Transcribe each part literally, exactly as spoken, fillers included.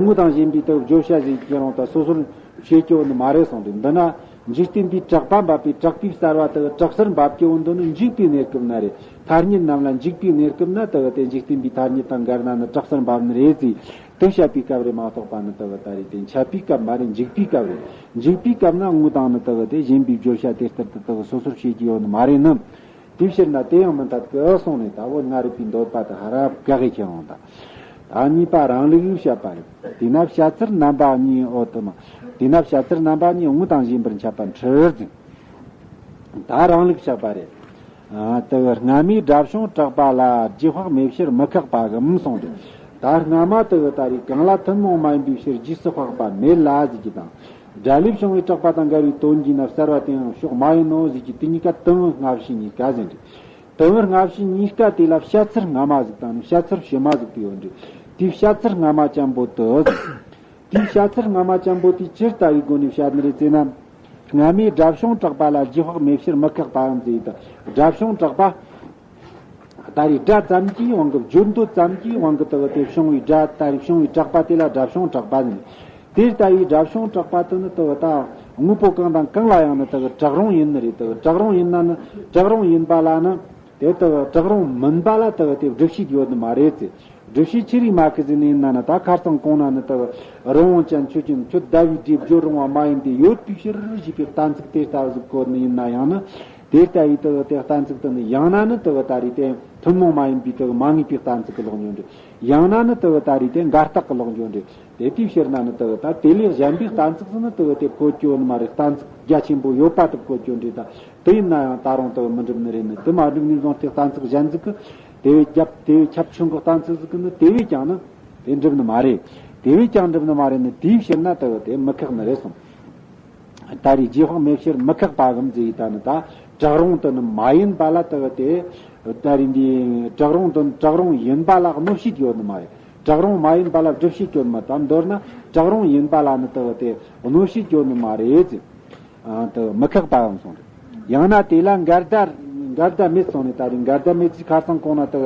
ངོ་དང་ཞེན་པའི་དུ་བརྗོད་བྱ་ཟིག་ཁྱེད་རང་ད་སོ་སོར་བྱེད་ཀྱི་ཡོད་ནི་མ་རེད་གསུངས་ཏེ། འདི་ན་འཇིག་རྟེན་པའི་དྲེགས་པ་འབབ་པའི་དྲེགས་པའི་གསར་བ་དུ་དྲེགས་སར་འབབ་ཀྱི་ཡོད་འདི་ནི་འཇིག་པའི་གནས་སྐབས་ན་རེད། ཐ་སྙད་རྣམས་ལ་འཇིག་པའི་གནས་སྐབས་ན་དུ་དེ་འཇིག་རྟེན་པའི་ཐ་སྙད་དང་འགལ་ན་ནི་དྲེགས་སར་འབབ་ནི་རེད་ཟེར། དུ་བཤད་པའི་སྐབས་རེད་མ་གཏོགས་པ་ནི་དུ་ད་རེད་དེ་འཆད་པའི་སྐབས་མ་རེད། འཇིག་པའི་སྐབས་རེད། འཇིག་པའི་སྐབས་ན་ངོ་དང་ནི་དུ་དེ་ཞེན་པའི་བརྗོད་བྱ་དེ་ལྟར་དུ་དུ་སོ་སོར་བྱེད་ཀྱི་ཡོད་ནི་མ་རེད་ནི། དེའི་ཕྱིར་ན་དེ་ཡང་མི་འཐད་ཀི་གསུངས་ནས་ད་བོད་ལྔ་རིག་པའི་འདོད་པ་དེ་ཧ་ར་བཀག་གི་ཁྱེར་འོང་ད། ད་གཉིས་པ་རང་ལུགས་བཤད་པ་རེད། དེས་ན་བཤད་ཚུལ་རྣམ་པ་གཉིས་འོ་དུ་མ། དེས་ན་བཤད་ཚུལ་རྣམ་པ་གཉིས་ངོ་དང་ཞེན་པར་འཆད་པ་འཁྲུལ་ཟིན། ད་རང་ལུགས་བཤད་པ་རེད། ཨ་དེ་སྔ་མའི་དགྲ་བྱུང་དྲེགས་པ་ལ་རྗེས་དཔག་མེད་ཕྱིར་མི་ཁེགས་པ་གམ་གསུངས་ཏེ། ད་སྔ་མ་དེ་ད་རེས་གང་ལ་ཐུན་མོང་མ་ཡིན་པའི་ཕྱིར་རྗེས་སུ་དཔག་པ་མེད་ལ་ཟེར་གྱི་དང་། དགྲ་ལས་བྱུང་བའི་དྲེགས་པ་དང་འགལ་བའི་དོན་གྱིས་ན་གསར་བ་དེའང་ཕྱོགས་མ་ཡིན་ནོ་ཟེར་གྱི་དེ་གཉིས་ཀ་དུམ་བུ་སྔ་ཕྱི་གཉིས་ཀ་ཟེར་འདྲ། དུམ་བུ་སྔ་ཕྱི་གཉིས་ཀ་དེ་ལ་བཤད་ཚུལ་སྔ་མ་ཟིག་དང་ནི་བཤད་ཚུལ་ཕྱི་མ་ཟིག་དེ་ཡོད་འདྲ། དེའི་བཤད་ཚུལ་སྔ་མ་ཅན་པོ་དུ་ཟེར། དེའི་བཤད་ཚུལ་སྔ་མ་ཅན་པོ་དེ་ཇི་ལྟ་བུའི་སྒོ་ནས་བཤད་ནི་རེད་ཟེར་ན། སྔ་མའི་དགྲ་བྱུང་དྲེགས་པ་ལ་རྗེས་དཔག་མེད་ཕྱིར་མི་ཁེགས་པའམ་ཟེར་ཡི་ད། དགྲ་བྱུང་དྲེགས་པ། ད་རེས་དགྲ་ཙམ་གྱི་དབང་གིས་བརྗོད་འདོད་ཙམ་གྱི་དབང་གིས་དུ་དེ་བྱུང་བའི་དགྲ་ད་རེས་བྱུང་བའི་དྲེགས་པ་དེ་ལ་དགྲ་བྱུང་དྲེགས་པ་ཟེར། དེ་ལྟ་བུའི་དགྲ་བྱུང་དྲེགས་པ་དེ་ནི་དུ་ད་དངོས་པོ་གང་དང་གང་ལ་ཡང་ནི་དུ་དྲག་རུང་ཡིན་ནི་རེད། དུ་དྲག་རུང་ཡིན་ན་ནི་དྲག་རུང་ཡིན་པ་ལ་ནི་དེ་དུ་དྲག་རུང་མིན་པ་ལ་དུ་དེ་སྒྲུབ་བྱེད་ཡོད་ནི་མ་རེད་ཟེར། སྒྲུབ་བྱེད་ཅི་རིགས་མ་གི་ཟེར་ནི་ཡིན་ན་ནི་ད་ཁ་སང་གོང་ན་ནི་དུ་རང་དབང་ཅན་ཆོས་ཅན་ཁྱོད་ཟླ་བའི་སྒྲས་བརྗོད་རུང་བ་མ་ཡིན་ཏེ་ཡོད་པའི་ཕྱིར་ཞེས་པའི་གཏན་ཚིགས་དེ་ལྟ་བུ་ཟིག་བཀོད་ནི་ཡིན་ན་ཡང་ནི། དེ་ལྟ་བུའི་དུ་དེ་གཏན་ཚིགས་དུ་ནི་ཡང་ན་ནི་དུ་ད་རེས་དེ་ཐུན་མོང་མ་ཡིན་པའི་དུ་མ་ངེས་པའི་གཏན་ཚིགས་ཀྱི་ལོག་འགྱོ་འདྲ། ཡང་ན་ནི་དུ་ད་རེས་དེ་འགལ་རྟགས་ཀྱི་ལོག་འགྱོ་འདྲ། དེ་དེའི་ཕྱིར་ན་ནི་དུ་ད་དེ་ལས་གཞན་པའི་གཏན་ཚིགས་སུ་ནི་དུ་དེ་བཀོད་ཀྱི་ཡོད་ནི་མ་རེད། གཏན་ཚིགས་རྒྱ་ཆེན་པོ་ཡོད་པ་དུ་བཀོད་ཀྱི་འདྲ། ད་དེ་ཡིན་ན་ཡང་ད་རུང་དུ་མི་འགྲུབ་ནི་རེད། ནི་དུ་མ་འགྲུབ་ནས་བཟུང་སྟེ་གཏན་ཚིགས་གཞན་ཟིག་གི་དེ་བས་རྒྱབ་དེ་བས་ཁྱབ་ཆུང་གི་གཏན་ཚིགས་ཟིག་གི་ནི་དེ་བས་ཀྱང་ནི་དེ་འགྲུབ་ནི་མ་རེད། དེ་བས་ཀྱང་འགྲུབ་ནི་མ་རེད། ནི་དེའི་ཕྱིར་ན་དུ་དེ་མི་ཁེགས་ནི་རེད་གསུངས། ད་རེས་རྗེས་དཔག་མེད་ཕྱིར་མི་ཁེགས་པ་གམ་ཟེར་ཡི་ད་ནི་ད་དྲག་རུང་དུ་ནི་མ་ཡིན་པ་ལ་དུ་དེ། ད་རེས་འདི་དྲག་རུང་དུ་དྲག་རུང་ཡིན་པ་ལ་གནོད་བྱེད་ཡོད་ནི་མ་རེད། དྲག་རུང་མ་ཡིན་པ་ལ་སྒྲུབ་བྱེད་ཡོད་ནི་མ་ད་མདོར་ན་དྲག་རུང་ཡིན་པ་ལ་ནི་དུ་དེ་གནོད་བྱེད་ཡོད་ནི་མ་རེད་ཟེར། ཨ་དུ་མི་ཁེགས་པའམ་གསུངས་རེད། ཡང་ན་དེ་ལ་འགལ་ཟླ་འགལ་ཟླ་མེད་གསུངས་ནས་ད་རེས་འགལ་ཟླ་མེད་ཅེས་ཁ་སང་གོང་ན་དུ་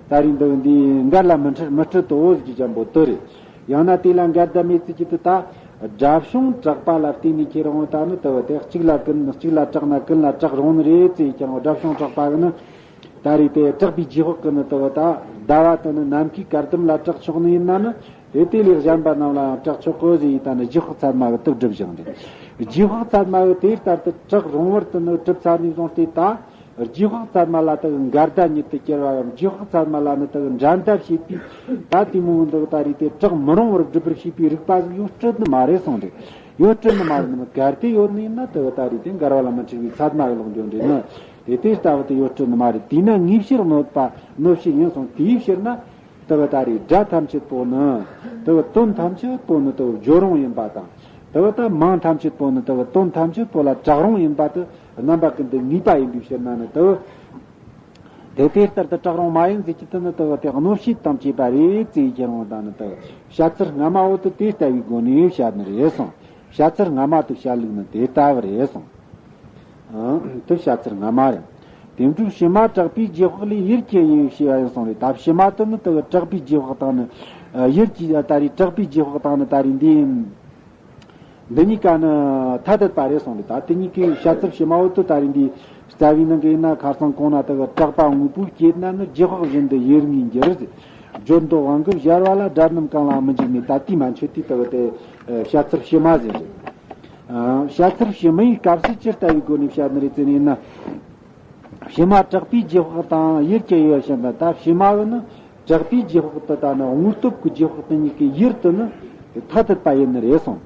ད་རེས་འདི་འདི་འགལ་ལ་མི་འཁྲུལ་མི་འཁྲུལ་དུ་འོ་ཟེར་གྱི་ཅན་པོ་དུ་རེད། ཡང་ན་དེ་ལ་འགལ་ཟླ་མེད་ཅེས་ཀྱི་དུ་ད་དགྲ་བྱུང་དྲེགས་པ་ལ་བརྟེན་ནས་ཁྱེད་རང་ད་ནི་དུ་དེ་གཅིག་ལ་ཀུན་གཅིག་ལ་དྲེགས་ན་ཀུན་ལ་དྲེགས་རུང་ནི་རེད་ཅེས་ཀྱང་དགྲ་བྱུང་དྲེགས་པ་གི་ནི། ད་རེས་དེ་དྲེགས་པའི་རྗེས་དཔག་གི་ནི་དུ་ད་ཟླ་བ་དུ་ནི་ནམ་མཁའི་གར་དུམ་ལ་དྲེགས་ཆོག་ནི་ཡིན་ན་ནི། དེ་དེ་ལས་གཞན་པ་རྣམས་ལ་ཡང་དྲག་ཆོག་གོ་ཟེར་ཡི་ད་ནི་རྗེས་དཔག་ཚད་མ་གི་དུག་སྒྲུབ་བཞག་འདི། རྗེས་དཔག་ཚད་མ་གི་དེ་ལྟར་དུ་དྲག་རུང་བར་དུ་ནི་གྲུབ་ཚར་ནས་བཟུང་སྟེ་ད། རྗེས་དཔག་ཚད་མ་ལ་དུ་འགལ་ཟླ་ཉིད་དུ་སྐྱེལ་བའམ་རྗེས་དཔག་ཚད་མ་ལ་ནི་དུ་འགྲན་ཟླ་བྱེད་པའི་ད་དེ་མོ་འདི་ད་རེས་དེ་དྲག་མི་རུང་བར་སྒྲུབ་པར་བྱེད་པའི་རིགས་པ་ཟིག་ཡོད་སྲིད་ནི་མ་རེད་གསུངས་འདི། ཡོད་སྲིད་ནི་མ་རེད་ནི་མི་གལ་ཏེ་ཡོད་ནི་ཡིན་ན་དུ་ད་རེས་དེ་འགལ་བ་ལ་མི་འཆུག་པའི་ཚད་མ་གི་ལོག་འགྱོ་འདྲེ་ནི། དེ་དེ་ལྟ་བུ་དུ་ཡོད་སྲིད་ནི་མ་རེད། དེས་ན་ངེས་ཕྱིར་གནོད་པ་གནོད་བྱེད་ཡིན་གསུངས། དེའི་ཕྱིར་ན། དུ་བ་ད་རེས་སྒྲ་ཐམས་ཅད་པོ་ནི། དུ་བ་དོན་ཐམས་ཅད་པོ་ནི་དུ་བ་བརྗོད་རུང་ཡིན་པ་དང་། དུ་བ་ད་མིང་ཐམས་ཅད་པོ་ནི་དུ་བ་དོན་ཐམས་ཅད་པོ་ལ་དྲག་རུང་ཡིན་པ་དུ་རྣམ་པ་ཀུན་ཏུ་ངེས་པ་ཡིན་པའི་ཕྱིར་ན་ནི་དུ་བ། དེ་དེ་ལྟར་དུ་དྲག་རུང་མ་ཡིན་ཟེར་གྱི་དུ་ནི་དུ་བ་དེ་གནོད་བྱེད་དང་བཅས་པ་རེད་ཅེས་ཀྱང་རུང་དང་ནི་དུ་བ་བཤད་ཚུལ་སྔ་མ་བོ་དུ་དེ་ལྟ་བུའི་སྒོ་ནས་བཤད་ནི་རེད་གསུངས། བཤད་ཚུལ་སྔ་མ་དུ་བཤད་ལུགས་ནི་དེ་ལྟ་བུ་རེད་གསུངས། དུ་བྱ་ཚུལ་སྔ་མ་རེད། དེ་འཕྲོས་ཕྱི་མ་དྲག་པོའི་རྗེས་དཔག་ལས་ཡུལ་གྱི་དབྱེ་བ་ཕྱེ་བ་ཡང་གསུངས་རེད། ད་ཕྱི་མ་དུ་ནི་དུ་དྲག་པོའི་རྗེས་དཔག་དང་ནི་ཡུལ་གྱི་ད་རེས་དྲག་པོའི་རྗེས་དཔག་དང་ནི་ད་རེས་འདི་འདི་གཉིས་ཀ་ནི་ཐ་དད་པ་རེད་གསུངས་རེད། ད་དེ་གཉིས་ཀའི་བྱ་ཚུལ་ཕྱི་མ་བོ་དུ་ད་རེས་འདི་རྩ་བའི་ནང་གི་ཡིན་ན་ཁ་སང་གོང་ན་དུ་དྲག་པ་དངོས་པོའི་སྐྱེས་ན་ནི་རྗེས་དཔག་བཞིན་དུ་ཡུལ་ངེས་འགྱུར་ཟེར། བརྗོད་འདོད་དབང་གིས་སྦྱར་བ་ལ་དགྲ་རྣམས་གང་ལའང་མི་འཇིགས་མེད་ད་དེའི་མན་ཆད་དེ་དུ་དེ་བྱ་ཚུལ་ཕྱི་མ་ཟེར་རེད། བྱ་ཚུལ་ཕྱི་མའི་སྐབས་སུ་ཇི་ལྟ་བུའི་སྒོ་ནས་བཤད་ནི་རེད་ཟེར་ན། ཕྱི་མ་དྲག་པོའི་རྗེས་དཔག་དང་ཡུལ་གྱི་དབྱེ་བ་བཤད་པ་ད་ཕྱི་མ་བོ་ནི་དྲག་པོའི་རྗེས་དཔག་ཏུ་ད་ནི་དངོས་སྟོབས་ཀྱི་རྗེས་དཔག་ཏུ་གཉིས་ཀའི་ཡུལ་དུ་ནི་ཐ་དད་པ་ཡིན་ནི་རེད་གསུངས།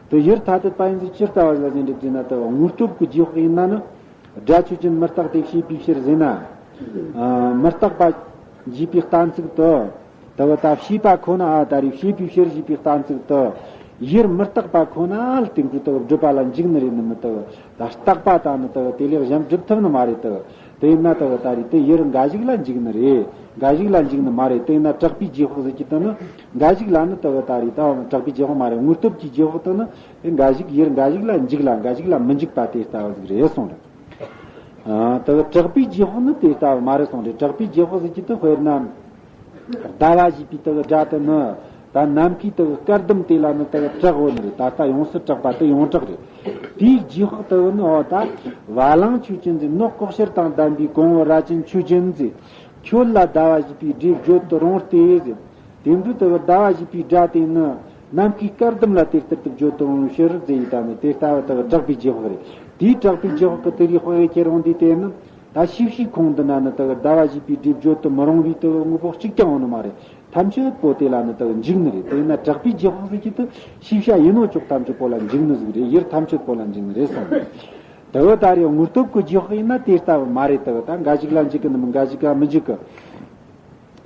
དུ་ཡུལ་ཐ་དད་པ་ཡིན་ཚུལ་ཇི་ལྟ་བ་ལ་ཟེར་འདྲི་ཟེར་ན་དུ་དངོས་སྟོབས་ཀྱི་རྗེས་དཔག་ཡིན་ན་ནི། སྒྲ་ཆོས་ཅན་མི་རྟག་སྟེ་ཞེས་པའི་ཕྱིར་ཟེར་ན། མི་རྟག་པ་འཇུག་པའི་གཏན་ཚིགས་དུ། དུ་བ་ད་ཞེས་པ་ཁོ་ན་ཨ་ད་རེས་ཞེས་པའི་ཕྱིར་ཞེས་པའི་གཏན་ཚིགས་དུ། ཡུལ་མི་རྟག་པ་ཁོ་ན་ལ་དེ་འདྲ་དུ་སྒྲུབ་པ་ལ་འཇུག་ནི་རེད་ནི་མི་དུ། ད་རྟག་པ་དང་ནི་དུ་དེ་ལས་གཞན་སྒྲུབ་ཐུབ་ནི་མ་རེད་དུ། དེ་ཡིན་ན་དུ་ད་རེས་དེ་ཡུལ་འགའ་ཞིག་ལ་འཇུག་ནི་རེད། འགའ་ཞིག་ལ་འཇུག་ནི་མ་རེད། དེ་ཡིན་ན་དྲག་པོའི་རྗེས་དཔག་ཟེར་གྱི་དུ་ནི་འགའ་ཞིག་ལ་ནི་དུ་ད་རེས་ད་དྲག་པོའི་རྗེས་དཔག་མ་རེད། དངོས་སྟོབས་ཀྱི་རྗེས་དཔག་དུ་ནི་དེ་འགའ་ཞིག་ཡུལ་འགའ་ཞིག་ལ་འཇུག་ལ་འགའ་ཞིག་ལ་མི་འཇུག་པ་དེ་ལྟ་བུ་ཟིག་རེད་གསུངས་རེད། ཨ། དེ་གི་དྲག་པོའི་རྗེས་དཔག་ནི་དེ་ལྟ་བུ་མ་རེད་གསུངས་རེད། དྲག་པོའི་རྗེས་དཔག་ཟེར་གྱི་དེ་དཔེར་ན། ཟླ་བ་ཞེས་པའི་དེ་གི་སྒྲ་དེ་ནི། ད་ནམ་མཁའི་དུ་སྐར་ལྡུམ་དེ་ལ་ནི་དུ་གྲགས་འོ་ནི་རེད། ད་ལྟ་ཡོངས་སུ་གྲགས་པ་དུ་ཡོངས་གྲགས་རེད། དེའི་རྗེས་དཔག་དུ་ནི་འོ་ད་བ་ལང་ཆོས་ཅན་ཟེར། ནོག་ལྐོག་ཤལ་དང་ལྡན་པའི་གོང་བུ་རྭ་ཅན་ཆོས་ཅན་ཟེར། ཁྱོད་ལ་ཟླ་བ་བཞད་པའི་སྒྲས་བརྗོད་དུ་རུང་སྟེ་ཟེར། དེ་འདྲའི་དུ་ཟླ་བ་བཞད་པའི་སྒྲ་དེ་ནི་ནམ་མཁའི་སྐར་ལྡུམ་ལ་དེ་ལྟར་དུ་བརྗོད་དུ་རུང་ཕྱིར་ཟེར་ཡི་ད་ནི་དེ་ལྟ་བུ་དུ་གྲགས་པའི་རྗེས་དཔག་རེད། དེའི་གྲགས་པའི་རྗེས་དཔག་གི་དེ་རིགས་དཔག་ཡས་ཁྱེར་འོང་དུས་དེ་ནི། ད་ཤེས་བྱའི་ཁུངས་འདི་ན་ནི་དུ་ཟླ་བ་བཞད་པའི་སྒྲས་བརྗོད་དུ་མི་རུང་བའི་དུ་དངོས་པོ་གཅིག་ཀྱང་ཡོད་ནི་མ་རེད། ཐམས་ཅད་པོ་དེ་ལ་ནི་དུ་འཇུག་ནི་རེད། དེས་ན་གྲགས་པའི་རྗེས་དཔག་ཟེར་གྱི་དུ་ཤེས་བྱ་ཡིན་ནོ་ཅོག་ཐམས་ཅད་པོ་ལ་འཇུག་ནི་ཟིག་རེད། ཡུལ་ཐམས་ཅད་པོ་ལ་འཇུག་ནི་རེད་གསུངས་ནས། དུ་ད་རེས་དངོས་སྟོབས་ཀྱི་རྗེས་དཔག་ཡིན་ན་དེ་ལྟ་བུ་མ་རེད། དུ་ད་འགའ་ཞིག་ལ་འཇུག་གི་ནི་མིན། འགའ་ཞིག་ལ་མི་འཇུག་གི།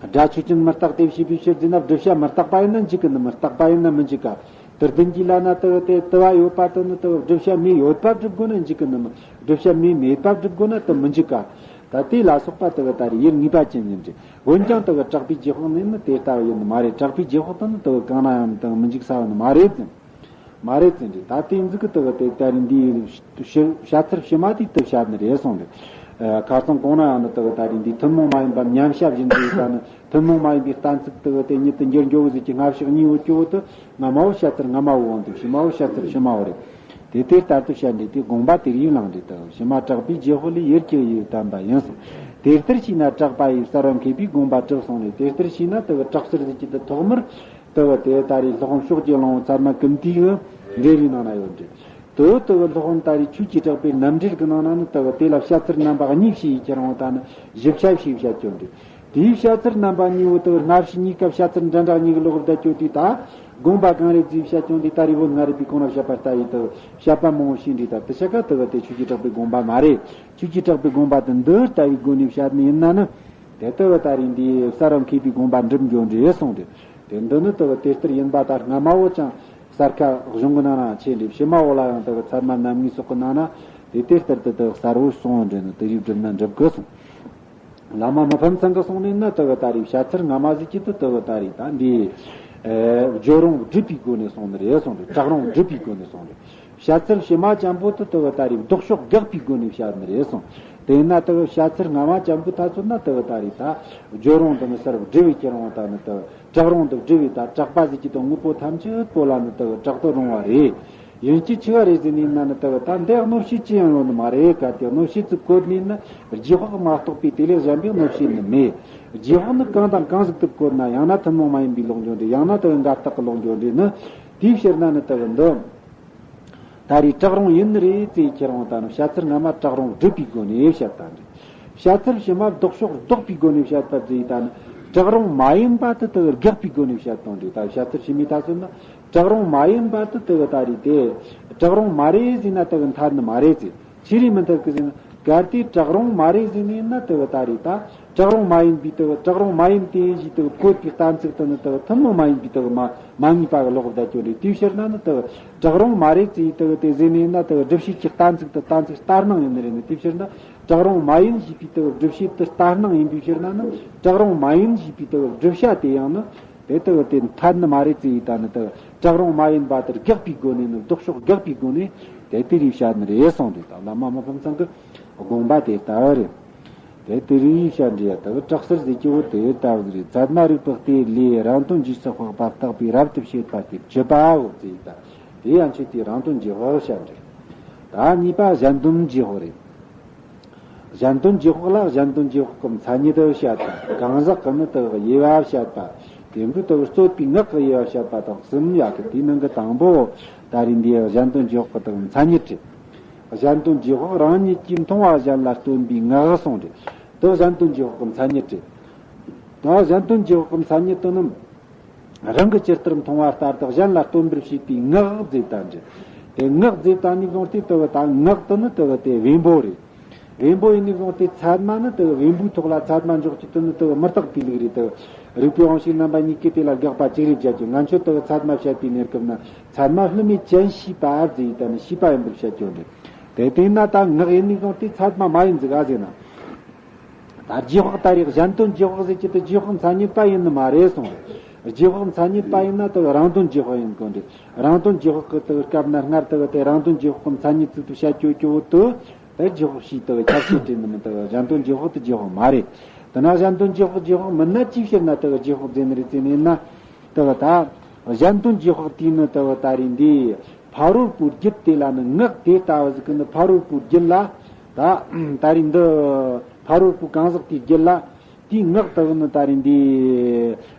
སྒྲ་ཆོས་ཅན་མི་རྟག་སྟེ་ཞེས་པའི་ཕྱིར་ཟེར་ན། བསྒྲུབ་བྱ་མི་རྟག་པ་ཡིན་ན་འཇུག་གི་ནི། མི་རྟག་པ་ཡིན་ན་མི་འཇུག་ག། དུ་ལྡན་གྱི་ལ་ན་དུ་དེ་དུ་བ་ཡོད་པ་དུ་ནི་དུ་བསྒྲུབ་བྱ་མེད་ཡོད་པ་སྒྲུབ་དགོས་ན་འཇུག་གི་ནི་མིན། བསྒྲུབ་བྱ་མེད་མེད་པ་སྒྲུབ་དགོས་ན་དུ་མི་འཇུག་ག། ད་དེ་ལ་སོགས་པ་དུ་ད་རེས་ཡུལ་ངེས་པ་ཅན་ཡིན་ཏེ། འོན་ཀྱང་དུ་གྲགས་པའི་རྗེས་དཔག་ནི་ནི་དེ་ལྟ་བུ་ཡིན་ནི་མ་རེད། གྲགས་པའི་རྗེས་དཔག་དུ་ནི་དུ་གང་ན་ཡང་དུ་མི་འཇུག་ས་ཡོད་ནི་མ་རེད་ཟེར། མ་རེད་ཟེར་འདྲི། ད་དེ་ཟིག་གི་དུ་དེ་ད་རེས་འདིའི་བཤད་ཚུལ་ཕྱི་མ་དེ་དུ་བཤད་ནི་རེད་གསུངས་ཏེ། ཁ་སང་གོང་ན་ཡང་ནི་དུ་ད་རེས་འདི་ཐུན་མོང་མ་ཡིན་པ་མཉམ་བཤད་བཞིན་དུ་ད་ནི་ཐུན་མོང་མ་ཡིན་པའི་གཏན་ཚིགས་དུ་དེ་ཉིད་དུ་འགྱུར་འགྱུར་བ་ཟིག་གི་སྔ་ཕྱི་གཉིས་ཡོད་ཀྱི་འོ་དུ། སྔ་མ་བོ་བཤད་ཚུལ་སྔ་མ་བོ་འོང་དུ། ཕྱི་མ་བོ་བཤད་ཚུལ་ཕྱི་མ་བོ་རེད། དེ་དེ་ལྟར་དུ་བཤད་འདི་དེ་དགོངས་པ་དེར་ཡིད་ལངས་འདི་དུ། ཕྱི་མ་གྲགས་པའི་རྗེས་དཔག་ལས་ཡུལ་གྱི་ཡུལ་བསྟན་པ་ཡིན་གསུངས། དེ་ལྟར་བྱས་ན་གྲགས་པ་ཡི་གསལ་བ་མཁས་པའི་དགོངས་པ་གྲུབ་གསུངས་ནས། དེ་ལྟར་བྱས་ན་དུ་གྲགས་ཚུལ་ཟིག་གི་དུ་ཐོག་མར་དུ་དེ་ད་རེས་སློབ་དཔོན་ཕྱོགས་ཀྱི་གླང་པོ་ཚད་མ་ཀུན་བཏུས་ཀྱི་འགྲེལ་བའི་ནང་ན་ཡོད་འདྲ། དུ་དུ་སློབ་དཔོན་ད་རེས་ཆོས་ཀྱི་གྲགས་པའི་རྣམ་འགྲེལ་གྱི་ནང་ན་ནི་དུ་དེ་ལ་བཤད་ཚུལ་རྣམ་པ་གཉིས་ཕྱེ་ཡི་ཁྱེར་འོང་ད་ནི་བཞི་ཆ་ཕྱེ་བཤད་ཀྱང་འདྲ། དེའི་བཤད་ཚུལ་རྣམ་པ་གཉིས་པོ་དུ་སྔ་ཕྱི་གཉིས་ཀ་བཤད་ཚུལ་འདྲ་འདྲ་གཉིས་ཀྱི་ལོག་བསྡད་ཀྱང་དེ་ད་དགོངས་པ་གང་རེད་ཟིག་བཤད་ཀྱང་དེ་ད་རེས་བོད་སྔ་རབས་པའི་གོང་ན་བཤད་པ་ལྟ་ཡི་དུ་བཤད་པ་མང་པོ་ཞིག་འདྲ། ད་དུ་ཆ་ཀ་དུ་དེ་ཆོས་ཀྱི་གྲགས་པའི་དགོངས་པ་མ་རེད། ཆོས་ཀྱི་གྲགས་པའི་དགོངས་པ་དེ་འདི་ལྟ་བུའི་སྒོ་ནས་བཤད་ནི་ཡིན་ན་ནི། དེ་ལྟ་བུ་ད་རེས་འདིའི་གསལ་བ་མཁས་པའི་དགོངས་པ་འགྲུབ་འགྱོ་འདྲ་གསུངས་ཏེ། དེ་འདི་ནི་དེ་དེ་ལྟར་ཡིན་པ་ད་སྔ་མ་བོ་ཅང་གསལ་ཁ་གཞུང་གི་ནང་ན་ཆེ་འདྲ། ཕྱི་མ་བོ་ལ་ཡང་དེ་ཚད་མ་རྣམ་ངེས་སོགས་ཀྱི་ནང་ན་དེ་དེ་ལྟར་དུ་དེ་གསལ་བོ་གསུངས་འདྲ་ནི་དེ་རིགས་བསྒྲུབས་ན་འགྲུབ་གི་གསུངས། བླ་མ་མི་ཕམ་ཚང་གི་གསུང་ནས་ན་དེ་ད་རེས་བཤད་ཚུལ་སྔ་མ་ཟིག་གི་དུ་དེ་ད་རེས་ད་འདི་བརྗོད་རུང་སྒྲུབ་པའི་སྒོ་ནས་གསུངས་ནི་རེད་གསུངས་ཏེ། གྲགས་རུང་སྒྲུབ་པའི་སྒོ་ནས་གསུངས་ཏེ། བཤད་ཚུལ་ཕྱི་མ་ཅན་པོ་དེ་དེ་ད་རེས་ལྡོག་ཕྱོགས་དགག་པའི་སྒོ་ནས་བཤད་ནི་རེད་གསུངས། དེས་ན་དེ་བཤད་ཚུལ་སྔ་མ་ཅན་པོ་ད་ཚོད་ན་དེ་ད་རེས་ད་བརྗོད་རུང་དེ་ནི་གསལ་བོ་སྒྲུབ་པའི་ཁྱེར་འོང་ད་ནི་དེ་གྲགས་རུང་དེ་སྒྲུབ་པའི་ད་གྲགས་པ་ཟིག་གི་དེ་དངོས་པོ་ཐམས་ཅད་པོ་ལ་ནི་དེ་གྲགས་དུ་རུང་བ་རེད། ཡིན་གྱི་ཆི་བ་རེད་ཟེར་ནས་ན་ནི་དེ་ད་འདི་གནོད་བྱེད་ཅི་ཡང་ཡོད་ནི་མ་རེད། གལ་ཏེ་གནོད་བྱེད་ཚུལ་བཀོད་ནས་ན་རྗེས་དཔག་མ་གཏོགས་པའི་དེ་ལས་གཞན་པའི་གནོད་བྱེད་ནི་མེད། རྗེས་དཔག་ནི་གང་དང་གང་ཟིག་ཏུ་བཀོད་ན། ཡང་ན་ཐུན་མོང་མ་ཡིན་པའི་ལོག་འགྱོ་འདྲ། ཡང་ན་དེ་འགལ་རྟགས་ཀྱི་ལོག་འགྱོ་འདྲ་ནི། དེའི་ཕྱིར་ན་ནི་དེ་འདི་ད་རེས་གྲགས་རུང་ཡིན་ནི་རེད་ཟེར་ཁྱེར་འོང་ད་ནི་བཤད་ཚུལ་སྔ་མ་གྲགས་རུང་སྒྲུབ་པའི་སྒོ་ནས་བཤད་ད་འདྲ། བཤད་ཚུལ་ཕྱི་མ་ལྡོག་ཕྱོགས་ལྡོག་པའི་སྒོ་ནས་བཤད་པ་ཟེར་ད་ནི་གྲགས་རུང་མ་ཡིན་པ་དེ་དེ་དགག་པའི་སྒོ་ནས་བཤད་དང་འདྲ། ད་བཤད་ཚུལ་ཕྱི་མའི་ད་ཚོད་ན་གྲགས་རུང་མ་ཡིན་པ་དེ་དེ་ད་རེས་དེ་གྲགས་རུང་མ་རེད་ཟེར་ན་དེ་འཐད་ནི་མ་རེད་ཟེར། ཆི་རེད་མི་འཐད་གི་ཟེར་ན། གལ་ཏེ་གྲགས་རུང་མ་རེད་ཟེར་ནས་ན་དེ་ད་རེས་ད་གྲགས་རུང་མ་ཡིན་པའི་དེ་གྲགས་རུང་མ་ཡིན་ཏེ་ཞེས་དེ་བཀོད་པའི་གཏན་ཚིགས་དེ་ནི་དེ་ཐུན་མོང་མ་ཡིན་པའི་དེ་མ་མ་ངེས་པ་གི་ལོག་བསྡད་ཀྱང་འདྲ། དེའི་ཕྱིར་ན་ནི་དེ་གྲགས་རུང་མ་རེད་ཟེར་དེ་དེ་ཟེར་ནས་ན་དེ་སྒྲུབ་བྱེད་ཀྱི་གཏན་ཚིགས་དེ་གཏན་ཚིགས་ལྟར་སྣང་ཡིན་ནི་རེད་ནི། དེའི་ཕྱིར་ན་གྲགས་རུང་མ་ཡིན་ཞེས་པའི་དེ་སྒྲུབ་བྱེད་དེ་ལྟར་སྣང་ཡིན་པའི་ཕྱིར་ན་ནི་གྲགས་རུང་མ་ཡིན་ཞེས་པའི་དེ་བསྒྲུབ་བྱ་དེ་ཡང་ནི། དེ་ལྟ་བུ་དེ་འཐད་ནི་མ་རེད་ཟེར་ཡི་ད་ནི་དེ་གྲགས་རུང་མ་ཡིན་པ་དེར་དགག་པའི་སྒོ་ནས་ནི་ལྡོག་ཕྱོགས་དགག་པའི་སྒོ་ནས་དེ་དེ་རིགས་བཤད་ནི་རེད་གསུངས་ཏེ། ད་བླ་མ་མི་ཕམ་ཚང་གི་དགོངས་པ་དེ་ལྟ་བུ་རེད། དེ་དེ་རིགས་བཤད་འདྲི་ཡ་དེ་གི་གྲགས་ཚུལ་ཟེར་གྱི་བོ་དེ་ལྟ་བུ་རེད། ཚད་མ་རིག་པའི་གཏེ་ལས་རང་དོན་རྗེས་སུ་དཔག་པ་བརྟག་པའི་རབ་ཏུ་བྱེད་པ་སྟེ་བཅུ་པའོ་ཟེར་ཡི་ད། དེ་ཡང་ཆོས་དེའི་རང་དོན་རྗེས་དཔག་བཤད་འདྲི། ད་གཉིས་པ་གཞན་དོན་རྗེས་དཔག་རེད། གཞན་དོན་རྗེས་དཔག་ལ་གཞན་དོན་རྗེས་དཔག་གི་མཚན་ཉིད་དུ་བཤད་པ། གང་ཟག་གི་ནི་དེ་དབྱེ་བ་བཤད་པ། དེ་འདྲ་དེ་རྩོད་པའི་ངག་གི་དབྱེ་བ་བཤད་པ་དང་གསུམ་ཡོད་གི། དེའི་ནང་གི་དང་པོ་ད་རེས་འདིའི་གཞན་དོན་རྗེས་དཔག་གི་དེ་མཚན་ཉིད་རེད། གཞན་དོན་རྗེས་དཔག་རང་ཉིད་ཀྱིས་མཐོང་བ་གཞན་ལ་སྟོན་པའི་ངག་གསུངས་རེད། དེ་གཞན་དོན་རྗེས་དཔག་གི་མཚན་ཉིད་རེད། ད་གཞན་དོན་རྗེས་དཔག་གི་མཚན་ཉིད་དེ་ནི། རང་གིས་ཇི་ལྟར་མཐོང་བ་ལྟར་དུ་གཞན་ལ་སྟོན་པར་བྱེད་པའི་ངག་ཟེར་ད་འདྲ། དེ་ངག་ཟེར་ད་ནི་བཟུང་སྟེ་དེ་ད་ངག་དེ་ནི་དེ་དེ་བེམ་པོ་རེད། བེམ་པོ་ཡིན་ནི་བཟུང་སྟེ་ཚད་མ་ནི་དེ་བེམ་པོའི་ཐོག་ལ་ཚད་མ་འཇོག་རྒྱུ་དེ་ནི་དེ་མི་རྟག་པའི་ལུགས་རེད། དེ་རིགས་པའི་དབང་ཕྱུག་རྣམ་པ་གཉིས་ཀས་དེ་ལ་དགག་པ་གཅིག་རེ་བརྒྱབ་ཀྱང་། ང་ཚོས་དེ་ཚད་མ་བཤད་པའི་གནས་སྐབས་ན་ཚད་མ་བསླུ་མེད་ཅན་ཞེས་པ་ཟེར་ཡི་ད་ནི་ཞེས་པ་ཡིན་པར་བཤད་རྒྱུ་འདྲ། དེ་དེས་ན་ད་ངག་ཡིན་ནི་བཟུང་སྟེ་ཚད་མ་མ་ཡིན་ཟིག་ཨ་ཟེར་ན། ད་རྗེས་དཔག་ད་རེས་གཞན་དོན་རྗེས་དཔག་ཟེར་གྱི་དེ་རྗེས་དཔག་མཚན་ཉིད་པ་ཡིན་ནི་མ་རེད་གསུངས་རེད། རྗེས་དཔག་མཚན་ཉིད་པ་ཡིན་ན་དེ་རང་དོན་རྗེས་དཔག་ཡིན་དགོས་རེད། རང་དོན་རྗེས་དཔག་གི་དེ་སྐབས་ན་སྔར་དེ་དེ་རང་དོན་རྗེས་དཔག་གི་མཚན་ཉིད་ཚུལ་དུ་བཤད་རྒྱུ་རྒྱུ་བོ་དེ་དེ་རྗེས་དཔག་ཞེས་དེ་ཁྱབ་བྱེད་དྲན་ནི་མིན། དེ་གཞན་དོན་རྗེས་དཔག་དེ་རྗེས་དཔག་མ་རེད། དེ་ན་གཞན་དོན་རྗེས་དཔག་རྗེས་དཔག་མིན་ན་ཅིའི་ཕྱིར་ན་དེ་རྗེས་དཔག་ཟེར་ནི་རེད་ཟེར་ནས་ན། དེ་བ་ད་གཞན་དོན་རྗེས་དཔག་དེས་ནི་དེ་བ་ད་རེས་འདི་ཕ་རོལ་པོའི་རྒྱུད་དེ་ལ་ནི་ངག་དེ་ལྟ་བུ་ཟིག་གི་ནི་ཕ་རོལ་པོའི་རྒྱུད་ལ་ད་ད་རེས་འདི་ཕ་རོལ་པོའི་གང་ཟག་དེའི་རྒྱུད་ལ་དེའི་ངག་དེ་བ་ནི་ད་རེས་འདི་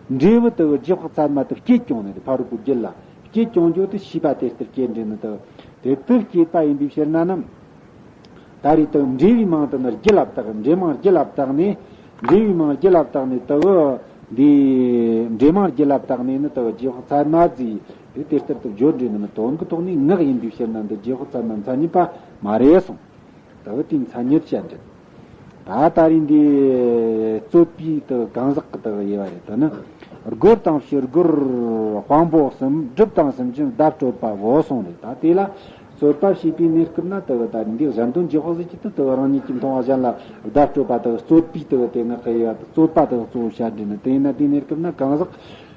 འབྲས་བུ་དེ་བ་རྗེས་དཔག་ཚད་མ་དེ་སྐྱེད་བྱུང་ནི་ཕ་རོལ་པོའི་རྒྱུད་ལ་སྐྱེད་བྱུང་རྒྱུ་དེ་ཤེས་པ་དེ་ལྟར་སྐྱེད་འདྲེན་ནི་དེ་དེ་ལྟར་སྐྱེད་པ་ཡིན་པའི་ཕྱིར་ན་ནི། ད་རེས་དུ་འབྲས་བུའི་མིང་དུ་ནི་རྒྱུད་ལ་བཏགས། འབྲས་མིང་རྒྱུད་ལ་བཏགས་ནས། འབྲས་བུའི་མིང་རྒྱུད་ལ་བཏགས་ནས་དུ་འདི་འབྲས་མིང་རྒྱུད་ལ་བཏགས་ནས་ནི་དུ་རྗེས་དཔག་ཚད་མ་བརྩིས་ཏེ་དེ་ལྟར་དུ་བརྗོད་འདྲེན་ནི་དོན་གྱི་ཐོག་ནས་ངག་ཡིན་པའི་ཕྱིར་ན་འདི་རྗེས་དཔག་ཚད་མ་མཚན་ཉིད་པ་མ་རེད་གསུངས། དུ་དེའི་མཚན་ཉིད་བཤད་འདྲེན། ད་ད་རེས་འདི་རྩོད་པའི་དུ་གང་ཟག་གི་དུ་དབྱེ་བ་རེད། དུ་ནི་རྒོལ་དང་ཕྱིར་རྒོལ་དཔང་པོ་གསུམ། སྒྲུབ་དང་སུན་འབྱིན་བརྡ་སྤྲོད་པའོ་གསུངས་རེད། ད་དེ་ལ། རྩོད་པ་བྱེད་པའི་གནས་སྐབས་ན་དེ་གི་ད་འདི་གཞན་དོན་རྗེས་དཔག་ཟེར་གྱི་དེ་དེ་གི་རང་ཉིད་ཀྱི་མཐོང་བ་གཞན་ལ་བརྡ་སྤྲོད་པ་དེ་གི་རྩོད་པའི་དེ་གི་དེ་ངག་གི་དབྱེ་བ་དེ་རྩོད་པ་དེ་གི་གཙོ་བོ་བྱ་འདྲེན་ནི། དེ་ཡིན་ན་དེའི་གནས་སྐབས་ན་གང་ཟག་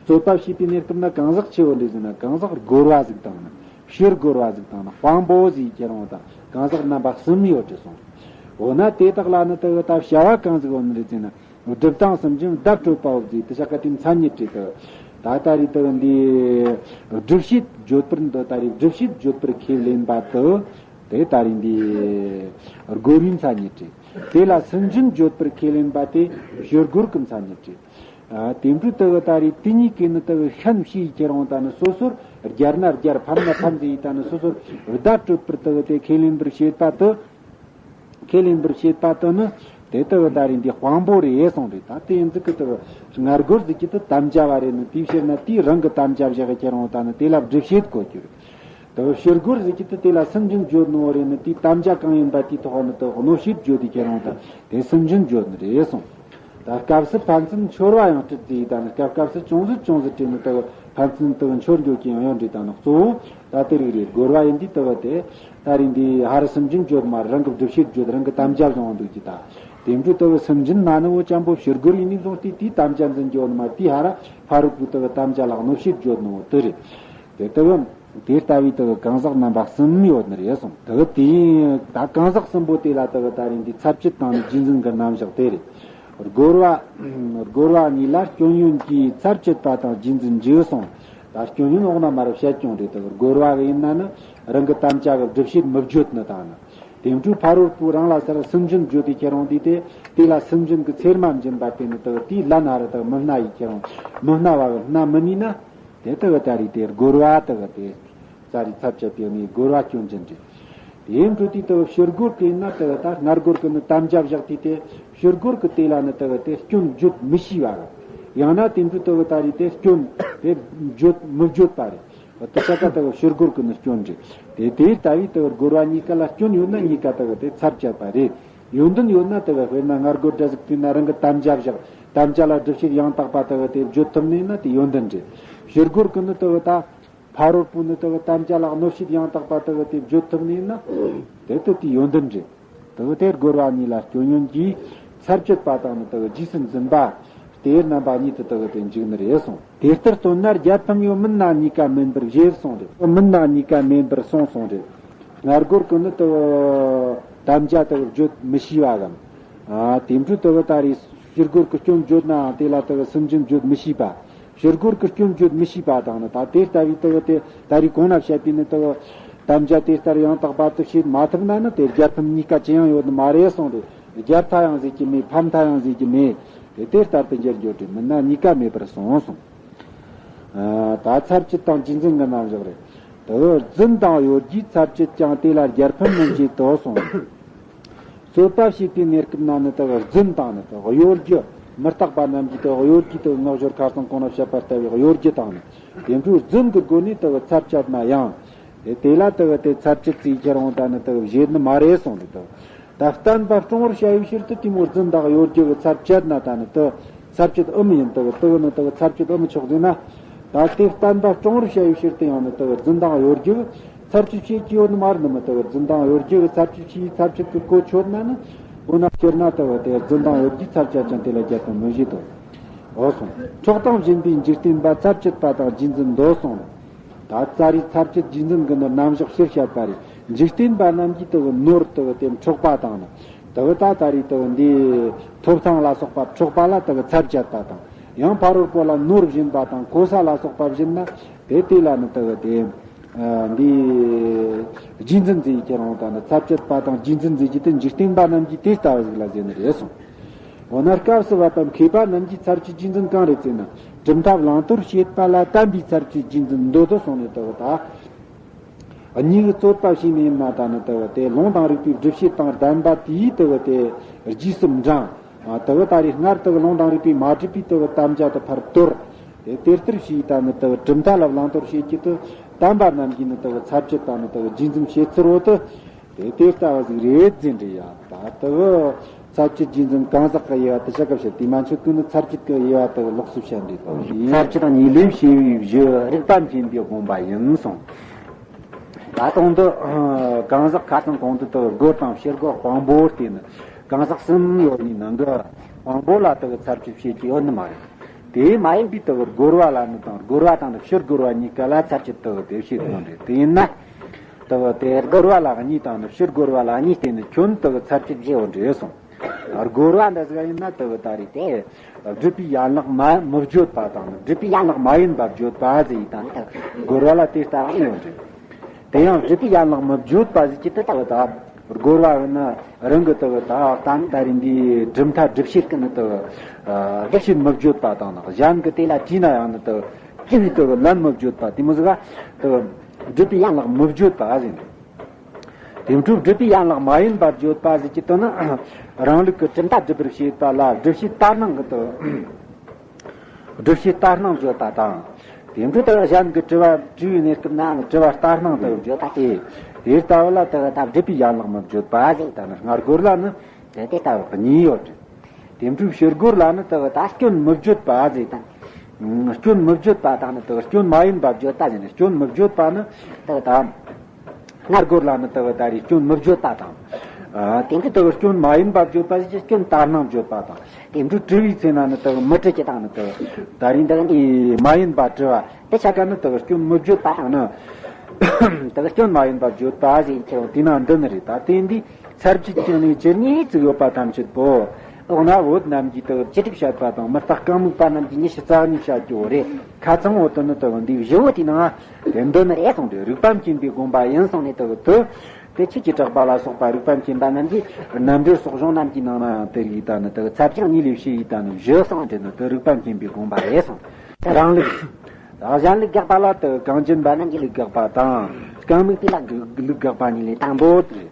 རྩོད་པ་བྱེད་པའི་གནས་སྐབས་ན་གང་ཟག་ཆི་ཡོད་རེད་ཟེར་ན། གང་ཟག་རྒོལ་བ་ཟིག་དང་ནི་ཕྱིར་རྒོལ་བ་ཟིག་དང་ནི་དཔང་པོ་ཟིག་ཁྱེར་འོང་དང་གང་ཟག་རྣམ་པ་གསུམ་ཡོད་དེ་གསུངས། འོ་ན་དེ་དག་ལ་ནི་དེ་གི་ད་བྱ་བ་གང་ཟིག་ཡོད་ནི་རེད་ཟེར་ན། སྒྲུབ་དང་སུན་འབྱིན་བརྡ་སྤྲོད་པའོ་ཟེར་དེ་བྱ་བ་དེའི་མཚན་ཉིད་རེད་དོ། ད་ད་རེས་དེ་འདི་སྒྲུབ་བྱེད་བརྗོད་པར་འདོད། ད་རེས་སྒྲུབ་བྱེད་བརྗོད་པར་ཁས་ལེན་པ་དེ་དེ་ད་རེས་འདི་རྒོལ་བའི་མཚན་ཉིད་རེད། དེ་ལ་སུན་འབྱིན་བརྗོད་པར་ཁས་ལེན་པ་དེ་ཕྱིར་རྒོལ་གྱི་མཚན་ཉིད་རེད། ཨ། དེ་འཕྲོས་དེ་གི་ད་རེས་དེ་གཉིས་ཀྱི་ནི་དེ་གི་ཤན་ཕྱེ་ཡི་ཁྱེར་འོང་ད་ནི་སོ་སོར་སྦྱར་ན་སྦྱར་ཕམ་ན་ཕམ་ཟེར་ཡི་ད་ནི་སོ་སོར་བརྡ་སྤྲོད་པར་དེ་གི་དེ་ཁས་ལེན་པར་བྱེད་པ་དེ། ཁས་ལེན་པར་བྱེད་པ་དེ་ནི་དེ་ལྟ་བུ་ད་རེས་འདི་དཔང་པོ་རེད་གསུངས་རེད། ད་དེ་ཡིན་ཙི་གི་དེ་སྔར་རྒོལ་ཟེར་གྱི་དེ་དམ་བཅའ་བ་རེད་ནི། དེའི་ཕྱིར་ན་དེའི་རང་གི་དམ་བཅའ་བཞག་གི་ཁྱེར་འོང་ད་ནི་དེ་ལ་སྒྲུབ་བྱེད་གོ་རྒྱུ་རེད། དེ་ཕྱིར་རྒོལ་ཟེར་གྱི་དེ་དེ་ལ་སུན་འབྱིན་བརྗོད་ནོ་རེད་ནི། དེའི་དམ་བཅའ་གང་ཡིན་པ་དེའི་ཐོག་ནི་དེ་གནོད་བྱེད་བརྗོད་དེ་ཁྱེར་འོང་ད་དེ་སུན་འབྱིན་བརྗོད་ནི་རེད་གསུངས། ད་སྐབས་སུ་ཕན་ཚུན་འཆོར་བ་ཡང་སྤྲད་ཟེར་ཡི་ད་ནི་སྐབས་སྐབས་སུ་ཅུང་ཟད་ཅུང་ཟད་བྲིས་ནི་དེ་ཕན་ཚུན་དེ་འཆོར་འགྱོ་གི་ཡང་ཡང་འདྲི་ད་ནི། གཙོ་བོ་ད་དེ་རིགས་རེད། རྒོལ་བ་ཡིན་དུས་དེ་བ་དེ་ད་རེས་འདི་ཧ་རི་སུན་འབྱིན་བརྗོད་མ་རང་གི་སྒྲུབ་བྱེད་བརྗོད་རང་གི་དམ་བཅའ་བཟུང་བ་འདུག་གི་ད། དེ་འཕྲོས་དེ་བ་སུན་འབྱིན་མ་ནི་བོ་ཅམ་པོ་ཕྱིར་རྒོལ་ཡིན་ནི་བཟུང་སྟེ་དེའི་དམ་བཅའ་འཛིན་རྒྱུ་ནི་མ། དེའི་ཧ་ར་ཕ་རོལ་པོའི་དེ་བ་དམ་བཅའ་ལ་གནོད་བྱེད་བརྗོད་ནི་བོ་དེ་རེད། དེ་དེ་བ་དེ་ལྟ་བུའི་དེ་བ་གང་ཟག་རྣམ་པ་གསུམ་ཡོད་ནི་རེད་གསུངས། དེ་བ་དེ་ད་གང་ཟག་གསུམ་པོ་དེ་ལ་དེ་བ་ད་རེས་འདི་ཚར་བཅད་དང་ནི་རྗེས་འཛིན་གྱི་རྣམ་གཞག་དེ་རེད། རྒོལ་བ། རྒོལ་བ་གཉིས་ལ་སྐྱོན་ཡོན་གྱི་ཚར་བཅད་པ་དང་རྗེས་འཛིན་འཇུག་གསུངས། ད་སྐྱོན་ཡོན་འོག་ན་མ་རབས་བཤད་ཀྱང་རེད། དེ་རྒོལ་བ་གི་ཡིན་ན་ནི་རང་གི་དམ་བཅའ་གི་སྒྲུབ་བྱེད་མི་བརྗོད་ནི་དང་ནི། དེ་འཕྲོས་ཕ་རོལ་པོ་རང་ལ་སར་སུན་འབྱིན་བརྗོད་དེ་ཁྱེར་འོང་དུས་དེ་དེ་ལ་སུན་འབྱིན་གི་ཚེར་མ་འབྱིན་པ་དེ་ནི་དེ་དེའི་ལན་ཧ་ར་དེ་མི་སྣ་ཡི་ཁྱེར་འོང་མི་སྣ་བ་གི་སྣ་མི་ནུས་ན། དེ་དེ་བ་ད་རེས་དེ་རྒོལ་བ་དེ་བ་དེ་ཙ་རི་ཚར་བཅད་པའི་ནི་རྒོལ་བ་སྐྱོན་ཅན་རེད། དེའི་འཕྲོས་དེ་དེ་བ་ཕྱིར་རྒོལ་གི་ཡིན་ན་དེ་བ་ད་སྔར་རྒོལ་གི་ནི་དམ་བཅའ་བཞག་དུས་དེ་ཕྱིར་རྒོལ་གི་དེ་ལ་ནི་དེ་བ་དེ་སྐྱོན་བརྗོད་མི་ཤེས་བ་གི། ཡང་ན་དེ་འཕྲོས་དེ་བ་ད་རེས་དེ་སྐྱོན་དེ་བརྗོད་མི་བརྗོད་པ་རེད། དེ་ས་ཀ་དེ་བ་ཕྱིར་རྒོལ་གི་ནི་སྐྱོན་རེད། དེ་དེ་ལྟ་བུའི་དེ་བ་རྒོལ་བ་གཉིས་ཀ་ལ་སྐྱོན་ཡོད་ན་གཉིས་ཀ་དེ་བ་དེ་ཚར་བཅད་པ་རེད། ཡོན་ཏན་ཡོད་ན་དེ་བ་དཔེར་ན་སྔར་རྒོལ་འདྲ་ཟིག་དེ་ན་རང་གི་དམ་བཅའ་བཞག་དམ་བཅའ་ལ་སྒྲུབ་བྱེད་ཡང་དག་པ་དེ་བ་དེ་བརྗོད་ཐུབ་ནི་ཡིན་ན་དེ་ཡོན་ཏན་རེད། ཕྱིར་རྒོལ་གི་ནི་དེ་བ་ད། ཕ་རོལ་པོ་ནི་དེ་བ་དམ་བཅའ་ལ་གནོད་བྱེད་ཡང་དག་པ་དེ་བ་དེ་བརྗོད་ཐུབ་ནི་ཡིན་ན། དེ་ལྟ་དེ་ཡོན་ཏན་རེད། དེ་བ་དེ་རྒོལ་བ་གཉིས་ལ་སྐྱོན་ཡོན་གྱི་ཚར་བཅད་པ་དང་ནི་དེ་བ་རྗེས་སུ་འཛིན་པ། དེ་རྣམ་པ་གཉིས་དེ་དེ་བ་དེ་འཇུག་ནི་རེད་གསུངས། དེ་ལྟར་སྟོན་ན་རྒྱལ་ཕམ་ཡོད་མིན་ན་གཉིས་ཀ་མིན་པར་བཞེད་གསུངས་རེད། མིན་ན་གཉིས་ཀ་མིན་པར་གསུངས་གསུངས་རེད། སྔར་རྒོལ་གི་ནི་དེ་བ་དམ་བཅའ་དེ་བ་བརྗོད་མི་ཤེས་པ་གམ། ཨ། དེ་འཕྲོས་དེ་བ་ད་རེས་ཕྱིར་རྒོལ་གི་སྐྱོན་བརྗོད་ནའང་དེ་ལ་དེ་བ་སུན་འབྱིན་བརྗོད་མི་ཤེས་པ། ཕྱིར་རྒོལ་གི་སྐྱོན་བརྗོད་མི་ཤེས་པ་དང་ནི་ད་དེ་ལྟ་བུའི་དེ་བ་དེ་ད་རེས་གོང་ན་བཤད་པའི་ནི་དེ་བ་དམ་བཅའ་དེ་ལྟར་ཡང་དག་པ་དེ་བྱེད་མ་ཐུབ་ན་ནི་དེ་རྒྱལ་ཕམ་གཉིས་ཀ་ཅི་ཡང་ཡོད་ནི་མ་རེད་གསུངས་རེད། རྒྱལ་ཐ་ཡང་ཟེར་གྱི་མེད། ཕམ་ཐ་ཡང་ཟེར་གྱི་མེད། དེ་དེ་ལྟར་དུ་འགྱུར་འགྱུར་ཏེ་མིན་ན་གཉིས་ཀ་མེད་པར་གསུངས་གསུངས། ཨ། ད་ཚར་བཅད་དང་རྗེས་འཛིན་གྱི་རྣམ་གཞག་རེད། དེ་བ་རྫུན་དང་གཡོ་སྒྱུའི་ཚར་བཅད་ཀྱང་དེ་ལ་རྒྱལ་ཕམ་མིན་བྱེད་དོ་གསུངས། རྩོད་པ་བྱེད་པའི་གནས་སྐབས་ན་ནི་དེ་བ་རྫུན་དང་ནི་དེ་བ་གཡོ་སྒྱུ། མི་རྟག་པ་རྣམས་ཀྱིས་དེ་བ་གཡོ་སྒྱུ་དེ་བ་ངག་སྦྱོར་ཁ་སང་གོང་ན་བཤད་པ་ལྟ་བུའི་གཡོ་སྒྱུ་དང་ནི། དེ་འཕྲོས་རྫུན་གྱི་སྒོ་ནས་དེ་བ་ཚར་བཅད་ན་ཡང་། དེ་དེ་ལ་དེ་བ་དེ་ཚར་བཅད་ཅིག་ཁྱེར་འོང་ད་ནི་དེ་བ་བཞེད་ནི་མ་རེད་གསུངས་རེད་དོ། ད་བསྟན་པ་སྐྱོང་བར་བྱ་བའི་ཕྱིར་དུ་དེ་མོ་རྫུན་དང་གཡོ་སྒྱུ་གི་ཚར་བཅད་ན་ད་ནི་དེ་ཚར་བཅད་ཨེ་མི་ཡིན། དེ་བ་དེ་བ་ནི་དེ་བ་ཚར་བཅད་ཨེ་མི་ཆོག་ཟེར་ན། ད་དེ་བསྟན་པ་སྐྱོང་བར་བྱ་བའི་ཕྱིར་དུ་ཡང་ནི་དེ་བ་རྫུན་དང་གཡོ་སྒྱུ་གི་ཚར་བཅད་བྱེད་ཀྱི་ཡོད་ནི་མ་རེད་ནི་མི། དེ་བ་རྫུན་དང་གཡོ་སྒྱུ་གི་ཚར་བཅད་བྱེད་ཚར་བཅད་གི་གོ་ཆོད་ན་ནི། འོ་ན་སྤྱིར་ན་དེ་བ་དེ་རྫུན་དང་གཡོ་སྒྱུའི་ཚར་བཅད་ཀྱང་དེ་ལ་རྒྱལ་ཕམ་མིན་བྱེད་དོ། འོ་གསུངས། འཕྲོག་དང་བྱིན་པའི་འཇིག་རྟེན་པ་ཚར་བཅད་པ་དང་རྗེས་འཛིན་མདོ་གསུངས། ད་ཙ་རི་ཚར་བཅད་རྗེས་འཛིན་གྱི་ནི་རྣམ་གཞག་ཕྱིར་བཤད་པ་རེད། འཇིག་རྟེན་པ་རྣམས་ཀྱིས་དེ་བ་ནོར་དེ་བ་དེ་འཕྲོག་པ་དང་ནི། དེ་བ་ད་ད་རེས་དེ་བ་འདི་ཐོབ་ཐང་ལ་སོགས་པ་འཕྲོག་པ་ལ་དེ་བ་ཚར་བཅད་པ་དང་ ཡང་ཕ་རོལ་པོ་ལ་ནོར་སྦྱིན་པ་དང་གོ་ས་ལ་སོགས་པ་སྦྱིན་ན། དེ་དེ་ལ་ནི་དེ་གི་དེ། ཨ། འདི་རྗེས་འཛིན་ཟེར་ཁྱེད་རང་དང་ནི་ཚར་གཅད་པ་དང་རྗེས་འཛིན་ཟེར་གྱི་དེ་འཇིག་རྟེན་པ་རྣམས་ཀྱིས་དེ་ལྟ་བ་ཟིག་ལ་ཟེར་ནི་རེད་གསུངས། འོ་ན་སྐབས་སུ་བབ་པ་མཁས་པ་རྣམས་ཀྱིས་ཚར་གཅད་རྗེས་འཛིན་གང་རེད་ཟེར་ན། གྲུབ་མཐའ་བླང་དོར་བྱེད་པ་ལ་དམ་པའི་ཚར་གཅད་རྗེས་འཛིན་འདོད་དོ་གསུངས་ནས་དེ་གི་ད། གཉིས་ཀྱི་རྩོད་པ་བྱས་ནས་ཡིན་ན་ད་ནི་དེ་གི་དེ་ལུང་དང་རིགས་པའི་སྒྲུབ་བྱེད་དང་ལྡན་པ་དེའི་དེ་གི་དེ་རྗེས་སུ་འབྲང་། ཨ། དེ་གི་ད་རེས་སྔར་དེ་གི་ལུང་དང་རིགས་པས་མ་གྲུབ་པའི་དེ་གི་དམ་བཅའ་དེ་ཕར་དོར། དེ་དེ་ལྟར་བྱས་ད་ནི་དེ་གི་གྲུབ་མཐའ་ལ་བླང་དོར་བྱེད་ཀྱི་དེ་དམ་པ་རྣམས་ཀྱིས་ནི་དེ་གི་ཚར་གཅད་ད་ནི་དེ་གི་རྗེས་འཛིན་བྱེད་ཚུལ་བོ་དེ། དེ་དེ་ལྟ་བ་ཟིག་རེད་ཟེར་འདྲི་ཡ། ད་དེ་གི་ཚར་གཅད་རྗེས་འཛིན་གང་ཟག་གི་དབྱེ་བ་དེ་བྱ་སྐབས་བཤད་དེ་མ་མཆོད་ཀུན་ནི་ཚར་གཅད་ཀྱི་དབྱེ་བ་དེ་གི་ལོགས་སུ་བཤད་འདྲི་དང་། ཚར་གཅད་དང་གཉིས་ལས་བྱས་པའི་གཞི་རིགས་པ་མཁྱེན་པའི་དགོངས་པ་ཡིན་གསུངས། ད་དུང་དུ་གང་ཟག་ཁ་ཚང་གོང་དུ་དུ་སྒོར་དང་ཕྱིར་སྒོར་དཔང་པོ་བརྟེན་ནས་གང་ཟག་གསུམ་ཡོད་ནི་ནང་གི་དཔང་པོ་ལ་དུ་ཚར་གཅོད་བྱེད་ཀྱི་ཡོད་ནི་མ་རེད། དེ་མ་ཡིན་པའི་དུ་སྒོར་བ་ལ་ནི་དང་སྒོར་བ་དང་ནི་ཕྱིར་སྒོར་བ་གཉིས་ཀ་ལ་ཚར་གཅོད་དུ་དེ་བྱེད་དགོས་རེད། དེ་ཡིན་ན་དུ་དེ་སྒོར་བ་ལ་གཉིས་དང་ནི་ཕྱིར་སྒོར་བ་ལ་གཉིས་བརྟེན་ནས་ཁྱོན་དུ་ཚར་གཅོད་བྱེད་འོ་འདྲེས་སོང་། སྒོར་བ་འདི་ཟིག་ཡིན་ན་དེ་གི་ད་རེས་དེ་སྒྲུབ་པའི་ཡན་ལག་མ་མི་བརྗོད་པ་དང་སྒྲུབ་པའི་ཡན་ལག་མ་ཡིན་པ་བརྗོད་པ་ཟེར་ཡི་དང་དེ་སྒོར་བ་ལ་དེ་ལྟ་བ་ཡོད་རེད། དེ་ཡང་སྒྲུབ་པའི་ཡན་ལག་མི་བརྗོད་པ་ཟེར་གྱི་དེ་ལྟ་བུ་དང་སྒོར་བ་ཡིན་ན་རང་གི་དེ་གི་ད་ད་ད་རེས་འདིའི་གྲུབ་མཐའ་སྒྲུབ་བྱེད་ཀྱི་ནི་དེ་གི་སྒྲུབ་བྱེད་མི་བརྗོད་པ་དང་གཞན་གྱི་དེ་ལ་དྲིས་ན་ཡང་ནི་དེ་གི་དྲི་བའི་དེ་གི་ལན་མི་བརྗོད་པ་དེ་མོ་ཟིག་ག་དེ་གི་སྒྲུབ་པའི་ཡན་ལག་མི་བརྗོད་པ་ཟེར་ནས། དེ་འཕྲོས་སྒྲུབ་པའི་ཡན་ལག་མ་ཡིན་པར་བརྗོད་པ་ཟེར་གྱི་དོན་ནི། རང་ལུགས་ཀྱི་གྲུབ་མཐའ་སྒྲུབ་པར་བྱེད་པ་ལ་སྒྲུབ་བྱེད་ལྟར་སྣང་གི་དོན། སྒྲུབ་བྱེད་ལྟར་སྣང་བརྗོད་པ་དང་། དེ་འཕྲོས་དེ་གཞན་གྱི་དྲི་བ་དྲི་བའི་གནས་སྐབས་ན་དྲི་བ་ལྟར་སྣང་དུ་བརྗོད་པ་སྟེ། དེ་ལྟ་བུ་ལ་དེ་ད་སྒྲུབ་པའི་ཡན་ལག་མི་བརྗོད་པ་ཟེར། ད་ནི་སྔ་རྒོལ་ལ་ནི་དེ་དེ་ལྟ་བུ་གཉིས་ཡོད་དེ། དེ་འཕྲོས་ཕྱི་རྒོལ་ལ་ནི་དེ་ད་སྐྱོན་མི་བརྗོད་པ་ཟེར་དང་། སྐྱོན་མི་བརྗོད་པ་དང་ནི་དེ་སྐྱོན་མ་ཡིན་པ་བརྗོད་པ་ཟེར་ནས། སྐྱོན་མི་བརྗོད་པ་ནི་དེ་ད། སྔ་རྒོལ་ལ་ནི་དེ་གི་ད་རེས་སྐྱོན་མི་བརྗོད་པ་དང་། ཨ། དེ་འཕྲོས་དེ་གི་སྐྱོན་མ་ཡིན་པ་བརྗོད་པ་ཞིག་སྐྱོན་ལྟར་སྣང་བརྗོད་པ་དང་། དེ་འཕྲོས་དྲི་བའི་ཚེ་ན་ནི་དེ་གི་མི་དྲི་ཅི་དང་ནི་དེ་གི་ད་རེས་འདི་གི་མ་ཡིན་པ་དྲི་བ་དེ་ཆ་ག་ནི་དེ་གི་སྐྱོན་མི་བརྗོད་པ་དང་ནི། དེ་གི་སྐྱོན་མ་ཡིན་པ་བརྗོད་པ་ཞིག་ཁྱེར་འོང་དེ་ན་འདི་ནི་རེད། ད་དེ་འདི་ཚར་གཅོད་ཀྱི་ནི་ཇི་སྙེད་ཅིག་ཡོད་པ་ཐམས་ཅད་པོ། འོ་ན་བོད་རྣམས་ཀྱིས་དེ་གི་ཅི་དྲུག་བཤད་པ་དང་། མི་རྟག་རྐང་མུག་པ་རྣམས་ཀྱིས་ཉི་ཤུ་རྩ་གཉིས་བཤད་རྒྱུ་རེད། ཁ་ཚང་འོ་དེ་ནི་དེ་གི་འདི་བཞི་བོ་དེ་ནང་དེ་འདི་ནི་རེད་གསུངས་ཏེ། རིགས་པ་མཁྱེན་པའི་དགོངས་པ་ཡིན་གསུངས་ནས་དེ་གི་དེ། དེ་ཆོས་ཀྱི་གྲགས་པ་ལ་སོགས་པ་རིགས་པ་མཁྱེན་པ་རྣམས་ཀྱིས་རྣམ་འགྲེལ་སོགས་གཞུང་རྣམས་ཀྱི་ནང་ན་ཡང་དེ་རིགས་ད་ནི་དེ་གི་ཚར་གཅོད་གཉིས་ལས་བྱས་ཡི་ད་ནི་བཞི་གསུངས་ཏེ་ནི་དེ་རིགས་པ་མཁྱེན་པའི་དགོངས་པ་རེད་གསུངས། རང་ལུགས། གཞན་ལུགས་དགག་པ་ལ་དེ་གི་གངས་ཅན་པ་རྣམས་ཀྱི་ལུགས་དགག་པ་དང་། རྐང་མུག་པའི་ལུགས་དགག་པ་གཉིས་ལས་དང་པོ་དེ།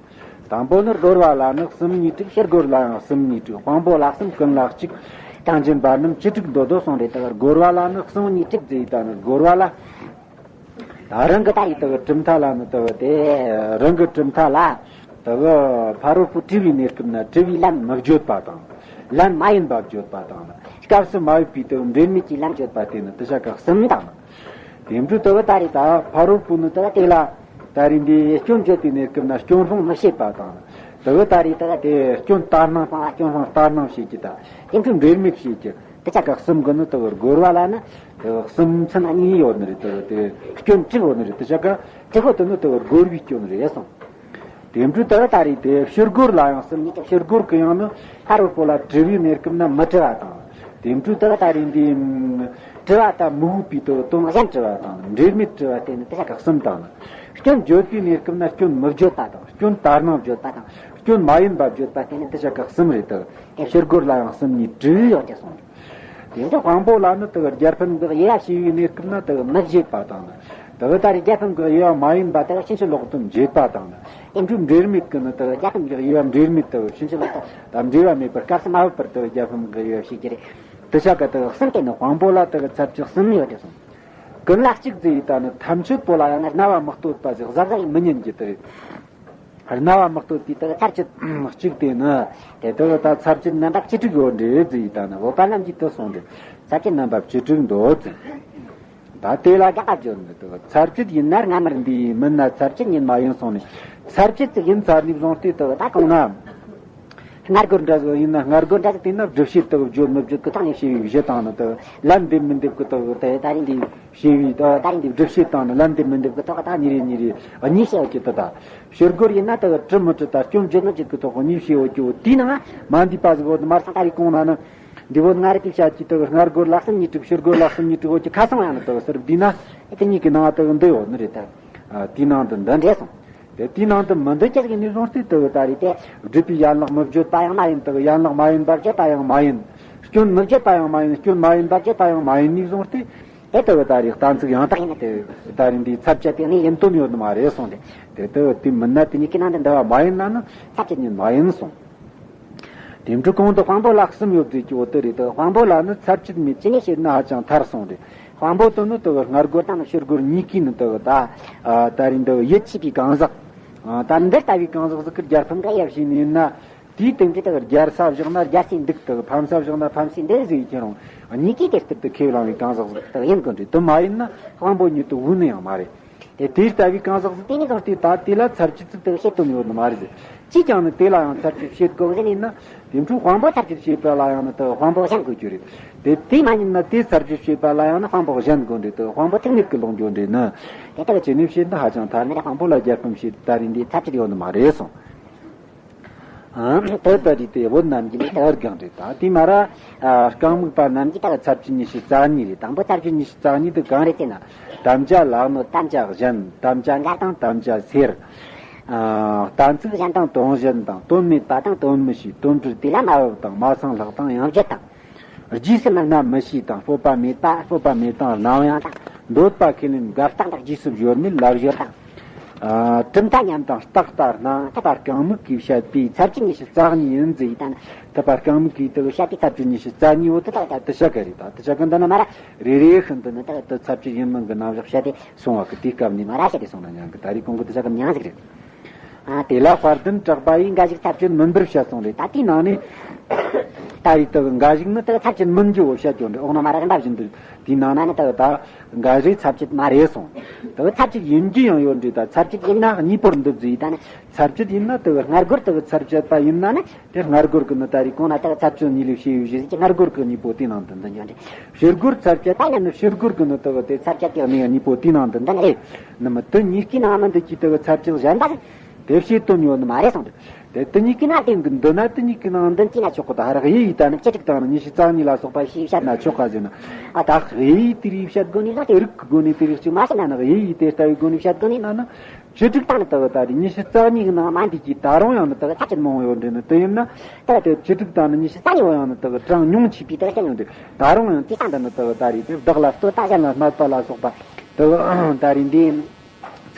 དང་པོ་ནི་སྒོར་བ་ལ་ནི་གསུམ་གཉིས་དྲུག་ཕྱི་སྒོར་ལ་ཡང་གསུམ་གཉིས་དྲུག་དཔང་པོ་ལ་གསུམ་ཀུན་ལ་གཅིག་གངས་ཅན་པ་རྣམས་ཅི་དྲུག་འདོད་དོ་གསུངས་རེད། དེ་གི་སྒོར་བ་ལ་ནི་གསུམ་གཉིས་དྲུག་ཟེར་ཡི་ད་ནི་སྒོར་བ་ལ། ད་རང་གི་ད་ཡི་དེ་གི་གྲུབ་མཐའ་ལ་ནི་དེ་གི་དེ་རང་གི་གྲུབ་མཐའ་ལ་དེ་གི་ཕ་རོལ་པོ་དྲི་བའི་གནས་སྐབས་ན་དྲི་བའི་ལན་མི་བརྗོད་པ་དང་། ལན་མ་ཡིན་པ་བརྗོད་པ་དང་། སྐབས་སུ་མ་ཡོད་པའི་དེ་གི་འབྲེལ་མེད་ཀྱི་ལན་བརྗོད་པ་དེ་ནི་དེ་ཆ་ག་གསུམ་དང་། དེ་འཕྲོས་དེ་གི་ད་རེས་ད་ཕ་རོལ་པོ་ནི་དེ་གི་དེ་ལ་ད་རེས་འདི་སྐྱོན་བརྗོད་པའི་གནས་སྐབས་ན་སྐྱོན་སྤང་མི་བྱེད་པ་དང་། དེ་གི་ད་རེས་དེ་གི་དེ་སྐྱོན་ལྟར་སྣང་སྤང་ལ་སྐྱོན་སྤང་ལྟར་སྣང་བྱེད་ཀྱི་དང་། དེ་འཕྲོས་འབྲེལ་མེད་བྱེད་ཀྱི་དེ་ཆ་ག་གསུམ་གི་ནི་དེ་གི་སྒོར་བ་ལ་ནི་དེ་གི་གསུམ་ཚན་གཉིས་ཡོད་ནི་རེད། དེ་གི་དེ་སྐྱོན་དྲུག་ཡོད་ནི་རེད། དེ་ཆ་ག་དྲུག་པོ་དེ་ནི་དེ་གི་སྒོར་བའི་སྐྱོན་རེད་གསུངས། དེ་འཕྲོས་དེ་གི་ད་རེས་དེ་ཕྱི་སྒོར་ལ་ཡང་གསུམ་གཉིས་ཀྱི་ཕྱི་སྒོར་གི་ཡང་ནི་ཕ་རོལ་པོ་ལ་དྲི་བའི་གནས་སྐབས་ན་མི་དྲི་བ་དང་། དེ་འཕྲོས་དེ་གི་ད་རེས་འདི་དྲི་བ་དང་མི་འོས་པའི་དེ་གི་དོན་གཞན་དྲི་བ་དང་འབྲེལ་མེད་དྲི་བ་དེ་ནི་དེ་ཆ་ག་གསུམ་དང་། སྐྱོན་བརྗོད་པའི་གནས་སྐབས་ན་སྐྱོན་མི་བརྗོད་པ་དང་། སྐྱོན་ལྟར་སྣང་བརྗོད་པ་དང་། སྐྱོན་མ་ཡིན་པ་བརྗོད་པ་དེ་ནི་དེ་ཆ་ག་གསུམ་རེད། དེ་གི་ཕྱི་སྒོར་ལ་ཡང་གསུམ་གཉིས་དྲུག་ཡོད་ཅེས་གསུངས། དེ་འཕྲོས་དཔང་པོ་ལ་ནི་དེ་གི་རྒྱལ་ཕམ་གྱི་དབྱེ་བ་ཕྱེ་བའི་གནས་སྐབས་ན་དེ་གི་མི་བྱེད་པ་དང་། དེ་གི་ད་རེས་རྒྱལ་ཕམ་གྱི་དབྱེ་བ་མ་ཡིན་པ་དེ་གི་ཕྱིན་ཅི་ལོག་ཏུ་འབྱེད་པ་དང་། དེ་འཕྲོས་འབྲེལ་མེད་ཀྱི་ནི་དེ་གི་རྒྱལ་ཕམ་གྱི་དབྱེ་བ་འབྲེལ་མེད་དེ་གི་ཕྱིན་ཅི་ལོག་ཏུ་དང་འབྲེལ་བ་མེད་པར་སྐབས་སུ་མ་བབ་པར་དེ་གི་རྒྱལ་ཕམ་གྱི་དབྱེ་བ་ཕྱེ་རྒྱུ་རེད། དེ་ཆ་ག་དེ་གི་གསུམ་དེ་ནི་དཔང་པོ་ལ་དེ་གི་ཚར་གཅོད་གསུམ་ཡོད་དེ་གསུངས། ཀུན་ལ་གཅིག་ཟེར་ཡི་ད་ནི་ཐམས་ཅད་པོ་ལ་ཡང་ན་རྣ་བ་མི་གཏོད་པ་ཟིག་གཟབ་གཟབ་མི་ཉན་རྒྱུ་དེ་རེད། རྣ་བ་མི་གཏོད་པའི་དེ་གི་ཚར་གཅོད་གཅིག་དེ་ནི། དེ་དེ་གི་ད་ཚར་གཅོད་རྣམ་པ་བཅུ་དྲུག་ཡོད་འདྲེ་ཟེར་ཡི་ད་ནི་བོད་པ་རྣམས་ཀྱིས་དེ་གསུངས་ཏེ། ཚར་གཅོད་རྣམ་པ་བཅུ་དྲུག་འདུག་ཟེར། ད་དེ་ལ་དགག་པ་བརྗོད་ནི་དེ་གི་ཚར་གཅོད་ཡིན་ན་སྔ་མར་འདི་ཡིན། མིན་ན་ཚར་གཅོད་ཡིན་མ་ཡིན་གསུངས་ནས། ཚར་གཅོད་ཅིག་ཡིན་ཚར་ནས་བཟུང་སྟེ་དེ་གི་ད་གང་ན། སྔ་རྒོལ་འདྲ་ཟིག་ཡིན་ན་སྔ་རྒོལ་འདྲ་ཟིག་དེ་ན་སྒྲུབ་བྱེད་དེ་གི་བརྗོད་མི་བརྗོད་ཀྱི་ཐོག་ནས་བྱས་པའི་གཞི་དང་ནི་དེ་གི་ལན་འདེབས་མི་འདེབས་ཀྱི་དེ་གི་དེ་ད་རིང་འདི་བྱས་པའི་དེ་ད་རིང་འདི་སྒྲུབ་བྱེད་དང་ནི་ལན་འདེབས་མི་འདེབས་ཀྱི་ཐོག་ད་གཉིས་རེ་གཉིས་རེ་གཉིས་བྱས་ཀྱི་དེ་ད། ཕྱི་རྒོལ་ཡིན་ན་དེ་གི་དྲི་མི་དྲི་ད་སྐྱོན་བརྗོད་མི་བརྗོད་ཀྱི་ཐོག་གཉིས་བྱས་ཡོད་ཀྱི་འོ། དེའི་ནང་མ་འདི་པ་ཟིག་འོ། དེ་མར་སང་ད་རིང་གོང་ན་ནི། འདི་བོ་སྔར་གྱི་བཤད་ཀྱི་དག་སྔར་རྒོལ་ལ་གསུམ་གཉིས་དྲུག་ཕྱི་རྒོལ་ལ་གསུམ་གཉིས་དྲུག་བོ་གྱི་ཁ་སང་ཡང་ནི་དག་ཟེར་བསྡུས་ན་དེ་གཉིས་ཀྱི་ནང་དག་འདི་ཡོད་ནི་རེད་ད། དེའི་ནང་དུ་འདི་འདྲེས་སོང་། དེ་དེའི་ནང་དུ་མི་འདི་ཅི་ཟིག་ནས་བཟུང་སྟེ་དག་ད་རེད་དེ། སྒྲུབ་པའི་ཡན་ལག་མི་བརྗོད་པ་ཡང་མ་ཡིན་དག་ཡན་ལག་མ་ཡིན་པ་བརྗོད་པ་ཡང་མ་ཡིན། སྐྱོན་མི་བརྗོད་པ་ཡང་མ་ཡིན། སྐྱོན་མ་ཡིན་པ་བརྗོད་པ་ཡང་མ་ཡིན་ནས་བཟུང་སྟེ། དེ་ལྟ་བུ་ད་རེས་གཏན་ཚིགས་ཡང་དག་ཡིན་ན་དེ་ད་རེས་འདིའི་ཚར་བཅད་དེ་ནི་ཡིན་དོན་ཡོད་ནི་མ་རེད་གསུངས་ཏེ། དེ་ལྟ་བུ་དེ་མིན་ན་དེ་གཉིས་ཀྱི་ནང་དུ་འདུ་བ་མ་ཡིན་ན་ནི་ཚར་བཅད་ཉིད་མ་ཡིན་གསུངས། དེ་འཕྲོས་གོང་དུ་དཔང་པོ་ལ་གསུམ་ཡོད་ཟེར་གྱི་འོ་དེ་རེད་དེ། དཔང་པོ་ལ་ནི་ཚར་བཅད་མེད་ཅི་ནས་བཤད་ན་ཧ་ཅང་ཐལ་གསུངས་ཏེ། དཔང་པོ་དེ་ནི་དེ་སྔར་རྒོལ་དང་ནི་ཕྱི་རྒོལ་གཉིས་ཀའི་ནི་དེ་ད་ད་རེས་འདི་ཡིད་ཆེས་པའི་གང་ཟག་ད་འདི་ལྟ་བུའི་གང་ཟག་ཟིག་གི་རྒྱལ་ཕམ་འགའ་ཡབ་བྱས་ནས་ཡིན་ན། དེའི་སྟེང་དུ་དག་རྒྱལ་ས་བཞག་ན་རྒྱལ་སའི་འདུག་དག་ཕམ་ས་བཞག་ན་ཕམ་སའི་འདུག་ཟེར་ཁྱེད་རང་གཉིས་ཀས་དེ་ལྟར་དུ་ཁས་བླངས་པའི་གང་ཟག་ཟིག་དག་ཡིན་དགོས་འདྲ། དུ་མ་ཡིན་ན་དཔང་པོ་ཉིད་དུ་བུད་ནི་ཡང་མ་རེད། དེ་དེ་ལྟ་བུའི་གང་ཟག་ཟིག་དེ་ནས་བཟུང་སྟེ་ད་དེ་ལ་ཚར་བཅད་ཟིག་དག་བྱེད་དོན་ཡོད་ནི་མ་རེད་ཟེར། ཅིས་ཀྱང་ནི་དེ་ལ་ཡང་ཚར་བཅད་བྱེད་དགོས་ཟེར་ནས་ན། དེ་འཕྲོས་དཔང་པོ་ཚར་བཅད་བྱེད་པ་ལ་ཡང་ནི་དག་དཔང་པོ་གཞན་དགོས་རྒྱུ་རེད། དེ་དེ་མ་ཡིན་ན་དེ་ཚར་བཅད་བྱེད་པ་ལ་ཡང་ནི་དཔང་པོ་གཞན་དགོས་འདྲ། དག་དཔང་པོ་ཐུག་མེད་ཀྱི་ལོག་འགྱོ་འདྲ་ནི། དེ་ལྟར་བྱས་ནས་བཤད་ན་ཧ་ཅང་ཐལ་ནི་རེད། དཔང་པོ་ལ་རྒྱལ་ཕམ་བྱེད་ད་རེས་འདི་ཚར་བཅད་ཡོད་ནི་མ་རེད་གསུངས། དེ་ལྟ་རེད་དེ། བོད་རྣམས་ཀྱི་ནི་དེ་བར་གང་རེད་ད། དེ་མ་ར་རྐང་མུག་པ་རྣམས་ཀྱི་ད་ཚར་བཅད་ཉི་ཤུ་རྩ་གཉིས་རེད། དང་པོ་ཚར་བཅད་ཉི་ཤུ་རྩ་གཉིས་དེ་གང་རེད་ཟེར་ན། དམ་བཅའ་ལ་གནོད་དམ་བཅའ་གཞན། དམ་བཅའ་འགལ་དང་དམ་བཅའ་སེལ། གཏན་ཚིགས་གཞན་དང་དོན་གཞན་དང་། དོན་མེད་པ་དང་དོན་མི་ཤེས། དོན་གྲུབ་དེ་ལ་མ་བབ་དང་། མ་སངས་ལྷག་དང་ཡང་བརྗོད་དང་། རྗེས་སུ་མི་སྣང་མི་ཤེས་དང་། སྤོབས་པ་མེད་པ་སྤོབས་པ་མེད་དང་སྣང་ཡང་དང་། འདོད་པ་ཁས་ལེན་འགལ་རྟགས་དང་། རྗེས་སུ་སྦྱོར་མེད་ལབ་སྦྱོར་དང་། ཨ། གྲུབ་མཐའ་ཉམས་དང་རྟག་ལྟ་སྣང་། ཐུབ་པ་རྐང་མུག་གིས་བཤད་པའི་ཚར་བཅད་ཉི་ཤུ་རྩ་གཉིས་ཡིན་ཟེར་ཡི་ད་ནི། ཐུབ་པ་རྐང་མུག་གིས་དེ་བཤད་པའི་ཚར་བཅད་ཉི་ཤུ་རྩ་གཉིས་འོ་དེ་དག་ད་དེ་བཤད་གི་རེད་ད། དེ་བཤད་གི་འདི་ནི་མ་ར་རེ་རེ་བཞིན་དུ་ནི་ད་དེ་ཚར་བཅད་ཡིན་མིན་གི་རྣམ་གཞག་བཤད་དེ་སོང་བ་གི། དེའི་སྐབས་ནས་མ་ར་བཤད་དེ་སོང་ན་ཉན་གི། ད་རེས་གོང་གི་དེ་བཤད་གི་མྱང་ཟིག་རེད། ཨ། དེ་ལ་དཔལ་ལྡན་གྲགས་པ་ཡིས་འགའ་ཞིག་ཚར་བཅད་མིན་པར་བཤད་སོང་རེད། ད་དེའི་ནང་ནས་ད་རེས་དག་འགའ་ཞིག་ནི་དག་ཚར་བཅད་མིན་རྒྱུ་བོ་བཤད་ཀྱང་རེད། འོ་ན་མ་ར་རིམ་པ་བཞིན་དུ་དེའི་ནང་ན་ནི་དག་ད་འགའ་རེ་ཚར་བཅད་མ་རེད་སོང་། དག་ཚར་བཅད་ཡིན་རྒྱུ་ཡང་ཡོད་རེད། ད་ཚར་བཅད་ཡིན་ན་གཉིས་པོར་འདུ་བཟོས་ད་ནི། ཚར་བཅད་ཡིན་ན་དག་སྔར་རྒོལ་དག་ཚར་བཅད་པ་ཡིན་ན་ནི། དེ་སྔར་རྒོལ་གི་ནི་ད་རེས་གོང་ན་དག་ཚར་བཅད་གཉིས་ལས་བྱས་ཡོད་ཞེས་ཀྱི་སྔར་རྒོལ་གི་གཉིས་པོ་དེའི་ནང་དུ་འདུ་འགྱོ་རེད། ཕྱིར་རྒོལ་ཚར་བཅད་ད་ཡང་ནི་ཕྱིར་རྒོལ་གི་ནི་དག་དེ་ཚར་བཅད་དེ་གནས་གཉིས་པོ་དེའི་ནང་དུ་འདུ་ནི་རེད། ནི་མི་དེ་གཉིས་ཀའི་ནང་མི་འདུ་ཀྱི་དག་ཚར་བཅད་གཞན་པ་ཟིག་དེ་བྱེད་དོན་ཡོད་ནི་མ་རེད་གསུངས་ཏེ། དེ་དེ་གཉིས་ཀའི་ནང་དེ་འདུ་ན་དེ་གཉིས་ཀའི་ནང་འདུ་ཀྱི་ན་ཆོག་གི། ད་རག་ཡེ་ཡི་ད་ནི་བཅུ་དྲུག་དང་ནི་ཉི་ཤུ་རྩ་གཉིས་ལ་སོགས་པ་ཞེས་བཤད་ན་ཆོག་ག་ཟེར་ན། ཨ། ད་ཡེ་ཡི་དེ་རིགས་བཤད་དགོས་ནི་ན་དེ་རིགས་ཀྱི་སྒོ་ནས་དེ་རིགས་ཅིག་མ་བཤད་ན་ནི། ཡེ་ཡི་དེ་ལྟ་བུའི་སྒོ་ནས་བཤད་དགོས་ནི་ན་ནི། བཅུ་དྲུག་དང་ནི་དག་ད་རེས་ཉི་ཤུ་རྩ་གཉིས་ཀྱི་ནང་མ་འདུས་ཀྱི་ད་རུང་ཡང་ནི་དག་ཚར་བཅད་མང་བོ་ཡོད་འདྲ་ནི། དེ་ཡིན་ན་དག་དེ་བཅུ་དྲུག་དང་ནི་ཉི་ཤུ་རྩ་གཉིས་བོ་ཡང་ནི་དག་གྲངས་ཉུང་ཆེ་བའི་དག་ཅན་ཡོད་འདྲ། ད་རུང་ཡང་དེ་ལྟ་འདི་ནི་དག་ད་རེས་དེ་བདག་ལ་ལྟོས་ད་གཞན་ལ་སྨད་པ་ལ་སོགས་པ་དག་ད་རེས་འདི་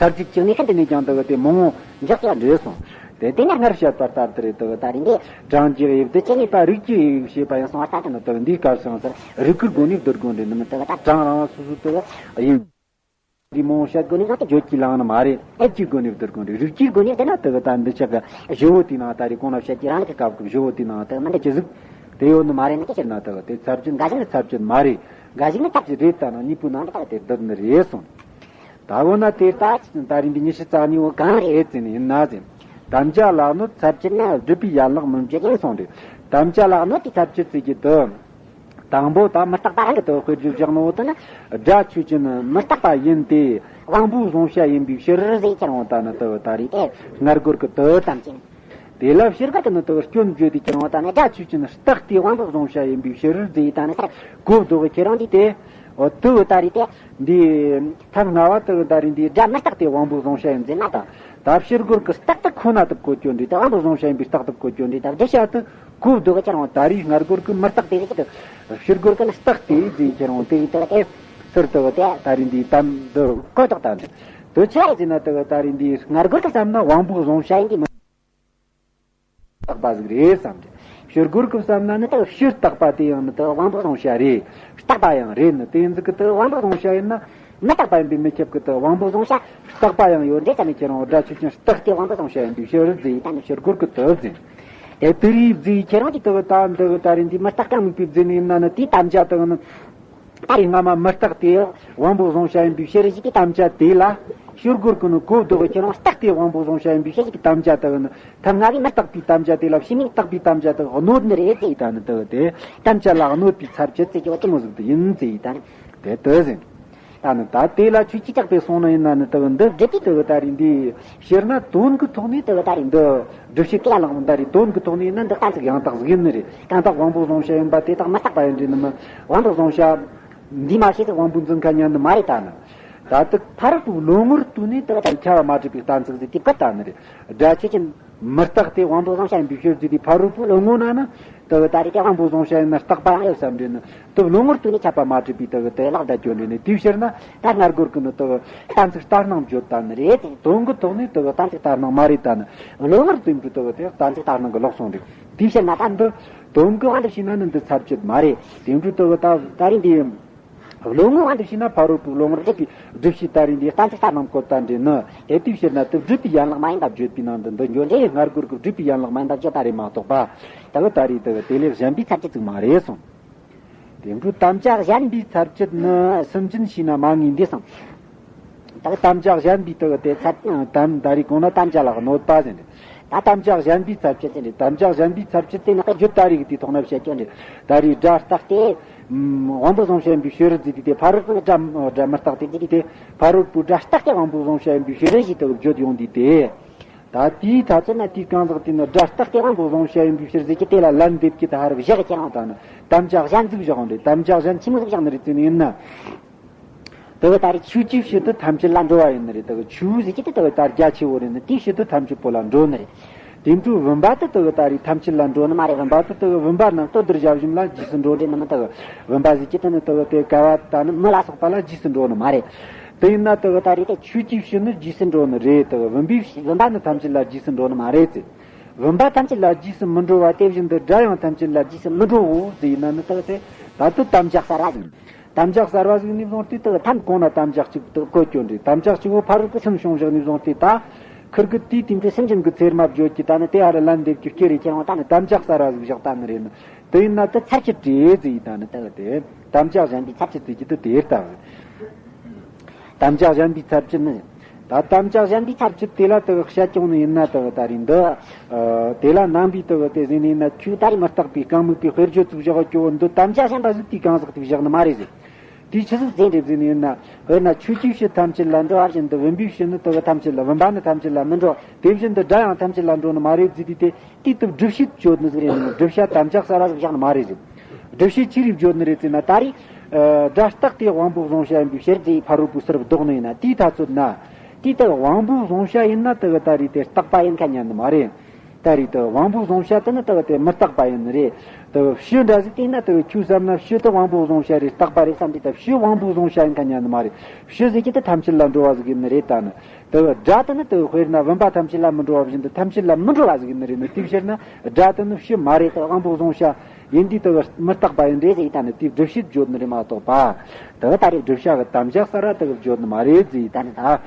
ཚར་གཅིག་གཅིག་ནས་ཤིན་ཏུ་ནས་ཀྱང་དག་དེ་མང་བོ་འཇོག་ཡ་འདྲ་སོང་། དེ་དེ་ནས་སྔར་བཤད་པ་ལྟར་དུ་རེད། དག་ད་རེས་འདི་གྲངས་ཀྱི་དབྱིབས་དེ་ཅི་ནུས་པ་རིགས་ཀྱི་དབྱིབས་ཞེས་པ་ཡང་གསུངས་པ་ལྟར་དུ་ནི་དག་འདིའི་སྐབས་སུ་ཡང་ཟེར་རིགས་ཀྱི་སྒོ་ནས་བསྡུར་དགོས་འདྲ་ནི་མི་དག་ད་གྲངས་རང་སོ་སོ་དག་ཡིན། འདི་མང་བཤད་དགོས་ནས་ད་དེ་བརྗོད་ཀྱི་ལའང་ནི་མ་རེད། དབྱིབས་ཀྱི་སྒོ་ནས་བསྡུར་དགོས་རེད། རིགས་ཀྱི་སྒོ་ནས་བསྡུར་ན་དེ་གི་ད་འདི་ཆགས་གི་བཞི་བོ་དེའི་ནང་ད་རེས་གོང་ན་བཤད་ཀྱི་རང་ལུགས་ཀྱི་སྐབས་ཀྱི་བཞི་བོ་དེའི་ནང་དེ་མི་འདྲ་ཅི་ཟིག་དེ་ཡོད་ནི་མ་རེད། ནི་ཅི་ཕྱིར་ན་དེ་གི་དེ་ཚར་གཅོད་འགའ་ཞིག་ནི་ཚར་གཅོད་མ་རེད། འགའ་ཞིག་ནི་ཚར་གཅོད་རེད། ད་ནི་གཉིས་པོའི་ནང་དུ་ད་དེ་བསྡུར་ནི་རེད་གསུངས། ད་འོ་ན་དེ་ད་ད་རེས་འདི་ཉི་ཤུ་རྩ་གཉིས་བོ་གང་རེད་ཟེར་ནི་ཡིན་ན་ཟེར། དམ་བཅའ་ལ་གནོད་ཚར་གཅོད་ནི་སྒྲུབ་པའི་ཡན་ལག་མི་འབྱེད་ཡིན་གསུངས་རེད། དམ་བཅའ་ལ་གནོད་དེ་ཚར་གཅོད་ཟེར་གྱི་དེ། དང་པོ་ད་མི་རྟག་པ་རང་གི་དུ་དཔེར་བརྗོད་བཞག་ནོ་དུ་ནི། སྒྲ་ཆོས་ཅན་མི་རྟག་པ་ཡིན་ཏེ། དབང་པོའི་གཟུང་བྱ་ཡིན་པའི་ཕྱིར་ཟེར་ཁྱེར་འོང་ད་ནི་དུ་ད་རེད་དེ། སྔར་རྒོལ་གི་དུ་དམ་ཅན། དེ་ལ་ཕྱིར་རྒོལ་གི་ནི་དུ་སྐྱོན་བརྗོད་དེ་ཁྱེར་འོང་ད་ནི། སྒྲ་ཆོས་ཅན་རྟག་སྟེ་དབང་པོའི་གཟུང་བྱ་ཡིན་པའི་ཕྱིར་ཟེར་ད་ནི་སར་གོ་བཟློག་གི་ཁྱེར་འོང་དེ་དེ། འོ་དུ་ད་རེད་དེ། འདི་ཐབས་སྔ་བ་དུ་ད་རེད་འདི་སྒྲ་མི་རྟག་སྟེ་དབང་པོའི་གཟུང་བྱ་ཡིན་ཟེར་ན་ད། ད་ཕྱིར་རྒོལ་གི་རྟག་ཏུ་ཁོ་ན་དུ་གོ་སྐྱོན་འདྲི་ད། དབང་པོའི་གཟུང་བྱ་ཡིན་པའི་རྟག་ཏུ་གོ་སྐྱོན་འདྲི་ད། བསྒྲུབ་བྱ་དུ་གོ་བཟློག་ཁྱེར་འོང་ད་རེས་སྔར་རྒོལ་གི་མི་རྟག་སྟེ་ཟེར་གྱི་དུ། ཕྱིར་རྒོལ་གི་ནི་རྟག་སྟེ་ཟེར་ཁྱེར་འོང་དེ་ཡི་དུ་དེ། ཟུར་དུ་དེ་ད་རེས་འདི་དམ་དུ་གོ་ཐོག་ད་འདི། དུ་ཆ་ཡི་ཟེར་ན་དུ་ད་རེས་འདི་སྔར་རྒོལ་གི་བསམ་ན་དབང་པོའི་གཟུང་བྱ་ཡིན་གྱི་མི་རྟག་པ་ཟིག་རེད་བསམ་གྱི། ཕྱིར་རྒོལ་གི་བསམ་ན་ནི་དུ་ཕྱིར་རྟག་པ་དེ་ཡང་ནི་དུ་དབང་པོའི་གཟུང་བྱ་རེད། རྟག་པ་ཡང་རེད། ནི་དེ་ཡིན་ཟིག་གི་དུ་དབང་པོའི་གཟུང་བྱ་ཡིན་ན། མི་རྟག་པ་ཡིན་པས་མི་ཁྱབ་ཀི་དུ་དབང་པོའི་གཟུང་བྱ་རྟག་པ་ཡང་ཡོད་འདྲེ་ཙམ་ནི་ཁྱེད་རང་སྒྲ་ཆོས་ཅན་རྟག་སྟེ་དབང་པོའི་གཟུང་བྱ་ཡིན་པའི་ཕྱིར་རྫི་ཡིས་ད་ནི་ཕྱིར་རྒོལ་གི་དུ་རྫི། དེ་དུ་རིགས་རྫི་ཡིས་ཁྱེད་རང་གི་དུ་ད་འདི་གི་ད་རེས་འདི་མི་རྟག་གང་མིག་པའི་རྫི་ནི་ཡིན་ན་ནི་དེའི་དམ་བཅའ་དུ་ནི། ད་རེས་སྔ་མ་མི་རྟག་སྟེ་དབང་པོའི་གཟུང་བྱ་ཡིན་པའི་ཕྱིར་ཞིག་གི་དམ་བཅའ་དེ་ལ་ཕྱིར་རྒོལ་གི་ནི་གོ་བདོ་གི་ཁྱེད་རང་རྟག་སྟེ་དབང་པོའི་གཟུང་བྱ་ཡིན་པའི་ཕྱིར་ཞིག་གི་དམ་བཅའ་དུ་ནི་ཐབས་སྔ་བའི་མི་རྟག་པའི་དམ་བཅའ་དེ་ལ་ཕྱི་མའི་རྟག་པའི་དམ་བཅའ་དུ་གནོད་ནི་རེད་རྫི་ཡིས་ད་ནི་དུ་དེ་དམ་བཅའ་ལ་གནོད་པའི་ཚར་གཅོད་རྫི་གི་བ་དུ་མོ་ཟིག་དུ་ཡིན་རྫི་ཡིས་ད་ནི་དེ་དུ་ཟིན། ད་ནི་ད་དེ་ལ་ཆོས་ཀྱི་ལྕགས་པས་སོང་ན་ཡིན་ན་ནི་དེ་གི་འདི་སྒྲུབ་པའི་དེ་གི་ད་རེས་འདི་ཕྱིར་ན་དོན་གི་ཐོག་ནས་དེ་གི་ད་རེས་འདི་སྒྲུབ་བྱེད་ཀྱི་ལག་ལེན་ད་རེས་དོན་གི་ཐོག་ནས་ཡིན་ན་འདི་གཏན་ཚིགས་ཡང་དག་ཟིག་ཡིན་ནི་རེད། གང་དག་དབང་པོ་གཟུང་བྱ་ཡིན་པ་དེ་དག་མི་རྟག་པ་ཡིན་རེད་ནི་མི། དབང་པོ་གཟུང་བྱ་འདི་མ་བྱས་ཏེ་དབང་པོ་འཛིན་མཁན་ཡིན་ནི་མ་རེད། ད་ནི་ད་དེ་ཕ་རོལ་པོའི་བློ་ངོར་ལྟོས་ནས་དེ་གི་ད་རེས་ཁྱབ་པ་མ་གྲུབ་པའི་གཏན་ཚིགས་ཟིག་དེ་བཀོད་ད་ནི་རེད། སྒྲ་ཆོས་ཅན། མི་རྟག་སྟེ་དབང་པོ་གཟུང་བྱ་ཡིན་པའི་ཕྱིར་ཟེར་དུས་ཕ་རོལ་པོའི་བློ་ངོ་ན་ནི་དེ་གི་ད་རེས་དེ་དབང་པོ་གཟུང་བྱ་ཡིན་ན་རྟག་པ་ཡང་ཡོད་བསམ་རེད་ནི། དེ་བློ་ངོར་ལྟོས་ནས་ཁྱབ་པ་མ་གྲུབ་པའི་དེ་གི་དེ་ལག་བརྡ་སྐྱོན་རེད་ནི། དེའི་ཕྱིར་ན་ད་སྔར་རྒོལ་གི་ནི་དེ་གི་གཏན་ཚིགས་ལྟར་སྣང་བརྗོད་ད་ནི་རེད། དོན་གི་ཐོག་ནས་དེ་གི་གཏན་ཚིགས་ལྟར་སྣང་མ་རེད། ད་ནི་བློ་ངོར་ལྟོས་པའི་དེ་གི་དེ་གཏན་ཚིགས་ལྟར་སྣང་གི་ལོག་སོང་རེད། དེའི་ཕྱིར་ན་ད་འདི་དོན་གི་དབང་དུ་བྱས་ན་ནི་འདི་ཚར་གཅོད་མ་རེད། དེ་འདྲའི་དེ་གི་ད་ད་རེས་འདི་བློ་ངོ་བ་འདི་ཤེས་ན་ཕ་རོལ་པོའི་བློ་ངོར་སྒྲུབ་པའི་སྒྲུབ་བྱེད་ད་རེས་འདི་གཏན་ཚིགས་ལྟར་སྣང་བཀོད་ད་འདྲེ་ནི། དེ་དུས་ཕྱིར་ན་དེ་སྒྲུབ་པའི་ཡན་ལག་མ་ཡིན་པ་བརྗོད་པའི་ནང་དུ་འདི་འགྱོ་འདྲེ། སྔར་རྒོལ་གྱི་སྒྲུབ་པའི་ཡན་ལག་མ་ཡིན་པ་བརྗོད་པ་རེད་མ་གཏོགས་པ། ད་གི་ད་རེས་དེ་དེ་ལས་གཞན་པའི་ཚར་གཅོད་ཅིག་མ་རེད་གསུངས། དེ་འཕྲོས་དམ་བཅའ་གཞན་པའི་ཚར་གཅོད་ནི་སུན་འབྱིན་བྱས་ན་མ་ངེས་འདི་གསུངས། ད་གི་དམ་བཅའ་གཞན་པའི་དེ་གི་དེ་ཚར་དམ་ད་རེས་གོང་ན་དམ་བཅའ་ལ་གནོད་པ་ཟེར་འདྲེ། ད་དམ་བཅའ་གཞན་པའི་ཚར་གཅོད་ཟེར་འདྲེ། དམ་བཅའ་གཞན་པའི་ཚར་གཅོད་དེ་ནི་བརྗོད་ད་རེས་ཀྱི་དེའི་ཐོག་ན་བཤད་ཀྱི་འདྲེ། ད་རེས་སྒྲ་རྟག་སྟེ། དབང་པོ་གཟུང་བྱ་ཡིན་པའི་ཕྱིར་ཟེར་དུས་དེ་ཕ་རོལ་པོ་སྒྲ་སྒྲ་མི་རྟག་སྟེ་ཟེར་དུས་དེ་ཕ་རོལ་པོའི་སྒྲ་རྟག་སྟེ་དབང་པོ་གཟུང་བྱ་ཡིན་པའི་ཕྱིར་ཞེས་དེ་བརྗོད་ཡོང་དུས་དེ། ད་དེའི་ཐ་ཚོད་ན་དེའི་གང་ཟག་དེ་ནི་སྒྲ་རྟག་སྟེ་དབང་པོ་གཟུང་བྱ་ཡིན་པའི་ཕྱིར་ཟེར་གྱི་དེ་ལ་ལན་འདེབས་ཀྱི་ད་ཧར་བཞག་ཁྱེད་རང་དང་ནི་དམ་བཅའ་གཞན་ཟིག་བཞག་འོང་རེད། དམ་བཅའ་གཞན་ཆི་མོ་ཟིག་བཞག་ནི་རེད་ཟེར་ནི་ཡིན་ན། དེ་གི་ད་རེས་ཆོས་ཀྱི་ཕྱི་དུ་ཐམས་ཅད་ལ་འགྲོ་བ་ཡིན་ནི་རེད། དེ་གི་ཆོས་ཟེར་གྱི་དེ་དེ་གི་ད་རྒྱ་ཆེ་བོ་རེད་ནི། དེའི་ཕྱི་དུ་ཐམས་ཅད་པོ་ལ་འགྲོ་ནི་རེད། དེ་འཕྲོས་བུམ་པ་དེ་དེ་གི་ད་རེས་ཐམས་ཅད་ལ་འགྲོ་ནི་མ་རེད། བུམ་པ་དེ་དེ་གི་བུམ་པ་རྣམས་ལྟོ་ལྡིར་བྱ་བཞིན་ལ་རྗེས་སུ་འགྲོ་འདྲེ་ནི་མི། དེ་གི་བུམ་པ་ཟེར་གྱི་དེ་ནི་དེ་གི་དེ་ཀ་བ་ད་ནི་མི་ལ་སོགས་པ་ལ་རྗེས་སུ་འགྲོ་ནི་མ་རེད། དེ་ཡིན་ན་དེ་གི་ད་རེས་དེ་ཆོས་ཀྱི་ཕྱི་ནི་རྗེས་སུ་འགྲོ་ནི་རེད། དེ་གི་བུམ་པའི་བུམ་པ་ནི་ཐམས་ཅད་ལ་རྗེས་སུ་འགྲོ་ནི་མ་རེད་ཟེར། བུམ་པ་ཐམས་ཅད་ལ་རྗེས་སུ་མི་འགྲོ་བ་དེ་བཞིན་དུ་སྒྲ་ཡང་ཐམས་ཅད་ལ་རྗེས་སུ་མི་འགྲོའོ་ཟེར་ཡིན་ན་ནི་དེ་གི་དེ་ད་དུ་དམ་བཅའ་གསར་བ་ཡིན། དམ་བཅའ་གསར་བ་ཟིག་ནས་བཟུང་སྟེ་དེ་ཐམ་གོང་ན་དམ་བཅའ་གཅིག་ཏུ་བཀོད་སྐྱོན་རེད། དམ་བཅའ་གཅིག་པོ་ཕ་རོལ་ཏུ་སེམས་བྱུང་བཞག་ནས་བཟུང་སྟེ་ད་ཁིར་གི་དུས་དེ་འདྲ་སེམས་ཅན་གྱི་ཚེར་མ་བརྗོད་ཀྱི་ད་ནི་དེ་ཧ་ར་ལན་འདེབས་ཀྱི་སྐྱེ་རེ་ཁྱེད་རང་ད་ནི་དམ་བཅའ་གསར་བ་ཟིག་བཞག་ད་ནི་རེད་ནི། དེ་ཡིན་ན་དེ་ཚར་གཅོད་རེད་ཟེར་ཡིན་ད་ནི་དེ་གི་དེ་དམ་བཅའ་གཞན་པའི་ཚར་གཅོད་ཟེར་གྱི་དེ་དེ་ལྟ་བུ། དམ་བཅའ་གཞན་པའི་ཚར་གཅོད་ནི། ད་དམ་བཅའ་གཞན་པའི་ཚར་གཅོད་དེ་ལ་དེ་གི་བཤད་ཀྱང་ནི་ཡིན་ན་དེ་གི་ད་རེས་འདི། དེ་ལ་ནང་པའི་དེ་གི་དེ་ཟེར་ནི་ཡིན་ན་ཁྱོད་ད་རེས་མི་རྟག་པའི་རྐང་མུག་པའི་དཔེར་བརྗོད་ཚུགས་བཞག་གི་འདི་དམ་བཅའ་གཞན་པ་ཟིག་དེའི་གང་ཟག་དེ་བཞག་ནི་མ་རེད་ཟེར། དེ་ཆི་ཟིག་ཟེར་འདྲེ་ཟེར་ནི་ཡིན་ན། དཔེར་ན་ཆོས་ཀྱི་ཕྱི་ཐམས་ཅད་ལ་འགྲོ་བ་བཞིན་དུ་བུམ་པའི་ཕྱི་ནི་དེ་གི་ཐམས་ཅད་ལ་བུམ་པ་ནི་ཐམས་ཅད་ལ་མི་འགྲོ། དེ་བཞིན་དུ་སྒྲ་ཡང་ཐམས་ཅད་ལ་འགྲོ་ནི་མ་རེད་ཟེར་དུས་དེ། དེ་དུ་སྒྲུབ་བྱེད་བརྗོད་ནི་ཟིག་རེད་ནི། སྒྲུབ་བྱ་དམ་བཅའ་གསར་བ་ཟིག་བཞག་ནི་མ་རེད་ཟེར། སྒྲུབ་བྱེད་ཅི་རིགས་བརྗོད་ནི་རེད་ཟེར་ན་ད་རེས། སྒྲ་རྟག་སྟེ་དབང་པོ་གཟུང་བྱ་ཡིན་པའི་ཕྱིར་ཟེར་ཕ་རོལ་པོའི་ཕྱིར་བཟློག་ནི་ཡིན་ན་དེའི་ཐ་ཚོད་ན། དེ་ལྟར་དབང་པོ་གཟུང་བྱ་ཡིན་ན་དེ་གི་ད་རེས་དེ་རྟག་པ་ཡིན་ཁ་ཉན་ནི་མ་རེད། ད་རེས་དེ་དབང་པོ་གཟུང་བྱ་དེ་ནི་དེ་གི་དེ་མི་རྟག་པ་ཡིན་ནི་རེད། དེ་གི་ཕྱི་འདྲ་ཟིག་དེ་ན་དེ་གི་ཁྱོད་བསམ་ན་ཕྱི་དེ་དབང་པོ་གཟུང་བྱ་རེད་རྟག་པ་རེད་བསམ་དུས་ད་ཕྱི་དབང་པོ་གཟུང་བྱ་ཡིན་ཁ་ཉན་ནི་མ་རེད། ཕྱི་ཟེར་གྱི་དེ་ཐམས་ཅད་ལ་འགྲོ་བ་ཟིག་ཡིན་ནི་རེད་ད་ནི། དེ་གི་སྒྲ་དེ་ནི་དེ་གི་དཔེར་ན་བུམ་པ་ཐམས་ཅད་ལ་མི་འགྲོ་བ་བཞིན་དུ་ཐམས་ཅད་ལ་མི་འགྲོ་བ་ཟིག་ཡིན་ནི་རེད་ནི། དེའི་ཕྱིར་ན་སྒྲ་དེ་ནི་ཕྱི་མ་རེད། དེ་དབང་པོ་གཟུང་བྱ་ཡིན་དུས་དེ་གི་མི་རྟག་པ་ཡིན་རེད་ཟེར་ཡིན་ད་ནི་དེའི་སྒྲུབ་བྱེད་བརྗོད་ནི་རེད་མ་གཏོགས་པ། དེ་གི་ད་རེས་བསྒྲུབ་བྱ་གི་དམ་བཅའ་གསར་བ་དེ་གི་བརྗོད་ནི་མ་རེད་ཟེར་ཡིན་ད་ནི་ད།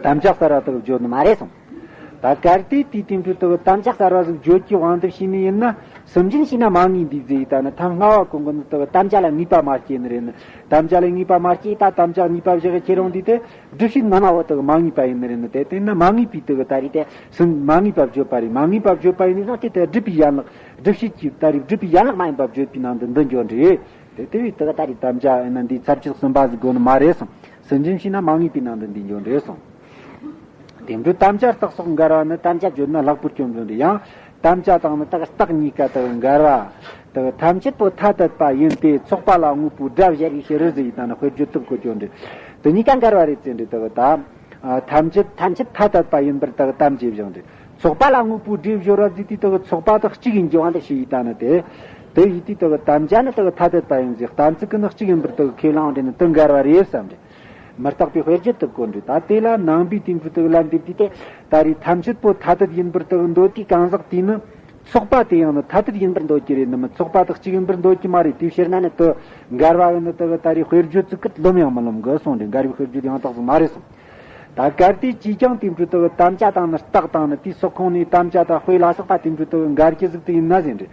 དམ་བཅའ་གསར་བ་དེ་གི་བརྗོད་ནི་མ་རེད་གསུངས། ད་གལ་ཏེ་དེའི་སྟེང་དུ་དེ་གི་དམ་བཅའ་གསར་བ་ཟིག་བརྗོད་ཀྱི་དབང་དུ་བྱས་ནི་ཡིན་ན། སུན་འབྱིན་བྱས་ན་མ་ངེས་འདི་ཟེར་ཡིན་ད་ནི་ཐམ་སྔ་བ་གོང་གི་ནི་དེ་གི་དམ་བཅའ་ལ་ངེས་པ་མ་སྐྱེས་ནི་རེད་ནི། དམ་བཅའ་ལ་ངེས་པ་མ་སྐྱེས་ད་དམ་བཅའ་ངེས་པ་བཞག་གི་ཁྱེད་རང་འདི་དེ། སྒྲུབ་བྱེད་སྔ་མ་བོ་དེ་གི་མ་ངེས་པ་ཡིན་ནི་རེད་ནི། དེ་བསྟན་ན་མ་ངེས་པའི་དེ་གི་ད་རེས་དེ་སུན་མ་ངེས་པ་བརྗོད་པ་རེད། མ་ངེས་པ་བརྗོད་པ་ཡིན་ནི་ཙང་དེ་དེ་སྒྲུབ་པའི་ཡན་ལག་སྒྲུབ་བྱེད་ཀྱི་ད་རེས་སྒྲུབ་པའི་ཡན་ལག་མ་ཡིན་པ་བརྗོད་པའི་ནང་དུ་འདི་འགྱོ་འདྲ། དེ་དེ་བས་དེ་གི་ད་རེས་དམ་བཅའ་ཡིན་ན་འདིའི་ཚར་གཅོད་གསུམ་པ་ཟིག་དགོས་ནི་མ་རེད་གསུངས། སུན་འབྱིན་བྱས་ན་མ་ངེས་པའི་ནང་དུ་འདི་འགྱོ་འདྲ་གསུངས། དེ་འདྲའི་དམ་བཅའ་རྟགས་སོགས་འགལ་བ་ནི་དམ་བཅའ་བརྗོད་ན་ལྷག་པར་སྐྱོན་འབྱུང་སྟེ། ཡང་དམ་བཅའ་དང་ནི་རྟགས་རྟགས་གཉིས་ཀ་དག་འགལ་བ། དག་ཐམས་ཅད་པོ་ཐ་དད་པ་ཡིན་ཏེ་ཚོགས་པ་ལ་དངོས་པོའི་སྒྲ་སྦྱར་བའི་ཕྱིར་ཟེར་ཡིན་ད་ནི་དཔེར་བརྗོད་དུ་བཀོད་ཀྱང་འདྲ། དེ་གཉིས་ཀ་འགལ་བ་རེད་ཟེར་འདྲ་དག་ད། ཐམས་ཅད་ཐམས་ཅད་ཐ་དད་པ་ཡིན་པར་དག་དམ་བཅས་བཞག་འདྲ། ཚོགས་པ་ལ་དངོས་པོའི་སྒྲ་སྦྱོར་བ་ཟེར་དུས་དག་ཚོགས་པ་དག་གཅིག་ཡིན་གྱི་དབང་དུ་བྱས་ཡིན་ད་ནི་དེ། དེ་ཡིན་དུས་དག་དམ་བཅའ་ནི་དག་ཐ་དད་པ་ཡིན་ཟེར་གཏན་ཚིགས་ཀྱི་ནི་གཅིག་ཡིན་པར་དག་ཁས་བླངས་འདྲ་ནི་དེ་འགལ་བ་རེད་བསམ་འདྲ། མི་རྟག་པའི་དཔེར་བརྗོད་དུ་བཀོད་འདྲ། ད་དེ་ལ་ནང་པའི་དེང་ཕུ་དག་ལ་འདེབས་དུས་དེ། ད་རེས་ཐམས་ཅད་པོ་ཐ་དད་ཡིན་པར་དག་འདོད་དུས་གང་ཟག་དེས་ནི། ཚོགས་པ་དེ་ཡང་ནི་ཐ་དད་ཡིན་པར་འདོད་ཀྱི་རེད་ནི་མི་ཚོགས་པ་དག་གཅིག་ཡིན་པར་འདོད་ཀྱི་མ་རེད། དེའི་ཕྱིར་ན་ནི་དེ་འགལ་བ་ཡིན་ནི་དེ་གི་ད་རེས་དཔེར་བརྗོད་ཚིག་གི་ལོམ་ཡང་མི་ལོམ་གི་གསུངས་ཏེ་འགལ་བའི་དཔེར་བརྗོད་ཡང་དག་ཟིག་མ་རེད་གསུངས། ད་གལ་ཏེ་ཅིས་ཀྱང་དེ་འཕྲོས་དེ་གི་དམ་བཅའ་དང་ནི་རྟགས་དང་ནི་དེའི་སོགས་ཁོངས་ནས་དམ་བཅའ་དང་དཔེ་ལ་སོགས་པ་དེ་འཕྲོས་དེ་གི་འགལ་རྒྱུ་ཟིག་དེ་ཡིན་ན་ཟེར་འདྲ།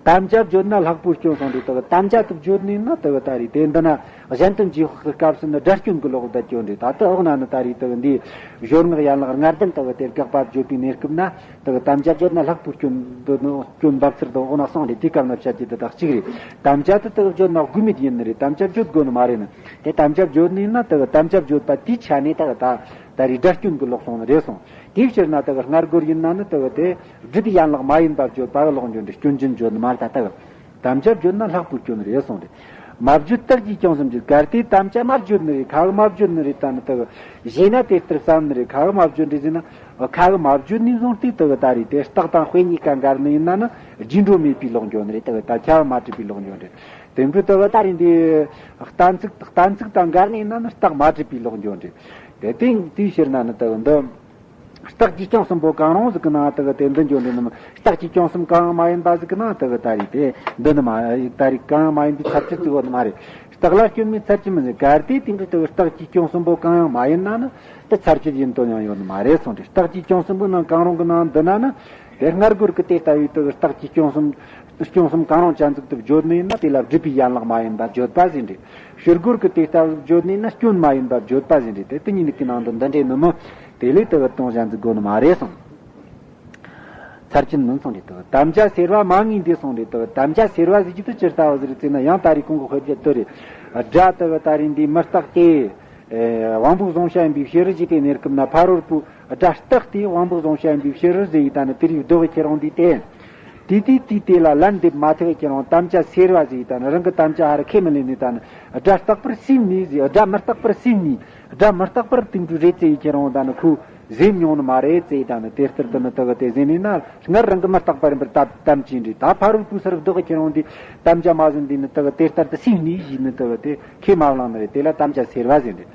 དམ་བཅའ་བརྗོད་ན་ལྷག་པོའི་སྐྱོན་གསུངས་རེད། དེ་གི་དམ་བཅའ་དེ་བརྗོད་ནས་ན་དེ་གི་ད་རེད། དེ་འདི་ན་གཞན་དོན་རྗེས་དཔག་གི་སྐབས་སུ་ནི་སྒྲ་སྐྱོན་གྱི་ལོག་པར་བསྡད་རྒྱུ་རེད། ད་དེ་འོག་ན་ནི་ད་རེད། དེ་གི་འདིའི་སྦྱོར་ངག་ཡན་ལག་ལྔ་ལྡན་དེ་གི་དེ་དགག་པ་བརྗོད་པའི་གནས་སྐབས་ན་དེ་གི་དམ་བཅའ་བརྗོད་ན་ལྷག་པོའི་སྐྱོན་འདི་ནི་སྐྱོན་འབབ་ཚུལ་དེ་འོག་ན་གསུངས་རེད། དེའི་སྐབས་ན་བཤད་རྒྱུ་དེ་དག་གཅིག་རེད། དམ་བཅའ་དེ་དེ་གི་བརྗོད་ན་དགོས་མེད་ཡིན་ནི་རེད། དམ་བཅའ་བརྗོད་དགོས་ནི་མ་རེད་ནི། དེ་དམ་བཅའ་བརྗོད་ནས་ན་དེ་གི་དམ་བཅའ་བརྗོད་པ་དེའི་ཆ་ནས་དེ་གི་ད་ད་རེད། སྒྲ་སྐྱོན་གྱི་ལོག་སོང་ནི་རེད་སོང་། དེའི་ཕྱིར་ན་དེ་གི་སྔར་རྒོལ་ཡིན་ན་ནི་དེ་གི་དེ་སྒྲུབ་པའི་ཡན་ལག་མ་ཡིན་པ་བརྗོད་པ་གི་ལོག་འགྱོ་འདི་སྐྱོན་ཅན་བརྗོད་ནི་མ་རེད། ད་དེ་གི་དམ་བཅའ་བརྗོད་ན་ལྷག་པོའི་སྐྱོན་རེད་གསུངས་རེད། མ་བརྗོད་རྟགས་ཀྱིས་ཀྱང་གསུམ་གྱི་གལ་ཏེ་དམ་བཅའ་མ་བརྗོད་ནི་རེད། ཁ་གི་མ་བརྗོད་ནི་རེད། ད་ནི་དེ་གི་ཞེ་ན་དེ་ལྟར་བསམ་ནི་རེད། ཁ་གི་མ་བརྗོད་རེད་ཟེར་ན། ཁ་གི་མ་བརྗོད་ནས་བཟུང་སྟེ་དེ་གི་ད་རེད། དེ་རྟགས་དང་དཔེ་གཉིས་ཀ་འགལ་ནི་ཡིན་ན་ནི་རྗེས་འགྲོ་མེད་པའི་ལོག་འགྱོ་ནི་རེད། དེ་གི་ད་ཁྱབ་པ་མ་གྲུབ་པའི་ལོག་འགྱོ་ནི་རེད། དེ་འཕྲོ་དེ་གི་ད་རེད། འདི་གཏན་ཚིགས་གཏན་ཚིགས་དང་འགལ་ནི་ཡིན་ན་ནི་རྟགས་མ་གྲུབ་པའི་ལོག་འགྱོ་ནི་རེད། དེ་དེ་དེའི་ཕྱིར་ན་ནི་དེ་གི་འདི། རྟགས་ཀྱིས་ཀྱང་གསུམ་པོ་གང་རུང་ཟིག་གི་ནང་དེ་གི་དེ་འདི་འགྱོ་འདི་ནི་མ། རྟགས་ཀྱིས་ཀྱང་གསུམ་གང་ཡང་མ་ཡིན་པ་ཟིག་གི་ནང་དེ་གི་ད་རེད། དེ་འདི་ནི་མ་ད་རེད། གང་ཡང་མ་ཡིན་པའི་ཚར་གཅོད་ཟིག་ཡོད་ནི་མ་རེད། རྟགས་ལ་སྐྱོན་མེད་ཚར་གཅོད་མིན་ཟེར། གལ་ཏེ་དེ་འདྲ་དེ་གི་རྟགས་ཀྱིས་ཀྱང་གསུམ་པོ་གང་ཡང་མ་ཡིན་ན་ནི་དེ་ཚར་གཅོད་ཡིན་དོན་ཡང་ཡོད་ནི་མ་རེད་གསུངས་ཏེ། རྟགས་ཀྱིས་ཀྱང་གསུམ་པོ་ནང་གང་རུང་གི་ནང་འདི་ན་ནི་དེ་སྔར་རྒོལ་གི་དེ་ལྟ་བུའི་དེ་གི་རྟགས་ཀྱིས་ཀྱང་གསུམ་སྐྱོན་གསུམ་གང་རུང་ཅན་ཟིག་ཏུ་བརྗོད་ནི་ཡིན་ན་དེ་ལ་སྒྲུབ་པའི་ཡན་ལག་མ་ཡིན་པ་བརྗོད་པ་ཟེར་འདྲ། ཕྱིར་རྒོལ་གྱི་དེ་ལྟ་བུ་བརྗོད་ནི་ཡིན་ན་སྐྱོན་མ་ཡིན་པ་བརྗོད་པ་ཟེར་འདྲ། དེ་དེ་གཉིས་ནི་གི་ནང་དུ་འདི་འདྲའི་ནི་མི་དེ་ལས་དེ་གི་དོན་གཞན་ཟིག་དགོས་ནི་མ་རེད་གསུངས། ཚར་གཅོད་མིན་གསུངས་འདྲ་དེ་གི། དམ་བཅའ་སེལ་བ་མ་ངེས་འདི་གསུངས་འདྲ་དེ་གི། དམ་བཅའ་སེལ་བ་ཟེར་གྱི་དེ་ཇི་ལྟ་བུ་ཟིག་རེད་ཟེར་ན། ཡང་ད་རེས་གོང་གི་དཔེ་བརྒྱད་དེ་རེད། སྒྲ་དེ་གི་ད་རེས་འདི་མི་རྟག་སྟེ། དབང་པོའི་གཟུང་བྱ་ཡིན་པའི་ཕྱིར་ཞེས་པའི་གནས་སྐབས་ན། ཕ་རོལ་པོས་སྒྲ་རྟག་སྟེ་དབང་པོའི་གཟུང་བྱ་ཡིན་པའི་ཕྱིར་ཟེར་ཡི་ད་ནི་དེ་རིགས་ལྡོག་གི་ཁྱེར་འོང་དུས་ཏེ། དེ་དུས་དུས་དེ་ལ་ལན་འདེབས་མ་ཐུབ་པའི་ཁྱེར་འོང་དམ་བཅའ་སེལ་བ་ཟེར་ཡི་ད་ནི་རང་གི་དམ་བཅའ་ཧ་ར་ཁས་མི་ལེན་ནས་ད་ནི་སྒྲ་རྟག་པར་སེམས་ནས་ཟེར། སྒྲ་མི་རྟག་པར་སེམས་ནས། སྒྲ་མི་རྟག་པར་དེ་འདྲ་རེད་ཟེར་ཡི་ཁྱེར་འོང་ད་ནི་ཁོས་ཟེར་མྱོང་ནི་མ་རེད་ཟེར་ཡི་ད་ནི་དེ་ལྟར་དུ་ནི་དེ་གི་དེ་ཟེར་ནས་ན་སྔར་རང་གི་མི་རྟག་པ་ཡིན་པར་དམ་དམ་བཅས་འདྲ། ད་ཕ་རོལ་པོས་སྒྲ་ལྡོག་གི་ཁྱེར་འོང་དུས་དམ་བཅའ་མ་ཟིན་དུས་ནི་དེ་གི་དེ་ལྟར་དུ་སེམས་ནས་ཞེས་ནི་དེ་གི་དེ་ཁས་མ་བླངས་ནི་རེད། དེ་ལ་དམ་བཅའ་སེལ་བ་ཟེར་འདྲ།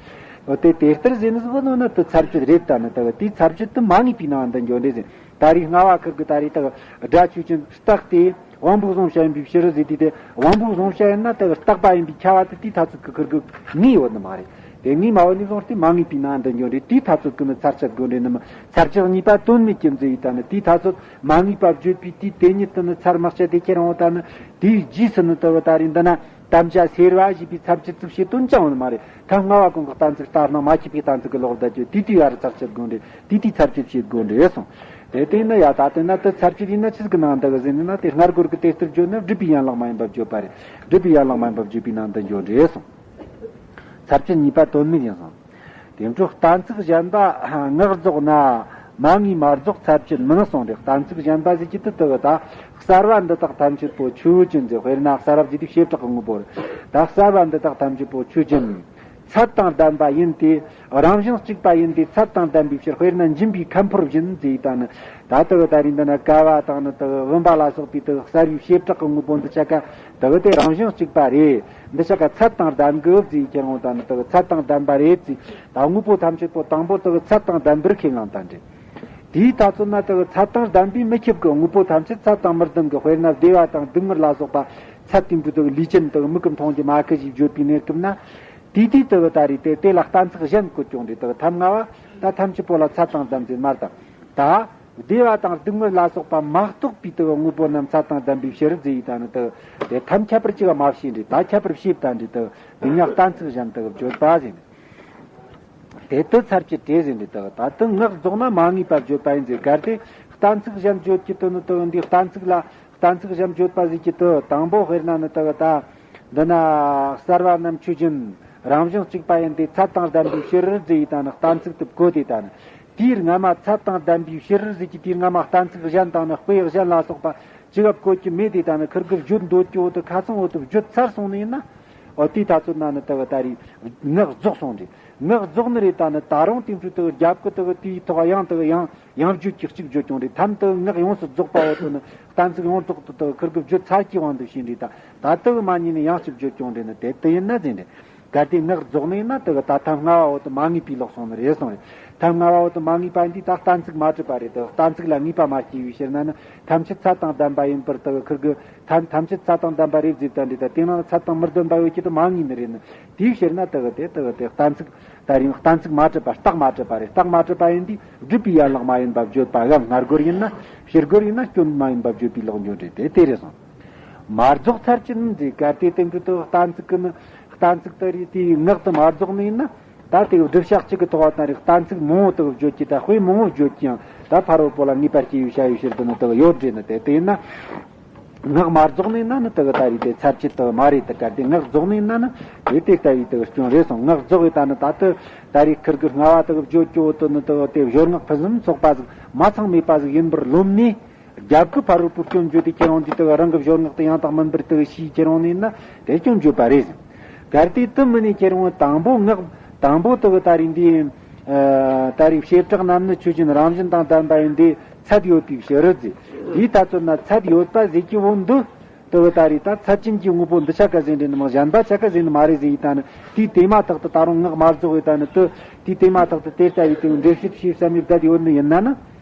འོ་དེ་དེ་ལྟར་ཟེར་ནི་ཟིག་ནོ་ན་དེ་ཚར་གཅོད་རེད། ད་ནི་དེ་གི་དེའི་ཚར་གཅོད་དེ་མ་ངེས་པའི་ནང་འདི་འགྱོ་འདྲ་ཟེར། ད་རེས་སྔ་བ་ཁུར་གི་ད་རེས་དེ་གི་སྒྲ་ཆོས་ཅན་རྟག་སྟེ་དབང་པོའི་གཟུང་བྱ་ཡིན་པའི་ཕྱིར་ཟེར་དུས་དེ་དབང་པོའི་གཟུང་བྱ་ཡིན་ན་དེ་གི་རྟག་པ་ཡིན་པའི་ཁྱབ་པ་དེ་དེའི་ཐ་ཚོད་ཀྱི་ཁུར་གི་ངེས་ཡོད་ནི་མ་རེད། དེ་ངེས་མ་ཡོད་ནས་བཟུང་སྟེ་མ་ངེས་པའི་ནང་འདི་འགྱོ་འདྲ། དེའི་ཐ་ཚོད་ཀྱི་ནི་ཚར་གཅོད་དགོས་འདྲ་ནི་མ། ཚར་གཅོད་གཉིས་པ་དོན་མེད་ཀྱི་མཛད་ཡི་ད་ནི་དེའི་ཐ་ཚོད་མ་ངེས་པ་བརྗོད་པའི་དུས་དེ་ཉིད་དུ་ནི་ཚར་མ་གཅོད་དེ་ཁྱེར་འོང་ད་ནི་དེའི་རྗེས་སུ་ནི་དེ་གི་ད་རེས་འདི་ན། དམ་བཅའ་སེལ་བ་ཞེས་པའི་ཚར་གཅོད་ཅིག་བྱེད་དོན་ཅང་ཡོད་མ་རེད། ཐབས་སྔ་བ་གོང་གི་གཏན་ཚིགས་ལྟར་སྣང་མ་ཁྱབ་པའི་གཏན་ཚིགས་ཀྱི་ལོག་བསྡད་རྒྱུ་དེ་དུས་ཡར་ཚར་གཅོད་དགོས་འདྲ། དེ་དུས་ཚར་གཅོད་བྱེད་དགོས་འདྲ་གསུངས། དེ་ལྟས་ན་ཡ་ད་ལྟས་ན་དེ་ཚར་གཅོད་ཡིན་ན་ཆི་ཟིག་གི་ནང་འདི་གི་ཟེར་ན་དེ་སྔར་རྒོལ་གྱི་དེ་ལྟར་བརྗོད་ན་སྒྲུབ་པའི་ཡན་ལག་མ་ཡིན་པ་བརྗོད་པ་རེད། སྒྲུབ་པའི་ཡན་ལག་མ་ཡིན་པ་བརྗོད་པའི་ནང་འདི་འགྱོ་འདྲ་གསུངས། ཚར་གཅོད་གཉིས་པ་དོན་མེད་ཡིན་གསུངས། དེ་འཕྲོ་གཏན་ཚིགས་གཞན་པ་ངག་རྫོགས་ན་མ་ངེས་མ་རྫོགས་ཚར་གཅོད་མིན་གསུངས་ཏེ། གཏན་ཚིགས་གཞན་པ་ཟེར་གྱི་དེ་དེ་གི་ད་གསར་བ་འདི་དག་ཐམས་ཅད་པོ་ཆོས་ཅན་ཟེར། དཔེར་ན་གསར་བ་ཟེར་དུས་བྱེ་བྲག་གི་དངོས་པོ་རེད། ད་གསར་བ་འདི་དག་ཐམས་ཅད་པོ་ཆོས་ཅན། ཚད་དང་ལྡན་པ་ཡིན་ཏེ། རང་བཞིན་གཅིག་པ་ཡིན་ཏེ་ཚད་དང་ལྡན་པའི་ཕྱིར། དཔེར་ན་འཇིམ་པའི་ཁམ་ཕོར་བཞིན་ཟེར་ཡི་ད་ནི། ད་དེ་གི་ད་རེས་འདི་ན་ཀ་བ་དང་ནི་དེ་གི་བུམ་པ་ལ་སོགས་པའི་དེ་གི་གསར་བའི་བྱེ་བྲག་གི་དངོས་པོ་འདི་ཆ་ག་དེ་གི་དེ་རང་བཞིན་གཅིག་པ་རེད། འདི་ཆ་ག་ཚད་དང་ལྡན་གི་ཟེར་ཁྱེར་འོང་ད་ནི་དེ་གི་ཚད་དང་ལྡན་པ་རེད་ཟེར། ད་དངོས་པོ་ཐམས་ཅད་པོ་དང་པོ་དེ་གི་ཚད་དང་ལྡན་པར་ཁས་བླངས་ད་འདྲ། དེའི་ཐ་ཚོད་ན་དེ་གི་ཚད་དང་ལྡན་པས་མི་ཁྱབ་གི། དངོས་པོ་ཐམས་ཅད་ཚད་དང་མི་ལྡན་གི། དཔེར་ན་བདེ་བ་དང་སྡུག་བསྔལ་ལ་སོགས་པ་ཚད་དེ་འདྲ་དེ་གི་ལུས་ཅན་དེ་གི་མིག་གིས་མཐོང་རྒྱུ་མ་ཁི་ཞེས་བརྗོད་པའི་གནས་སྐབས་ན། དེ་དུས་དེ་གི་ད་རེས་དེ་དེ་ལ་གཏན་ཚིགས་གཞན་བཀོད་ཀྱང་འདྲ། དེ་གི་ཐབས་སྔ་བ་ད་ཐམས་ཅད་པོ་ལ་ཚད་དང་ལྡན་ཟེར་མ་རེད་ད། ད་བདེ་བ་དང་སྡུག་བསྔལ་ལ་སོགས་པ་མ་གཏོགས་པའི་དེ་གི་དངོས་པོ་རྣམས་ཚད་དང་ལྡན་པའི་ཕྱིར་ཟེར་ཡི་ད་ནི་དེ་གི་དེ་ཐབས་ཁྱད་པར་ཅིག་མ་བྱས་འདྲ། ད་ཁྱད་པར་བྱས་ད་འདྲ་དེ་གི་དེ་ཉག་གཏན་ཚིགས་གཞན་དེ་གི་བརྗོད་པ་ཟེར་ནས། དེ་དུ་ཚར་གཅོད་དེ་ཟེར་འདྲ་དེ་གི། ད་དེ་ངག་རྫོགས་ན་མ་ངེས་པ་བརྗོད་པ་ཡིན་ཟེར། གལ་ཏེ་གཏན་ཚིགས་གཞན་བརྗོད་ཀྱི་དོན་ནི་དེ་གི་འདི་གཏན་ཚིགས་ལ་གཏན་ཚིགས་གཞན་བརྗོད་པ་ཟེར་གྱི་དེ་དང་པོ་དཔེར་ན་ནི་དེ་གི་ད། འདི་ན་གསར་བ་རྣམས་ཆོས་ཅན། རང་བཞིན་གཅིག་པ་ཡིན་ཏེ་ཚད་དང་ལྡན་པའི་ཕྱིར་ཟེར་ཡི་ད་ནི་གཏན་ཚིགས་དེ་བཀོད་དེ་ད་ནི། དེའི་སྔ་མ་ཚད་དང་ལྡན་པའི་ཕྱིར་ཟེར་གྱི་དེའི་སྔ་མ་གཏན་ཚིགས་གཞན་དང་ནི་དཔེ་གཞན་ལ་སོགས་པ་ཅི་ག་བཀོད་ཀྱི་མེད་དེ་ད་ནི་ཁུར་གི་བརྗོད་འདོད་ཀྱི་འོ་དེ་ཁ་ཚང་འོ་དེ་བརྗོད་ཚར་སོང་ནི་ཡིན་ན། འོ་དེའི་ཐ་ཚོད་ན་ནི་དེ་གི་ད་རེས་ངག་རྫོགས་སོང་རེད། ངག་རྫོགས་ནི་རེད། ད་ནི་ད་རུང་དེ་འཕྲོས་དེ་གི་རྒྱབ་ཀྱི་དེ་གི་དེའི་ཐོག་ཡང་དེ་གི་ཡང་ཡང་བརྗོད་ཀྱི་གཅིག་བརྗོད་ཀྱང་རེད། ཐམ་དེ་གི་ངག་ཡོངས་སུ་རྫོགས་པ་འོ་དེ་ནི་གཏན་ཚིགས་ཡོངས་རྫོགས་དེ་དེ་གི་ཁུར་གི་བརྗོད་ཚར་གྱི་དབང་དུ་བྱས་རེད། ད་ད་དེ་གི་མ་ཉིད་ནས་ཡང་གཅིག་བརྗོད་ཀྱང་རེད་ནི་དེ་དེ་ཡིན་ན་ཟེར་རེད། གལ་ཏེ་ངག་རྫོགས་ནི་ཡིན་ན་དེ་གི་ད་ཐབས་སྔ་བ་འོ་དེ་མ་ངེས་པའི་ལོག་སོང་ནི་རེད་གསུངས་རེད། ཐབས་སྔ་བ་འོ་དེ་མ་ངེས་པ་འདི་ད་གཏན་ཚིགས་མ་གྲུབ་པ་རེད། དེ་གི་གཏན་ཚིགས་ལ་ངེས་པ་མ་སྐྱེས་པའི་ཕྱིར་ན་ནི་ཐམས་ཅད་ཚད་དང་ལྡན་པ་ཡིན་པར་དེ་གི་ཁུར་གི་ཐམས་ཐམས་ཅད་ཚད་དང་ལྡན་པ་རེད་ཟེར་ད་འདི་ད་དེ་ནང་ཚད་དང་མི་ལྡན་པ་ཡོད་ཀྱི་དེ་མ་ངེས་ནི་རེད་ནི། དེའི་ཕྱིར་ན་དེ་གི་དེ་དེ་གི་དེ་གཏན་ཚིགས་ད་རིང་གཏན་ཚིགས་མ་གྲུབ་པ་རྟགས་མ་གྲུབ་པ་རེད། རྟགས་མ་གྲུབ་པ་ཡིན་དུས་སྒྲུབ་པའི་ཡན་ལག་མ་ཡིན་པ་བརྗོད་པ་གམ་སྔར་རྒོལ་ཡིན་ན་ཕྱིར་རྒོལ་ཡིན་ན་སྐྱོན་མ་ཡིན་པ་བརྗོད་པའི་ལོག་འགྱོ་འདྲ་དེ་དེ་རེད་གསུངས། མ་རྫོགས་ཚར་གཅིག་མིན་ཟེར། གལ་ཏེ་དེ་འདྲ་དུ་གཏན་ཚིགས་ཀྱི་ནི་གཏན་ཚིགས་དེ་རེད། དེའི་ངག་དེ་མ་རྫོགས་ནི་ཡིན་ན། ད་དེ་སྒྲུབ་བྱ་གཅིག་གི་ཐོག་ལ་ད་རེད། གཏན་ཚིགས་མང་བོ་དག་བརྗོད་ཀྱི་ད་དཔེ་མང་བོ་བརྗོད་ཀྱི་ཡང་ད་ཕ་རོལ་པོ་ལ་ངེས་པར་སྐྱེ་བའི་བྱ་བའི་ཕྱིར་དུ་ནི་དག་ཡོད་རེད། ནི་དེ་དེ་ཡིན་ན། ངག་མ་རྫོགས་ནས་ན་ནི་དག་ད་རེད། དེ་ཚར་གཅིག་དག་མ་རེད། དེ་གལ་ཏེ་ངག་རྫོགས་ནས་ན་ནི་དེ་དེ་ལྟ་བུའི་དག་སྐྱོན་རེད་སོང་། ངག་རྫོགས་ཡོད་ད་ནི་ད་དུ་ད་རེད། ཁིར་གི་སྔ་བ་དག་བརྗོད་ཀྱི་འོག་ཏུ་ནི་དག་དེ་སྦྱོར་ངག་ཕུན་སུམ་ཚོགས་པ་ཟིག་མ་ཚང་མེད་པ་ཟིག་ཡིན་པར་རློམ་ནས། རྒྱབ་ཀྱི་ཕ་རོལ་པོ་སྐྱོན་བརྗོད་དེ་ཁྱེད་རང་འདི་དག་རང་གི་སྦྱོར་ངག་དེ་ཡང་དག་མིན་པར་དག་ཤེས་ཁྱེད་རང་ནས་ན་དེ་སྐྱོན་བརྗོད་པ་རེད། གལ་ཏེ་དུ་མིན་ནས་ཁྱེད་རང་དང་པོ་ངག་དང་པོ་དག་ད་རེད། འདི་ད་རེད། བྱེ་བྲག་རྣམ་གཉིས་ཆོས་ཅན་རང་བཞིན་དང་ལྡན་པ་ཡིན་ཏེ། ཚད་ཡོད་པའི་ཕྱིར་རོ་ཟེར། དེའི་ཐ་ཚོད་ན་ཚད་ཡོད་པ་ཟེར་གྱི་བོ་འདི་དེ་བོ་ད་རེད། ད་ཚད་ཅན་གྱི་དངོས་པོ་འདི་ཆ་ག་ཟེར་འདྲེ་ནི་མ་གཞན་པ་ཆ་ག་ཟེར་ནི་མ་རེད་ཟེར་ཡི་ད་ནི། དེའི་དེ་མ་ཐག་ཏུ་ད་རུང་ངག་མ་རྫོགས་ཡི་ད་ནི་དེ་དེའི་དེ་མ་ཐག་ཏུ་དེ་ལྟ་བུའི་དེ་འགྲེལ་བཤད་བྱས་བསམ་ཡི་བསྡད་ཡོད་ནི་ཡིན་ན་ནི།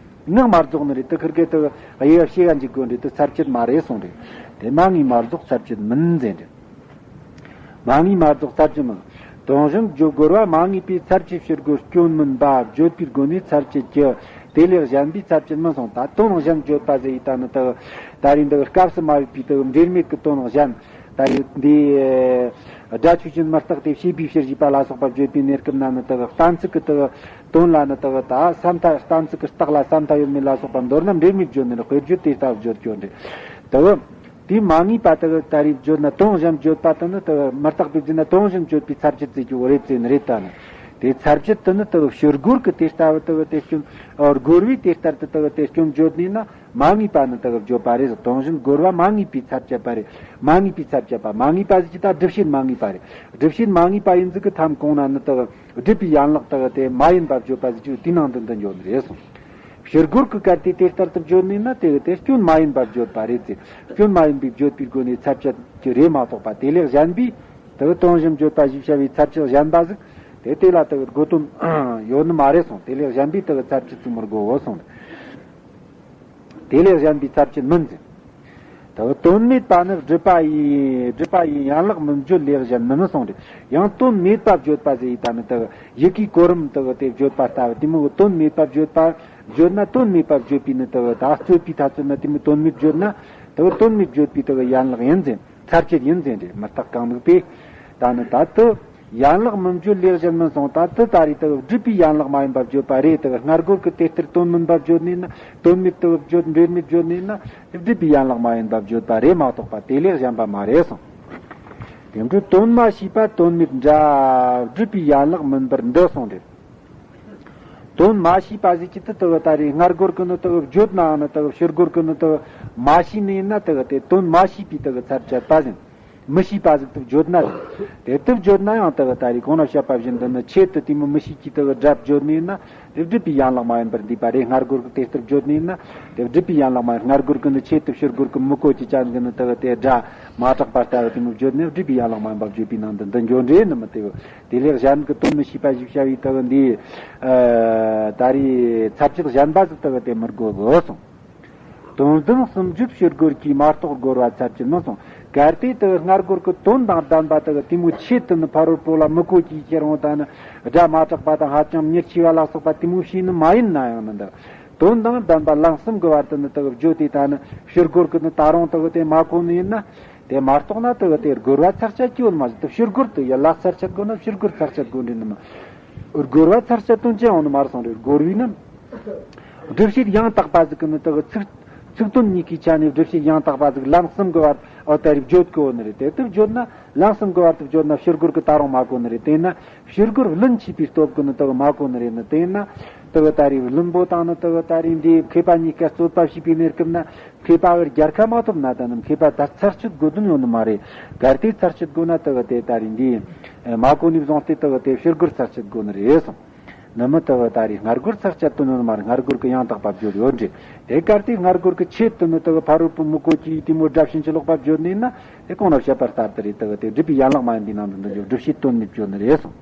ངག་མ་རྫོགས་ནི་རེད། དེ་ཁིར་གེ་དེ་དབྱེ་བ་ཕྱེ་ག་འཇུག་དགོས་འདྲེ། དེ་ཚར་གཅོད་མ་རེད་གསུངས་རེད། དེ་མ་ངེས་མ་རྫོགས་ཚར་གཅོད་མིན་ཟེར་འདྲེ། མ་ངེས་མ་རྫོགས་ཚར་གཅོད་མིན། དོན་གཞན་བརྗོད་སྒོ་བ་མ་ངེས་པའི་ཚར་གཅོད་ཕྱིར་རྒོལ་སྐྱོན་མིན་པ་བརྗོད་པའི་སྒོ་ནས་ཚར་གཅོད་ཀྱི། དེ་ལས་གཞན་པའི་ཚར་གཅོད་མིན་གསུངས། ད་དོན་གཞན་བརྗོད་པ་ཟེར་ཡི་ད་ནི་དག་ད་རེས་འདི་སྐབས་སུ་མ་ཡོད་པའི་དག་འབྲེལ་མེད་ཀྱི་དོན་གཞན། ད་ཡོད་འདི་སྒྲ་ཆོས་ཅན་མི་རྟག་སྟེ་བྱས་པའི་ཕྱིར་ཞེས་པ་ལ་སོགས་པ་བརྗོད་པའི་གནས་སྐབས་ན་ནི་དག་གཏན་ཚིགས་ཀྱི་དག་དོན་ལ་ནི་དག་ད་ས་མཐའ། གཏན་ཚིགས་ཀྱི་རྟགས་ལ་ས་མཐའ་ཡོད་མེད་ལ་སོགས་པ་མདོར་ན་འབྲེལ་མེད་བརྗོད་ནི་རེད། དཔེར་བརྗོད་དེ་ལྟ་བུ་བརྗོད་རྒྱུ་འདྲེ། དག་དེ་མ་ངེས་པ་དག་ད་རེས་བརྗོད་ན་དོན་གཞན་བརྗོད་པ་དེ་ནི་དག་མི་རྟག་པའི་རྒྱུ་ན་དོན་གཞན་བརྗོད་པའི་ཚར་གཅོད་ཟེར་རྒྱུ་བོ་རེད་ཟེར་ནི་རེད། ད་ནི་དེ་ཚར་གཅོད་དེ་ནི་དག་ཕྱིར་རྒོལ་གྱི་དེ་ལྟ་བུ་དག་དེ་སྐྱོན། རྒོལ་བས་དེ་ལྟར་དུ་དག་དེ་སྐྱོན་བརྗོད་ནས་ན། མ་ངེས་པ་ནི་དག་བརྗོད་པ་རེད། དོན་གཞན་རྒོལ་བ་མ་ངེས་པའི་ཚར་གཅོད་པ་རེད། མ་ངེས་པའི་ཚར་གཅོད་པ། མ་ངེས་པ་ཟེར་གྱི་ད་སྒྲུབ་བྱེད་མ་ངེས་པ་རེད། སྒྲུབ་བྱེད་མ་ངེས་པ་ཡིན་ཟིག་གི་ཐམ་གོང་ན་ནི་དག་སྒྲུབ་པའི་ཡན་ལག་དག་དེ་མ་ཡིན་པ་བརྗོད་པ་ཟེར་རྒྱུ་དེའི་ནང་དུ་འདི་འཇོག་ནི་རེད་གསུངས། ཕྱིར་རྒོལ་གྱི་གལ་ཏེ་དེ་ལྟར་དུ་བརྗོད་ནས་ན་དེ་གི་དེ་སྐྱོན་མ་ཡིན་པ་བརྗོད་པ་རེད་ཟེར། སྐྱོན་མ་ཡིན་པའི་བརྗོད་པའི་སྒོ་ནས་ཚར་གཅོད་ཀྱི་རེད་མ་གཏོགས་པ། དེ་ལས་གཞན་པའི་དག་དོན་གཞན་བརྗོད་པ་ཞེས་བྱ་བའི་ཚར་གཅོད་གཞན་པ་ཟིག་དེ་དེ་ལ་དག་དགོས་དོན་ཡོད་ནི་མ་རེད་གསུངས། དེ་ལས་གཞན་པའི་དག་ཚར་གཅོད་ཙམ་མི་དགོས་བོ་གསུངས། དེ་ལས་གཞན་པའི་ཚར་གཅོད་མིན་ཟེར། དེ་དོན་མེད་པ་ནི་སྒྲུབ་པ་ཡིན། སྒྲུབ་པ་ཡིན་ཡན་ལག་མི་བརྗོད་ལས་གཞན་མིན་གསུངས་ཏེ། ཡང་དོན་མེད་པ་བརྗོད་པ་ཟེར་ཡི་ད་ནི་དེ་ཡི་གེའི་གོ་རིམ་དེ་དེ་བརྗོད་པ་ལྟ་བུ་དེ་མོ་གི་དོན་མེད་པ་བརྗོད་པ་བརྗོད་ན། དོན་མེད་པ་བརྗོད་པའི་ནི་དེ་ད་རྩོད་པའི་ཐ་ཚོད་ན་དེ་མོ་དོན་མེད་བརྗོད་ན་དེ་དོན་མེད་བརྗོད་པའི་དེ་ཡན་ལག་ཡིན་ཟེར། ཚར་གཅོད་ཡིན་ཟེར་འདྲེ། མི་རྟག་གང་ལུགས་པས། ད་ནི་ད་དུ། ཡན་ལག་མི་བརྗོད་ལས་གཞན་མིན་གསུངས། ད་དུ་ད་རེས་དག་སྒྲུབ་པའི་ཡན་ལག་མ་ཡིན་པ་བརྗོད་པ་རེད། དག་སྔར་རྒོལ་གྱི་དེ་ལྟར་དོན་མིན་པ་བརྗོད་ནས་ན། དོན་མེད་དུ་བརྗོད། འབྲེལ་མེད་བརྗོད་ནས་ན། སྒྲུབ་པའི་ཡན་ལག་མ་ཡིན་པ་བརྗོད་པ་རེད་མ་གཏོགས་པ་དེ་ལས་གཞན་པ་མ་རེད་གསུངས། དེ་འཕྲོས་དོན་མ་ཤེས་པ་དོན་མེད་འདྲ། སྒྲུབ་པའི་ཡན་ལག་མིན་པར་འདི་གསུངས་ཏེ། དོན་མ་ཤེས་པ་ཟེར་གྱི་དེ་དག་ད་རེས་སྔར་རྒོལ་གྱི་ནི་དག་བརྗོད་ནའང་ནི་དག་ཕྱིར་རྒོལ་གྱི་ནི་དག་མ་ཤེས་ནི་ཡིན་ན། དག་དེ་དོན་མ་ཤེས་པའི་དག་ཚར་གཅོད་པ་ཟིན། མི་ཤེས་པ་ཟིག་དེ་བརྗོད་ན། དེ་དེ་བརྗོད་ན་ཡང་དག་ད་རེས་གོང་ན་བཤད་པ་བཞིན་དུ་ནི་ཆེད་དུ་དེ་མོ་མི་ཤེས་ཀྱི་དག་སྒྲ་བརྗོད་ནི་ཡིན་ན། དེ་སྒྲུབ་པའི་ཡན་ལག་མ་ཡིན་པར་འདུས་པ་རེད། སྔར་རྒོལ་གྱི་དེ་ལྟར་བརྗོད་ནི་ཡིན་ན། དེ་སྒྲུབ་པའི་ཡན་ལག་མ་ཡིན། སྔར་རྒོལ་གྱི་ནི་ཆེད་དུ་ཕྱིར་རྒོལ་གྱི་མི་གོ་ཅི་ཅན་གྱི་ནི་དག་དེ་སྒྲ་མ་གྲགས་པ་ལྟ་བུ་དེ་མོ་བརྗོད་ནི་སྒྲུབ་པའི་ཡན་ལག་མ་ཡིན་པ་བརྗོད་པའི་ནང་དུ་འདི་འཇོག་འདྲེ་ནི་མི་དེ། དེ་ལས་གཞན་གྱི་དོན་མི་ཤེས་པ་ཞིག་བྱ་བའི་དག་འདི། ཨ། ད་རེས་ཚར་གཅོད་གཞན་པ་ཟིག་དག་དེ་མི་དགོས་གོ་གསུངས། དོན་ལྡན་གསུམ་བརྗོད་ཕྱིར་རྒོལ་གྱིས། མ་རྟོགས་རྒོལ་བ་ཚར་གཅོད་མིན་གསུངས། གལ་ཏེ་དག་སྔར་རྒོལ་གྱི་དོན་དང་ལྡན་པ་དག་དེ་མོ་ཆེད་དུ་ནི་ཕ་རོལ་པོ་ལ་མི་གོ་ཅི་ཁྱེར་འོང་ད་ནི་སྒྲ་མ་གྲགས་པ་དང་ཧ་ཅང་མྱིར་ཆེ་བ་ལ་སོགས་པ་དེ་མོ་ཤེས་ནི་མ་ཡིན་ན་ཡང་ནི་འདི། དོན་དང་ལྡན་པ་ལམ་གསུམ་གྱི་བར་དུ་ནི་དག་བརྗོད་དེ་ད་ནི་ཕྱིར་རྒོལ་གྱི་ནི་ད་རུང་དག་དེ་མ་གོ་ནི་ཡིན་ན། དེ་མ་རྟོགས་ན་དེ་གི་དེ་རྒོལ་བ་ཚར་གཅོད་ཀྱི་ཡོད་མ་ཟིག་དེ་ཕྱིར་རྒོལ་དེ་ཡ་ལ་ཚར་གཅོད་དགོས་ན་ཕྱིར་རྒོལ་ཚར་གཅོད་དགོས་འདྲེ་ནི་མ། རྒོལ་བ་ཚར་གཅོད་དོན་ཅི་ཡང་ནི་མ་རེད་གསུངས་རེད། རྒོལ་བས་ནི། སྒྲུབ་བྱེད་ཡང་དག་པ་ཟིག་གི་ནི་དེ་གི་ཚིག་ཚིག་དོན་གཉིས་ཀྱི་ཆ་ནས་སྒྲུབ་བྱེད་ཡང་དག་པ་ཟིག་ལམ་གསུམ་གི་བར་ཨོ་ད་རེས་བརྗོད་གི་ཡོད་ནི་རེད། དེ་དེ་བརྗོད་ན་ལམ་གསུམ་གི་བར་དུ་བརྗོད་ན་ཕྱིར་རྒོལ་གི་ད་རུང་མ་གོ་ནི་རེད། དེས་ན། ཕྱིར་རྒོལ་བླུན་ཆེས་པའི་སྟོབས་ཀྱིས་ནི་དག་མ་གོ་ནི་རེད། ནི་དེས་ན་དག་ད་རེས་བླུན་པོ་དང་ནི་དག་ད་རེས་འདིའི་མཁས་པ་གཉིས་ཀ་རྩོད་པ་བྱས་པའི་གནས་སྐབས་ན་མཁས་པ་གི་རྒྱལ་ཁ་མ་ཐོབ་ན་ད་ནི་མཁས་པ་ད་ཚར་གཅོད་དགོས་དོན་ཡོད་ནི་མ་རེད། གལ་ཏེ་ཚར་གཅོད་དགོས་ན་དག་དེ་ད་རེས་འདི་མ་གོ་ནི་བཟུང་སྟེ་དག་དེ་ཕྱིར་རྒོལ་ཚར་གཅོད་དགོས་ནི་རེད་གསུངས། ནི་མི་དག་ད་རེས་སྔར་རྒོལ་ཚར་གཅོད་དོན་ཡོད་ནི་མ་རེད། སྔར་རྒོལ་གི་ཡང་དག་པ་བརྗོད་ཡོད་འདྲེ། དེ་གལ་ཏེ་སྔར་རྒོལ་གི་ཆེད་དུ་ནི་དག་ཕ་རོལ་པོ་མི་གོ་ཅི་དེ་མོ་སྒྲ་ཕྱིན་ཅི་ལོག་པ་བརྗོད་ནི་ཡིན་ན། དེ་གོང་ན་བཤད་པ་ལྟར་དུ་རེད། དག་དེ་སྒྲུབ་པའི་ཡན་ལག་མ་ཡིན་པའི་ནང་དུ་འདི་འཇོག་སྒྲུབ་བྱེད་དོན་མེད་བརྗོད་ནི་རེད་གསུངས།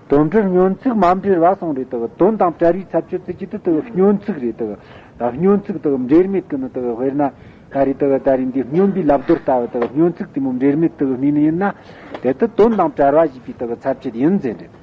དོན་འབྲེལ་སྙོན་ཚིག་མ་འབྲེལ་བ་གསུངས་རེད། དག་དོན་དང་བྲལ་བའི་ཚར་གཅོད་ཚིག་གི་དེ་དག་སྙོན་ཚིག་རེད། དག་ད་སྙོན་ཚིག་དག་འབྲེལ་མེད་ཀྱི་ནི་དག་དཔེར་ན་ད་རེས་དག་ད་རེས་འདི་སྙོན་པའི་ལབ་རྡོལ་ལྟ་བུ་དག་སྙོན་ཚིག་དེ་མོ་འབྲེལ་མེད་དག་སྨྲས་ནི་ཡིན་ན། དེ་དག་དོན་དང་བྲལ་བ་ཞེས་པའི་དག་ཚར་གཅོད་ཡིན་ཟེར་རེད།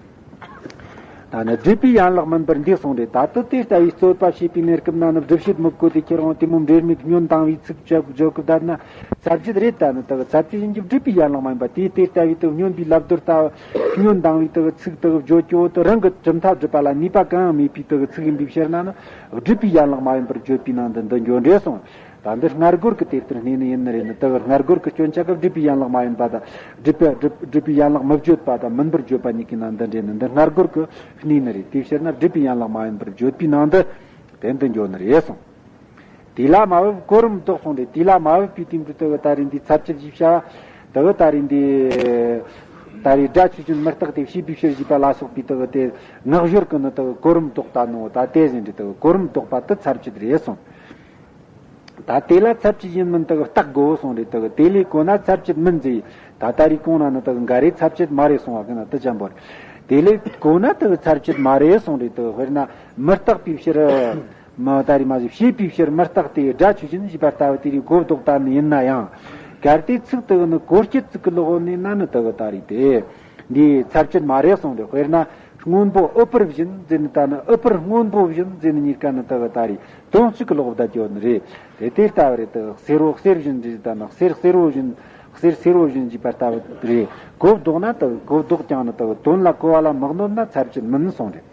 ད་ནི་སྒྲུབ་པའི་ཡན་ལག་མིན་པར་འདུག་གསུངས་རེད། ད་དུ་དེ་ལྟ་བུའི་རྩོད་པ་བྱེད་པའི་གནས་སྐབས་ན་ནི་སྒྲུབ་བྱེད་མི་དགོས་ཏེ། ཁྱེད་རང་དེ་མོ་འབྲེལ་མེད་བསྙོན་དང་བའི་ཚིག་བརྗོད་བརྗོད་སྐབས་ད་ན་ཚར་གཅོད་རེད། ད་ནི་དག་ཚར་གཅོད་ཡིན་གྱི་སྒྲུབ་པའི་ཡན་ལག་མ་ཡིན་པ་དེ། དེ་ལྟ་བུའི་དུ་བསྙོན་པའི་ལབ་རྡོལ་ལྟ་བུ་བསྙོན་དང་བའི་དུ་ཚིག་དུ་བརྗོད་ཀྱི་འོ་དུ་རང་གི་གྲུབ་མཐའ་སྒྲུབ་པ་ལ་ནུས་པ་གང་ཡང་མེད་པའི་དུ་ཚིག་ཡིན་པའི་ཕྱིར་ན་ནི་སྒྲུབ་པའི་ཡན་ལག་མ་ཡིན་པར་བརྗོད་པའི་ནང་དུ་འདི་འགྱོ་འདྲེ་གསུངས། ད་འདི་སྔར་རྒོལ་གྱི་དེབ་ལྟར་གནས་ནི་ཡིན་ནི་རེད། ནི་དེ་གི་སྔར་རྒོལ་གྱི་སྐྱོན་ཆ་གི་སྒྲུབ་པའི་ཡན་ལག་མ་ཡིན་པ་དང་། སྒྲུབ་པའི་སྒྲུབ་སྒྲུབ་པའི་ཡན་ལག་མི་བརྗོད་པ་དང་མིན་པར་བརྗོད་པ་གཉིས་ཀྱི་ནང་འདི་འདྲེན་ནི་འདི་སྔར་རྒོལ་གྱི་གནས་ནི་རེད། དེའི་ཕྱིར་ན་སྒྲུབ་པའི་ཡན་ལག་མ་ཡིན་པར་བརྗོད་པའི་ནང་འདི་དེ་འདི་འགྱོ་ནི་རེད་གསུངས། དེ་ལ་མ་བབ་གོ་རིམ་ལྡོག་གསུངས་ཏེ། དེ་ལ་མ་བབ་པའི་དེ་འདྲ་དེ་གི་ད་རིང་འདི་ཚར་གཅོད་ཅེས་བྱ་བ་དེ་གི་ད་རིང་འདི་ད་རིང་སྒྲ་ཆོས་ཅན་མི་རྟག་སྟེ་བྱས་པའི་ཕྱིར་ཞེས་པ་ལ་སོགས་པའི་དེ་གི་དེ་ངག་སྦྱོར་གྱི་ནི་དེ་གི་གོ་རིམ་ལྡོག་ད་ནོ། ད་དེ་བཞིན་འདྲ་དེ་གི་གོ་རིམ་ལྡོག་པ་དེ་ཚར་གཅོད་རེད་གསུངས། ད་དེ་ལ་ཚར་གཅོད་ཡིན་མིན་དག་བརྟག་དགོས་གསུངས་རེད། དག་དེ་ལས་གོ་ན་ཚར་གཅོད་མིན་ཟེར། ད་ད་རེས་གོང་ན་ནི་དག་འགའ་རེ་ཚར་གཅོད་མ་རེད་གསུང་བ་གི་ན་དུ་ཅམ་པོ་རེད། དེ་ལས་གོ་ན་དག་ཚར་གཅོད་མ་རེད་གསུངས་རེད། དག་དཔེར་ན་མི་རྟག་པའི་ཕྱིར། མ་ད་རེས་མ་ཟེར་བྱས་པའི་ཕྱིར་མི་རྟག་སྟེ་སྒྲ་ཆོས་ཅན་ཞེས་པ་ལྟ་བུ་དེ་རིགས་གོ་ལྡོག་ལྟ་ནི་ཡིན་ན་ཡང་། གལ་ཏེ་ཚིག་དག་ནི་གོ་སྐྱེད་ཚིག་གི་ལོག་ནས་ན་ནི་དག་ད་རེས་དེ། འདིའི་ཚར་གཅོད་མ་རེད་གསུངས་ཏེ། དཔེར་ན་སྔོན་པོ་ཨུཏྤལ་བཞིན་ཟེར་ནི་ད་ནི་ཨུཏྤལ་སྔོན་པོ་བཞིན་ཟེར་ནི་གཉིས་ཀ་ནི་དག་ད་རེད་དོན་གཅིག་གི་ལོག་བསྡད་ཡོད་ནི་རེད། དེ་དེ་ལྟ་བུ་རེད། དག་གསེར་བོ་གསེར་བཞིན་རེད། ད་ནི་གསེར་གསེར་བོ་བཞིན་གསེར་གསེར་བོ་བཞིན་ཞེས་པ་ལྟ་བུ་རེད། གོ་ལྡོག་ན་དག་གོ་ལྡོག་ཀྱང་ནི་དག་དོན་ལ་གོ་བ་ལ་མི་གནོད་ན་ཚར་གཅོད་མིན་གསུངས་རེད།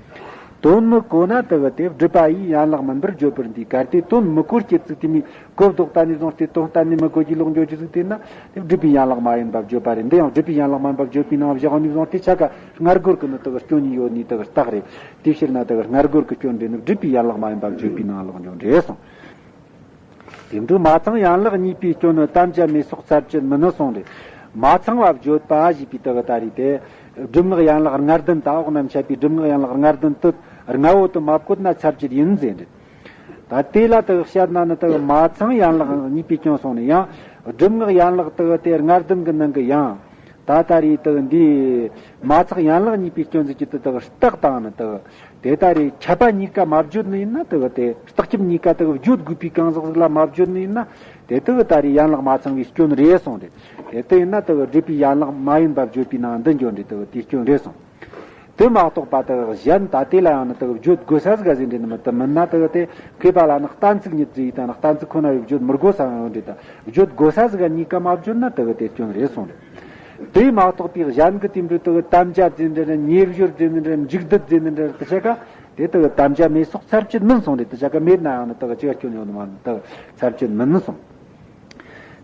དོན་མི་གོ་ན་དག་དེ་སྒྲུབ་པ་ཡི་ཡན་ལག་མིན་པར་བརྗོད་པར་འདུས། གལ་ཏེ་དོན་མི་གོ་སྐྱེད་ཚིག་དེ་མི་གོ་ལྡོག་ལྟ་ནས་བཟུང་སྟེ་དོན་གཏན་ནས་མི་གོ་རྒྱུའི་ལོག་འགྱོ་རྒྱུ་ཟིག་དེ་ན་དེ་སྒྲུབ་པའི་ཡན་ལག་མ་ཡིན་པ་བརྗོད་པ་རེད། འདི་ཡང་སྒྲུབ་པའི་ཡན་ལག་མ་ཡིན་པ་བརྗོད་པའི་ནང་བཞག་ནས་བཟུང་སྟེ་ཆ་ག་སྔར་རྒོལ་གྱི་ནི་དག་སྐྱོན་གཉིས་ཡོད་ནི་དག་རྟགས་རེད། དེའི་ཕྱིར་ན་དག་སྔར་རྒོལ་གྱི་སྐྱོན་འདི་ནི་སྒྲུབ་པའི་ཡན་ལག་མ་ཡིན་པ་བརྗོད་པའི་ནང་ལོག་འགྱོ་འདྲེ་གསུངས། དེ་འདྲ་མ་ཚང་ཡན་ལག་གཉིས་པའི་སྐྱོན་ནི་དམ་བཅའ་མེད་སོགས་ཚར་གཅོད་མིན་ནི་གསུངས་རེད། མ་ཚང་བ་བརྗོད་པ་ཞེས་པའི་དག་ད་རེད་དེ། སྒྲུབ་ངག་ཡན་ལག་ལྔ་ལྡན་དང་འོག་རྣམས་འཆད་པའི་སྒྲུབ་ངག་ཡན་ལག་ལྔ་ལྡན་དུ་ལྔ་བོ་དུ་མ་བཀོད་ན་ཚར་གཅོད་ཡིན་ཟེར་རེད། ད་དེ་ལ་དག་བཤད་ན་ནི་དག་མ་ཚང་ཡན་ལག་གཉིས་པའི་སྐྱོན་སོང་ནས་ཡང་། སྒྲུབ་ངག་ཡན་ལག་དག་དེ་ལྔ་ལྡན་གྱི་ནང་གི་ཡང་། ད་ད་རེས་དག་འདི་མ་ཚང་ཡན་ལག་གཉིས་པའི་སྐྱོན་ཟིག་གི་དུ་དག་རྟགས་དང་ནི་དག་དེ་ད་རེས་ཁྱབ་པ་གཉིས་ཀ་མ་བརྗོད་ནི་ཡིན་ན་དག་དེ་རྟགས་ཁྱབ་གཉིས་ཀ་དག་བརྗོད་དགོས་པའི་གང་ཟག་ཟིག་ལ་མ་བརྗོད་ནི་ཡིན་ན་དེ་དག་ད་རེས་ཡན་ལག་མ་ཚང་བའི་སྐྱོན་རེད་གསུངས་རེད། དེ་དག་ཡིན་ན་དག་སྒྲུབ་པའི་ཡན་ལག་མ་ཡིན་པ་བརྗོད་པའི་ནང་འདི་འགྱོ་འདྲེ་དག་དེ་སྐྱོན་རེད་གསུངས། དེ་མ་གཏོགས་པ་དག་གཞན་ད་དེ་ལ་ཡང་ནི་དག་བརྗོད་དགོས་ས་ཟིག་ག་ཟིན་འདྲེ་ནི་མི་དུ་མིན་ན་དག་དེ་མཁས་པ་ལ་ནི་གཏན་ཚིགས་ཉིད་ཟིག་ཡིན་ད་ནི་གཏན་ཚིགས་ཁོ་ན་ཡོད་བརྗོད་མི་དགོས་ས་ཡང་ཡོད་འདྲེ་ད་བརྗོད་དགོས་ས་ཟིག་ག་གཉིས་ཀ་མ་བརྗོད་ན་དག་དེ་སྐྱོན་རེད་གསུངས་རེད། དེ་མ་གཏོགས་པའི་གཞན་གྱི་དེ་འདྲ་དག་དམ་བཅའ་ཟིན་འདྲེ་ནི་ཉེ་བརྗོད་ཟིན་འདྲེ་མཇུག་སྡུད་ཟིན་འདྲེ་དུ་ཆ་ག་དེ་དག་དམ་བཅའ་མེད་སོགས་ཚར་གཅོད་མིན་གསུངས་རེད། དུ་ཆ་ག་མེད་ན་ཡང་ནི་དག་ཅི་ག་སྐྱོན་ཡོད་ནི་མ་ནི་དག་ཚར་གཅོད་མིན་གསུངས།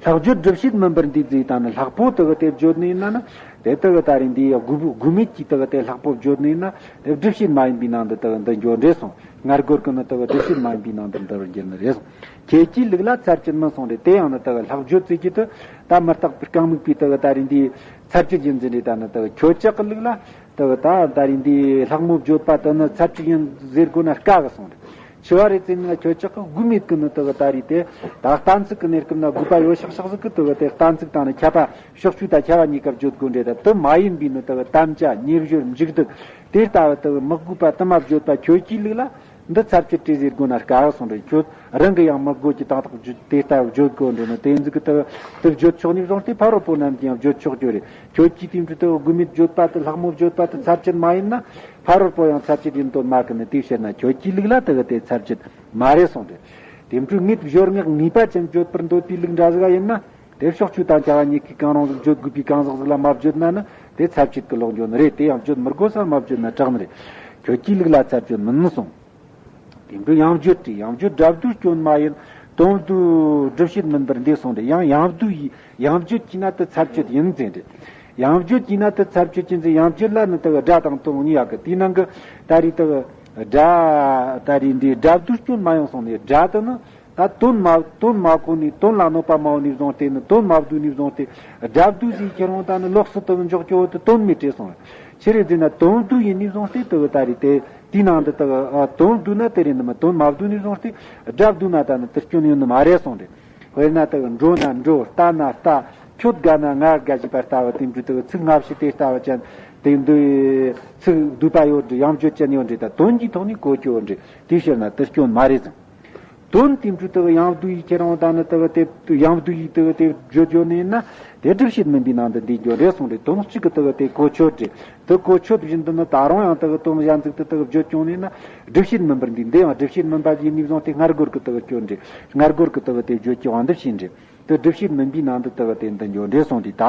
ལྷག་བརྗོད་སྒྲུབ་བྱེད་མིན་པར་འདུས་ཟེར་ད་ནི་ལྷག་པོ་དག་དེ་བརྗོད་ནི་ཡིན་ན་ནི་དེ་དག་ད་རེས་འདི་དགུ་དགུ་མེད་ཀྱི་དག་དེ་ལྷག་པོ་བརྗོད་ནི་ཡིན་ན་དེ་སྒྲུབ་བྱེད་མ་ཡིན་པའི་ནང་དུ་དག་འདི་འགྱོ་འདྲེ་གསུངས། སྔར་རྒོལ་གྱི་ནི་དག་སྒྲུབ་བྱེད་མ་ཡིན་པའི་ནང་དུ་འདི་བར་འགྱུར་ནི་རེད་གསུངས། ཁྱེད་ཀྱིས་ལུགས་ལ་ཚར་གཅོད་མིན་གསུངས་རེད། དེ་ཡང་ནི་དག་ལྷག་བརྗོད་ཟེར་གྱི་དུ་ད་མི་རྟག་པའི་རྐང་མིག་པའི་དག་ད་རེས་འདི་ཚར་གཅོད་ཡིན་ཟེར་རེད། ད་ནི་དག་ཁྱོད་ཅག་གི་ལུགས་ལ་དག་ད་ད་རེས་འདི་ལྷག་མོ་བརྗོད་པ་དུ་ནི་ཚར་གཅོད་ཡིན་ཟེར་དགོས་ན་དཀའ་གི་གསུངས་རེད། ཆི་བ་རེད་ཟེར་ན་ཁྱོད་ཅག་གི་དགུ་མེད་ཀྱི་ནི་དག་ད་རེད་དེ། ད་གཏན་ཚིགས་ཀྱི་གནས་སྐབས་ན་དགོས་པ་ཡོད་ཤག་ཤག་ཟིག་གི་དག་དེ་གཏན་ཚིགས་དང་ནི་ཁྱབ་པ་ཕྱོགས་ཆོས་དང་ཁྱབ་པ་གཉིས་ཀ་བརྗོད་དགོས་འདྲེ་ད་དུ་མ་ཡིན་པའི་ནི་དག་དམ་བཅའ་ཉེ་བརྗོད་མཇུག་སྡུད་དེ་ལྟ་བུ་དག་མི་དགོས་པ་དུ་མ་བརྗོད་པ་ཁྱོད་ཀྱི་ལུགས་ལ་འདི་ཚར་གཅོད་དེ་ཟེར་དགོས་ན་དཀའ་གསུངས་རེད། ཁྱོད་རང་གི་ཡང་མི་དགོས་ཀྱི་དང་དག་བརྗོད་དེ་ལྟ་བུ་བརྗོད་དགོས་འདྲེ་ནི་དེ་ཟིག་གི་དག་དུ་བརྗོད་ཆོག་ནས་བཟུང་སྟེ་ཕ་རོལ་པོ་རྣམས་ཀྱིས་ཡང་བརྗོད་ཆོག་རྒྱུ་རེད། ཁྱོད་ཀྱིས་དེ་འདྲ་དག་དགུ་མེད་བརྗོད་པ་དུ་ལྷག་མོ་བརྗོད་པ་དུ་ཚར་གཅོད་མ་ཡིན་ན། ཕ་རོལ་པོ་ཡང་ཚར་གཅོད་ཡིན་དོན་མ་གི་ནི་དེའི་ཕྱིར་ན་ཁྱོད་ཀྱི་ལུགས་ལ་དེ་གི་དེ་ཚར་གཅོད་མ་རེད་གསུངས་ཏེ། དེ་འཕྲོས་ངེད་སྦྱོར་ངག་ངེས་པ་ཅན་བརྗོད་པར་འདོད་པའི་ལུགས་འདྲ་ཟིག་ཡིན་ན། དེ་ཕྱོགས་ཆོས་དང་བྱ་བ་གཉིས་ཀའི་གང་རུང་ཟིག་བརྗོད་དགོས་པའི་གང་ཟག་ཟིག་ལ་མ་བརྗོད་ན་ནི་དེ་ཚར་གཅོད་ཀྱི་ལོག་འགྱོ་ནི་རེད། དེ་ཡང་བརྗོད་མི་དགོས་ས་མ་བརྗོད་ན་དྲག་ནི་རེད། ཁྱོད་ཀྱི་ལུགས་ལ་ཚར་གཅོད་མིན་གསུངས། དེ་འདྲ་ཡང་བརྗོད་དེ་ཡང་བརྗོད་སྒྲ་བསྡུས་སྐྱོན་མ་ཡིན། དོན་བསྡུ་སྒྲུབ་བྱེད་མིན་པར་འདུས་གསུངས་ཏེ། ཡང་ཡང་བསྡུ་ཡི་ཡང་བརྗོད་ཀྱིས་ན་དེ་ཚར་གཅོད་ཡིན་ཟེར་ཏེ། ཡང་བརྗོད་ཀྱིས་ན་དེ་ཚར་གཅོད་ཡིན་ཟེར། ཡང་བརྗོད་ལ་ནི་དེ་སྒྲ་དང་དོན་གཉིས་ཡག་གི་དེའི་ནང་གི་ད་རེས་དེ་སྒྲ་ད་རེས་འདི་སྒྲ་བསྡུས་སྐྱོན་མ་ཡོང་སོང་ནས་སྒྲ་དེ་ནི་ད་དོན་མ་དོན་མ་གོ་ནས་དོན་ལ་གནོད་པ་མ་བོ་ནས་བཟུང་སྟེ་ནི་དོན་མ་བསྡུས་ནས་བཟུང་སྟེ་སྒྲ་བསྡུས་ཟེར་ཁྱེད་རང་ད་ནི་ལོགས་སུ་དེ་འཇོག་རྒྱུ་བོ་དེ་དོན་མེད་བྲལ་སོང་། ཕྱི་རེ་ཟེར་ན་དོན་བསྡུས་ཡིན་ནས་བཟུང་སྟེ་དེ་ད་རེས་དེ། དེའི་ནང་དུ་དག་དོན་བསྡུ་ན་དེ་རེད་ནི་མ། དོན་མ་བསྡུ་ནས་བཟུང་སྟེ་སྒྲ་བསྡུ་ན་ད་ནི་དེ་སྐྱོན་ཡོད་ནི་མ་རེད་གསུངས་ཏེ། དཔེར་ན་དག་འགྲོ་ན་འགྲོ། ལྟ་ན་ལྟ། ཁྱོད་དགའ་ན་ང་དགའ་ཞེས་པ་ལྟ་བུ་དེ་འདྲ་དག་ཚིག་སྔ་ཕྱི་དེ་ལྟ་བུ་ཅན་དེ་འདུ་ཚིག་བསྡུས་པ་ཡོད་འདྲ། ཡང་བརྗོད་ཅན་ཡོད་འདྲ། ད་དོན་གྱི་ཐོག་ནས་གོ་རྒྱུ་ཡོད་འདྲ། དེའི་ཕྱིར་ན་དེ་སྐྱོན་མ་རེད་ཟེར། དོན་དེ་འཕྲོ་དག་ཡང་བསྡུ་ཡི་ཁྱེད་རང་ད་ནི་དག་དེ་ཡང་བསྡུ་ཡི་དག་དེ་བརྗོད་རྒྱུ་ནི་ཡིན་ན། དེ་སྒྲུབ་བྱེད་མིན་པའི་ནང་དུ་འདུས་རྒྱུ་རེད་གསུངས་ཏེ། དོན་གཅིག་གི་དག་དེ་གོ་ཆོད་རེད། དེ་གོ་ཆོད་བཞིན་དུ་ནི་ད་རུང་ཡང་དག་དོན་གཞན་ཟིག་དེ་དག་བརྗོད་ཀྱང་ནི་ཡིན་ན། སྒྲུབ་བྱེད་མིན་པར་འདུས། འདི་ཡང་སྒྲུབ་བྱེད་མིན་པ་ཡིན་ནི་བཟུང་སྟེ་སྔར་རྒོལ་གི་དག་སྐྱོན་རེད། སྔར་རྒོལ་གི་དག་དེ་བརྗོད་ཀྱི་དབང་དུ་བྱས་རེད། དེ་སྒྲུབ་བྱེད་མིན་པའི་ནང་དུ་དག་དེ་འདུ་འགྱོ་འདྲེ་གསུངས་ཏེ། ད་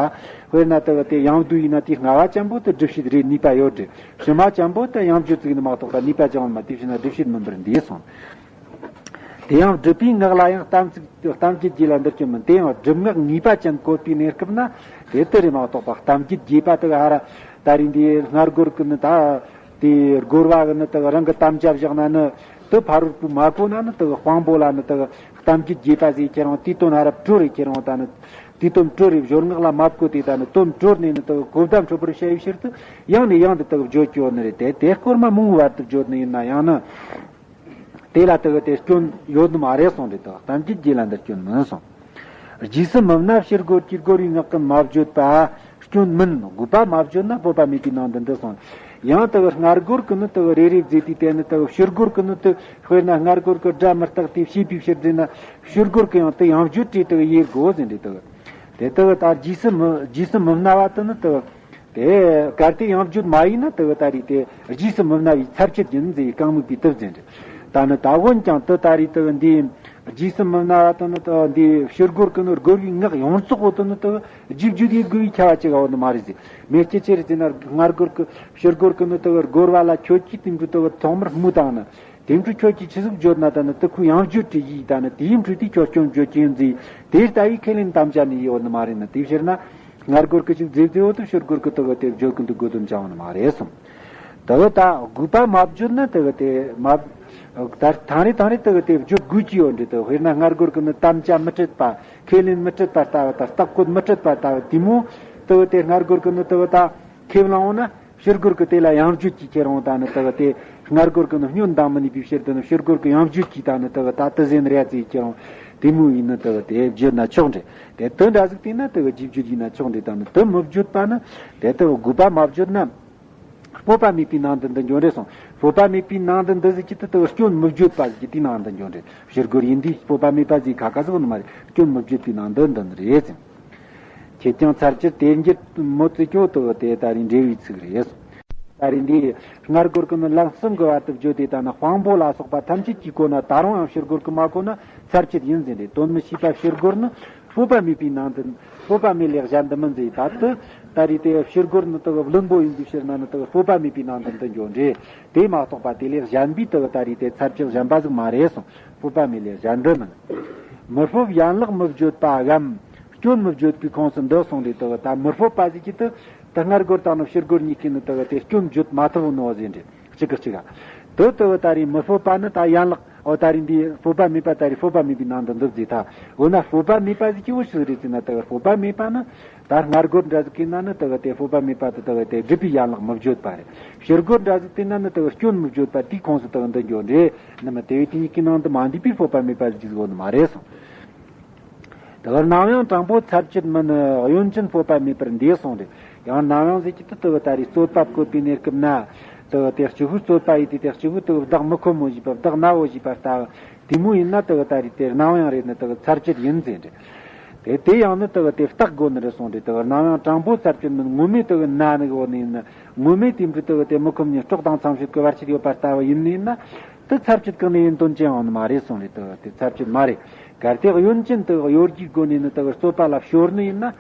དཔེར་ན་དག་དེ་ཡང་བསྡུ་ཡིན་ན། དེ་སྔ་བ་ཅན་པོ་དེ་སྒྲུབ་བྱེད་རེད། ནུས་པ་ཡོད་རེད། ཕྱི་མ་ཅན་པོ་དེ་ཡང་བརྗོད་ཚིག་ནི་མ་གཏོགས་པ་ནུས་པ་ཅང་མ། དེ་བྱས་ན་སྒྲུབ་བྱེད་མིན་པར་འདུས་གསུངས། དེ་ཡང་སྒྲུབ་པའི་ངག་ལ་ཡང་གཏམ་ཚིག་གཏམ་རྒྱུད་རྒྱས་ལ་འདིར་སྐྱོན་མིན། དེ་ཡང་སྒྲུབ་ངག་ངེས་པ་ཅན་བཀོད་པའི་གནས་སྐབས་ན་དེ་ལྟར་རེད་མ་གཏོགས་པ། གཏམ་རྒྱུད་རྒྱས་པ་དག་ཧ་ར་ད་རིང་འདི་སྔར་རྒོལ་གི་ནི་ད། དེ་རྒོལ་བ་གི་ནི་དག་རང་གི་དམ་བཅའ་བཞག་ན་ནི། དེ་ཕ་རོལ་པོ་མ་གོ་ན་ནི་དག་དཔང་པོ་ལ་ནི་དག་གཏམ་རྒྱུད་རྒྱས་པ་ཟེར་ཁྱེད་རང་དེའི་དོན་ཧ་ར་བྲོ་རེ་ཁྱེད་རང་ད་ནི། དེའི་དོན་བྲོ་རེ་སྦྱོར་ངག་ལ་མ་བཀོད་དེ་ད་ནི་དོན་བྲོ་ནས་ནི་དག་གོ་བརྡ་འཕྲོད་པར་བྱ་བའི་ཕྱིར་དུ་ཡང་ནས་ཡང་དུ་དག་བརྗོད་ཀྱི་ཡོད་ནི་རེད། དེ་དེ་སྐོར་མ་མང་བར་དུ་བརྗོད་ནི་ཡིན་ན་ཡང་ནི། དེ་ལ་དག་དེ་སྐྱོན་ཡོད་ནི་མ་རེད་གསུངས་ཏེ། དག་གཏམ་རྒྱུད་རྒྱས་ལ་འདིར་སྐྱོན་མིན་གསུངས། རྗེས་སུ་མི་སྨྲ་ཕྱིར་རྒོལ་གྱིས་རྒོལ་བའི་ངག་གི་མ་བརྗོད་པ་སྐྱོན་མིན། དགོས་པ་མ་བརྗོད་ན་སྤོབས་པ་མེད་པའི་ནང་དུ་འདུ་གསུངས། ཡང་དག་སྔར་རྒོལ་གི་ནི་དག་རེ་རེ་བརྫིས་ཏེ་དེ་ནི་དག་ཕྱིར་རྒོལ་གི་ནི་དག་དཔེར་ན་སྔར་རྒོལ་གི་སྒྲ་མི་རྟག་དེ་བྱས་པའི་ཕྱིར་བརྫིས་ན། ཕྱིར་རྒོལ་གི་ཡང་དེ་ཡང་བརྗོད་བྲིས་དག་ཡེ་དགོས་ཟེར་འདི་དག་དེ་དག་ད་རྗེས་སུ་མི་རྗེས་སུ་མི་སྨྲ་བ་དེ་ནི་དག་དེ་གལ་ཏེ་ཡང་བརྗོད་མ་ཡིན་ན་དེ་གི་ད་རེས་དེ་རྗེས་སུ་མི་སྨྲ་བའི་ཚར་གཅོད་ཡིན་ཟེར་རྐང་མིག་པའི་དེབ་ཟེར་འདྲ། ད་ནི་ད་འོན་ཀྱང་དེ་ད་རེས་དེ་གི་འདི་རྗེས་སུ་མི་སྨྲ་བ་དེ་ནི་དེ་འདི་ཕྱིར་རྒོལ་གི་ནི་རྒོལ་བའི་ངག་ཡོངས་རྫོགས་པོ་དེ་ནི་དེ་རྗེས་བརྗོད་ཡེད་དགོས་པའི་ཁྱབ་པ་ཅིག་ཡོད་ནི་མ་རེད་ཟེར། མེད་ཀྱི་ཅི་རེད་ཟེར་ན། སྔར་རྒོལ་གི་ཕྱིར་རྒོལ་གི་ནི་དེ་རྒོལ་བ་ལ་ཁྱོད་ཀྱིས་དེ་འདྲ་དེ་ཐོག་མར་སྨོས་དང་ནི། དེ་འཕྲོ་ཁྱོད་ཀྱིས་ཆི་ཟིག་བརྗོད་ན་ད་ནི་དེ་ཁོས་ཡང་བརྗོད་བྲིས་ཡིས་ད་ནི་དེའི་འཕྲོས་དེ་ཁྱོད་སྐྱོན་བརྗོད་ཀྱི་ཡིན་ཟེར། དེ་ལྟ་བུའི་ཁས་ལེན་དམ་བཅའ་ནི་ཡོད་ནི་མ་རེད་ན། དེའི་ཕྱིར་ན་སྔར་རྒོལ་གི་ཅིག་མཛེས་མཛེས་བོ་དེ་ཕྱིར་རྒོལ་གི་དེ་གི་དེ་བརྗོད་གི་འདུག་དགོས་དོན་ཅང་ཡོད་ནི་མ་རེད་གསུངས། དེ་གི་ད་དགོས་པ་མ་བརྗོད་ན་དེ་གི་དེ་མ་ད་ཐང་རེ་ཐང་རེ་དེ་གི་དེ་བརྗོད་དགོས་ཀྱི་ཡོད་འདྲ། དེ་དཔེར་ན་སྔར་རྒོལ་གི་ནི་དམ་བཅའ་མི་འཕྲད་པ། ཁས་ལེན་མི་འཕྲད་པ་ལྟ་བུ་དང་། རྟགས་བཀོད་མི་འཕྲད་པ་ལྟ་བུ་དེ་མོ་དེ་གི་དེ་སྔར་རྒོལ་གི་ནི་དེ་གི་ད་ཁས་བླངས་འོང་ན། ཕྱིར་རྒོལ་གྱིས་དེ་ལ་ཡང་བརྗོད་ཀྱིས་ཁྱེར་འོང་ད་ནི་དེ་གི་དེ་སྔར་རྒོལ་གྱིས་ནི་སྙོན་འདིང་མི་ནུས་པའི་ཕྱིར་དུ་ནི་ཕྱིར་རྒོལ་གྱིས་ཡང་བརྗོད་ཀྱིས་ད་ནི་དེ་གི་ད་དེ་ཟེར་ནི་རེད་ཟེར་ཁྱེར་འོང་། དེ་མོ་ཡིན་ནི་དེ་གི་དེ་བརྗོད་ན་ཆོག་འདྲ། དེ་དེ་འདྲ་ཟིག་བལྟས་ན་དེ་གི་རྗེས་བརྗོད་ཡིན་ན་ཆོག་འདྲ། ད་ནི་དེ་མི་བརྗོད་པ་ནི་དེ་དེ་གི་དགོས་པ་མ་བརྗོད་ན། སྤོབས་པ་མེད་པའི་ནང་དུ་འདུ་འགྱོ་འདྲ་གསུངས། སྤོབས་པ་མེད་པའི་ནང་དུ་འདུ་ཟེར་གྱི་དེ་དེ་གི་སྐྱོན་མི་བརྗོད་པ་ཟེར་གྱི་དེའི་ནང་དུ་འགྱོ་འདྲ། ཕྱིར་རྒོལ་ཡིན་དུས་སྤོབས་པ་མེད་པ་ཟེར་ཁ་ཁ་ཟིག་ནི་མ་རེད། སྐྱོན་མི་བརྗོད་པའི་ནང་དུ་འདུ་ནི་རེད་ཟེར། ཁྱེད་ཀྱང་ཚར་གཅོད་དེ་འགྱུར་མོ་བརྩི་ཁྱོད་དུ་དེ་ད་རིང་འབྲེལ་བའི་ཚིག་རེད། ད་རིང་འདི་སྔར་རྒོལ་གྱི་ནི་ལམ་གསུམ་གྱི་བར་དུ་བརྗོད་དེ་ད་ནི་དཔང་པོ་ལ་སོགས་པ་ཐམས་ཅད་ཀྱིས་གོ་ན། ད་རུང་ཡང་ཕྱིར་རྒོལ་གྱིས་མ་གོ་ན་ཚར་གཅོད་ཡིན་ཟེར་ཏེ། དོན་མི་ཤེས་པ་ཕྱིར་རྒོལ་ནི་སྤོབས་པ་མེད་པའི་ནང་དུ། སྤོབས་པ་མེད་ལས་གཞན་དུ་མིན་ཟེར། ད་དུ་ད་རིང་དེ་ཕྱིར་རྒོལ་ནི་དག་བླུན་པོ་ཡིན་པའི་ཕྱིར་ན་ནི་དག་སྤོབས་པ་མེད་པའི་ནང་དུ་འདུ་འགྱོ་འདྲ། དེ་མ་གཏོགས་པ་དེ་ལས་གཞན་པའི་དག་ད་རིང་དེ་ཚར་གཅོད་གཞན་པ་ཟིག་མ་རེད་གསུངས། སྤོབས་པ་མེད་ལས་གཞན་དུ་མིན། མི་སྤོབས་ཡན་ལག་མི་བརྗོད་པའམ། སྐྱོན་མི་བརྗོད་པའི་ཁོངས་སུ་འདུ་གསུངས་ཏེ། དེ་གི་ད་མི་སྤོབས་པ་ཟིག་གིས་དེ་ད་སྔར་རྒོལ་དང་ནི་ཕྱིར་རྒོལ་གཉིས་ཀྱིས་ནི་དེ་གི་དེ་སྐྱོན་བརྗོད་མ་ཐུབ་ནོ་ཟེར་འདྲ། གཅིག་གིས་གཅིག་ག་དེ་དེ་གི་ད་རིང་མི་སྤོབས་པ་ནི་ད་ཡན་ལག་འོ་ད་རིང་འདི་སྤོབས་པ་མེད་པ་ད་རིང་སྤོབས་པ་མེད་པའི་ནང་དུ་འདུ་ཟེར་ད། འོ་ན་སྤོབས་པ་མེད་པ་ཟིག་གིས་འོ་ཆི་ཟིག་རེད་ཟེར་ན། དེ་གི་སྤོབས་པ་མེད་པ་ནི་ད་སྔར་རྒོལ་འདྲ་ཟིག་གིས་ན་ནི་དེ་གི་དེ་སྤོབས་པ་མེད་པ་དེ་དེ་གི་དེ་སྒྲུབ་པའི་ཡན་ལག་མི་བརྗོད་པ་རེད། ཕྱིར་རྒོལ་འདྲ་ཟིག་དེ་ན་ནི་དེ་གི་སྐྱོན་མི་བརྗོད་པ་དེའི་ཁོངས་སུ་དེ་གི་འདུ་འགྱོ་འདྲ། ནི་མི་དེ་བས་དེ་གཉིས་ཀྱི་ནང་དུ་མ་འདུས་པའི་སྤོབས་པ་མེད་པ་ཟིག་ཡོད་ནི་མ་རེད་གསུངས། དེ་གི་ནམ་ཡང་དྲང་པོ་ཚར་གཅོད་མིན། གཡོན་ཅན་སྤོབས་པ་མེད་པར་འདུས་གསུངས་ཏེ། ཡང་ནམ་ཡང་ཟེར་གྱི་དེ་དེ་གི་ད་རིང་རྩོད་པ་བཀོད་པའི་གནས་སྐབས་ན། དེ་གི་དེ་གཅིག་པུ་རྩོད་པ་ཡིན་དུས་དེ་གཅིག་པུ་དེ་གི་བདག་མི་ཁོམ་མོ་བྱས་པ། བདག་ན་བོ་བྱས་པ་ལྟ་བུ་དེ་མོ་ཡིན་ན་དེ་གི་ད་རིང་དེ་ནམ་ཡང་རེད་ནི་དེ་གི་ཚར་གཅོད་ཡིན་ཟེར་འདྲ། དེ་དེ་ཡང་ནི་དེ་གི་དེ་བརྟག་དགོས་ནི་རེད་གསུངས་ཏེ། དེ་གི་ནམ་ཡང་དྲང་པོ་ཚར་གཅོད་མིན། ངོ་མས་དེ་གི་ན་ནི་གི་འོ་ནི་ཡིན་ན། ངོ་མས་དེ་འཕྲོ་དེ་གི་དེ་མི་ཁོམ་ཉིན་སྲོག་དང་མཚམས་སྲིད་ཀྱི་བར་ཆད་ཡོད་པ་ལྟ་བུ་ཡིན་ནི་ཡིན་ན། དེ་ཚར་གཅོད་གང་ནས་ཡིན་དོན་ཅི་ཡང་ནི་མ་རེད་གསུངས་རེད། དེ་གི་དེ་ཚར་གཅོད་མ་རེད། གལ་ཏེ་གཡོན་ཅན་དེ་གི་གཡོ་སྒྱུའི་སྒོ་ནས་ནི་དེ་གི་རྩོད་པ་ལ་ཤོར་ནི་ཡིན་ན།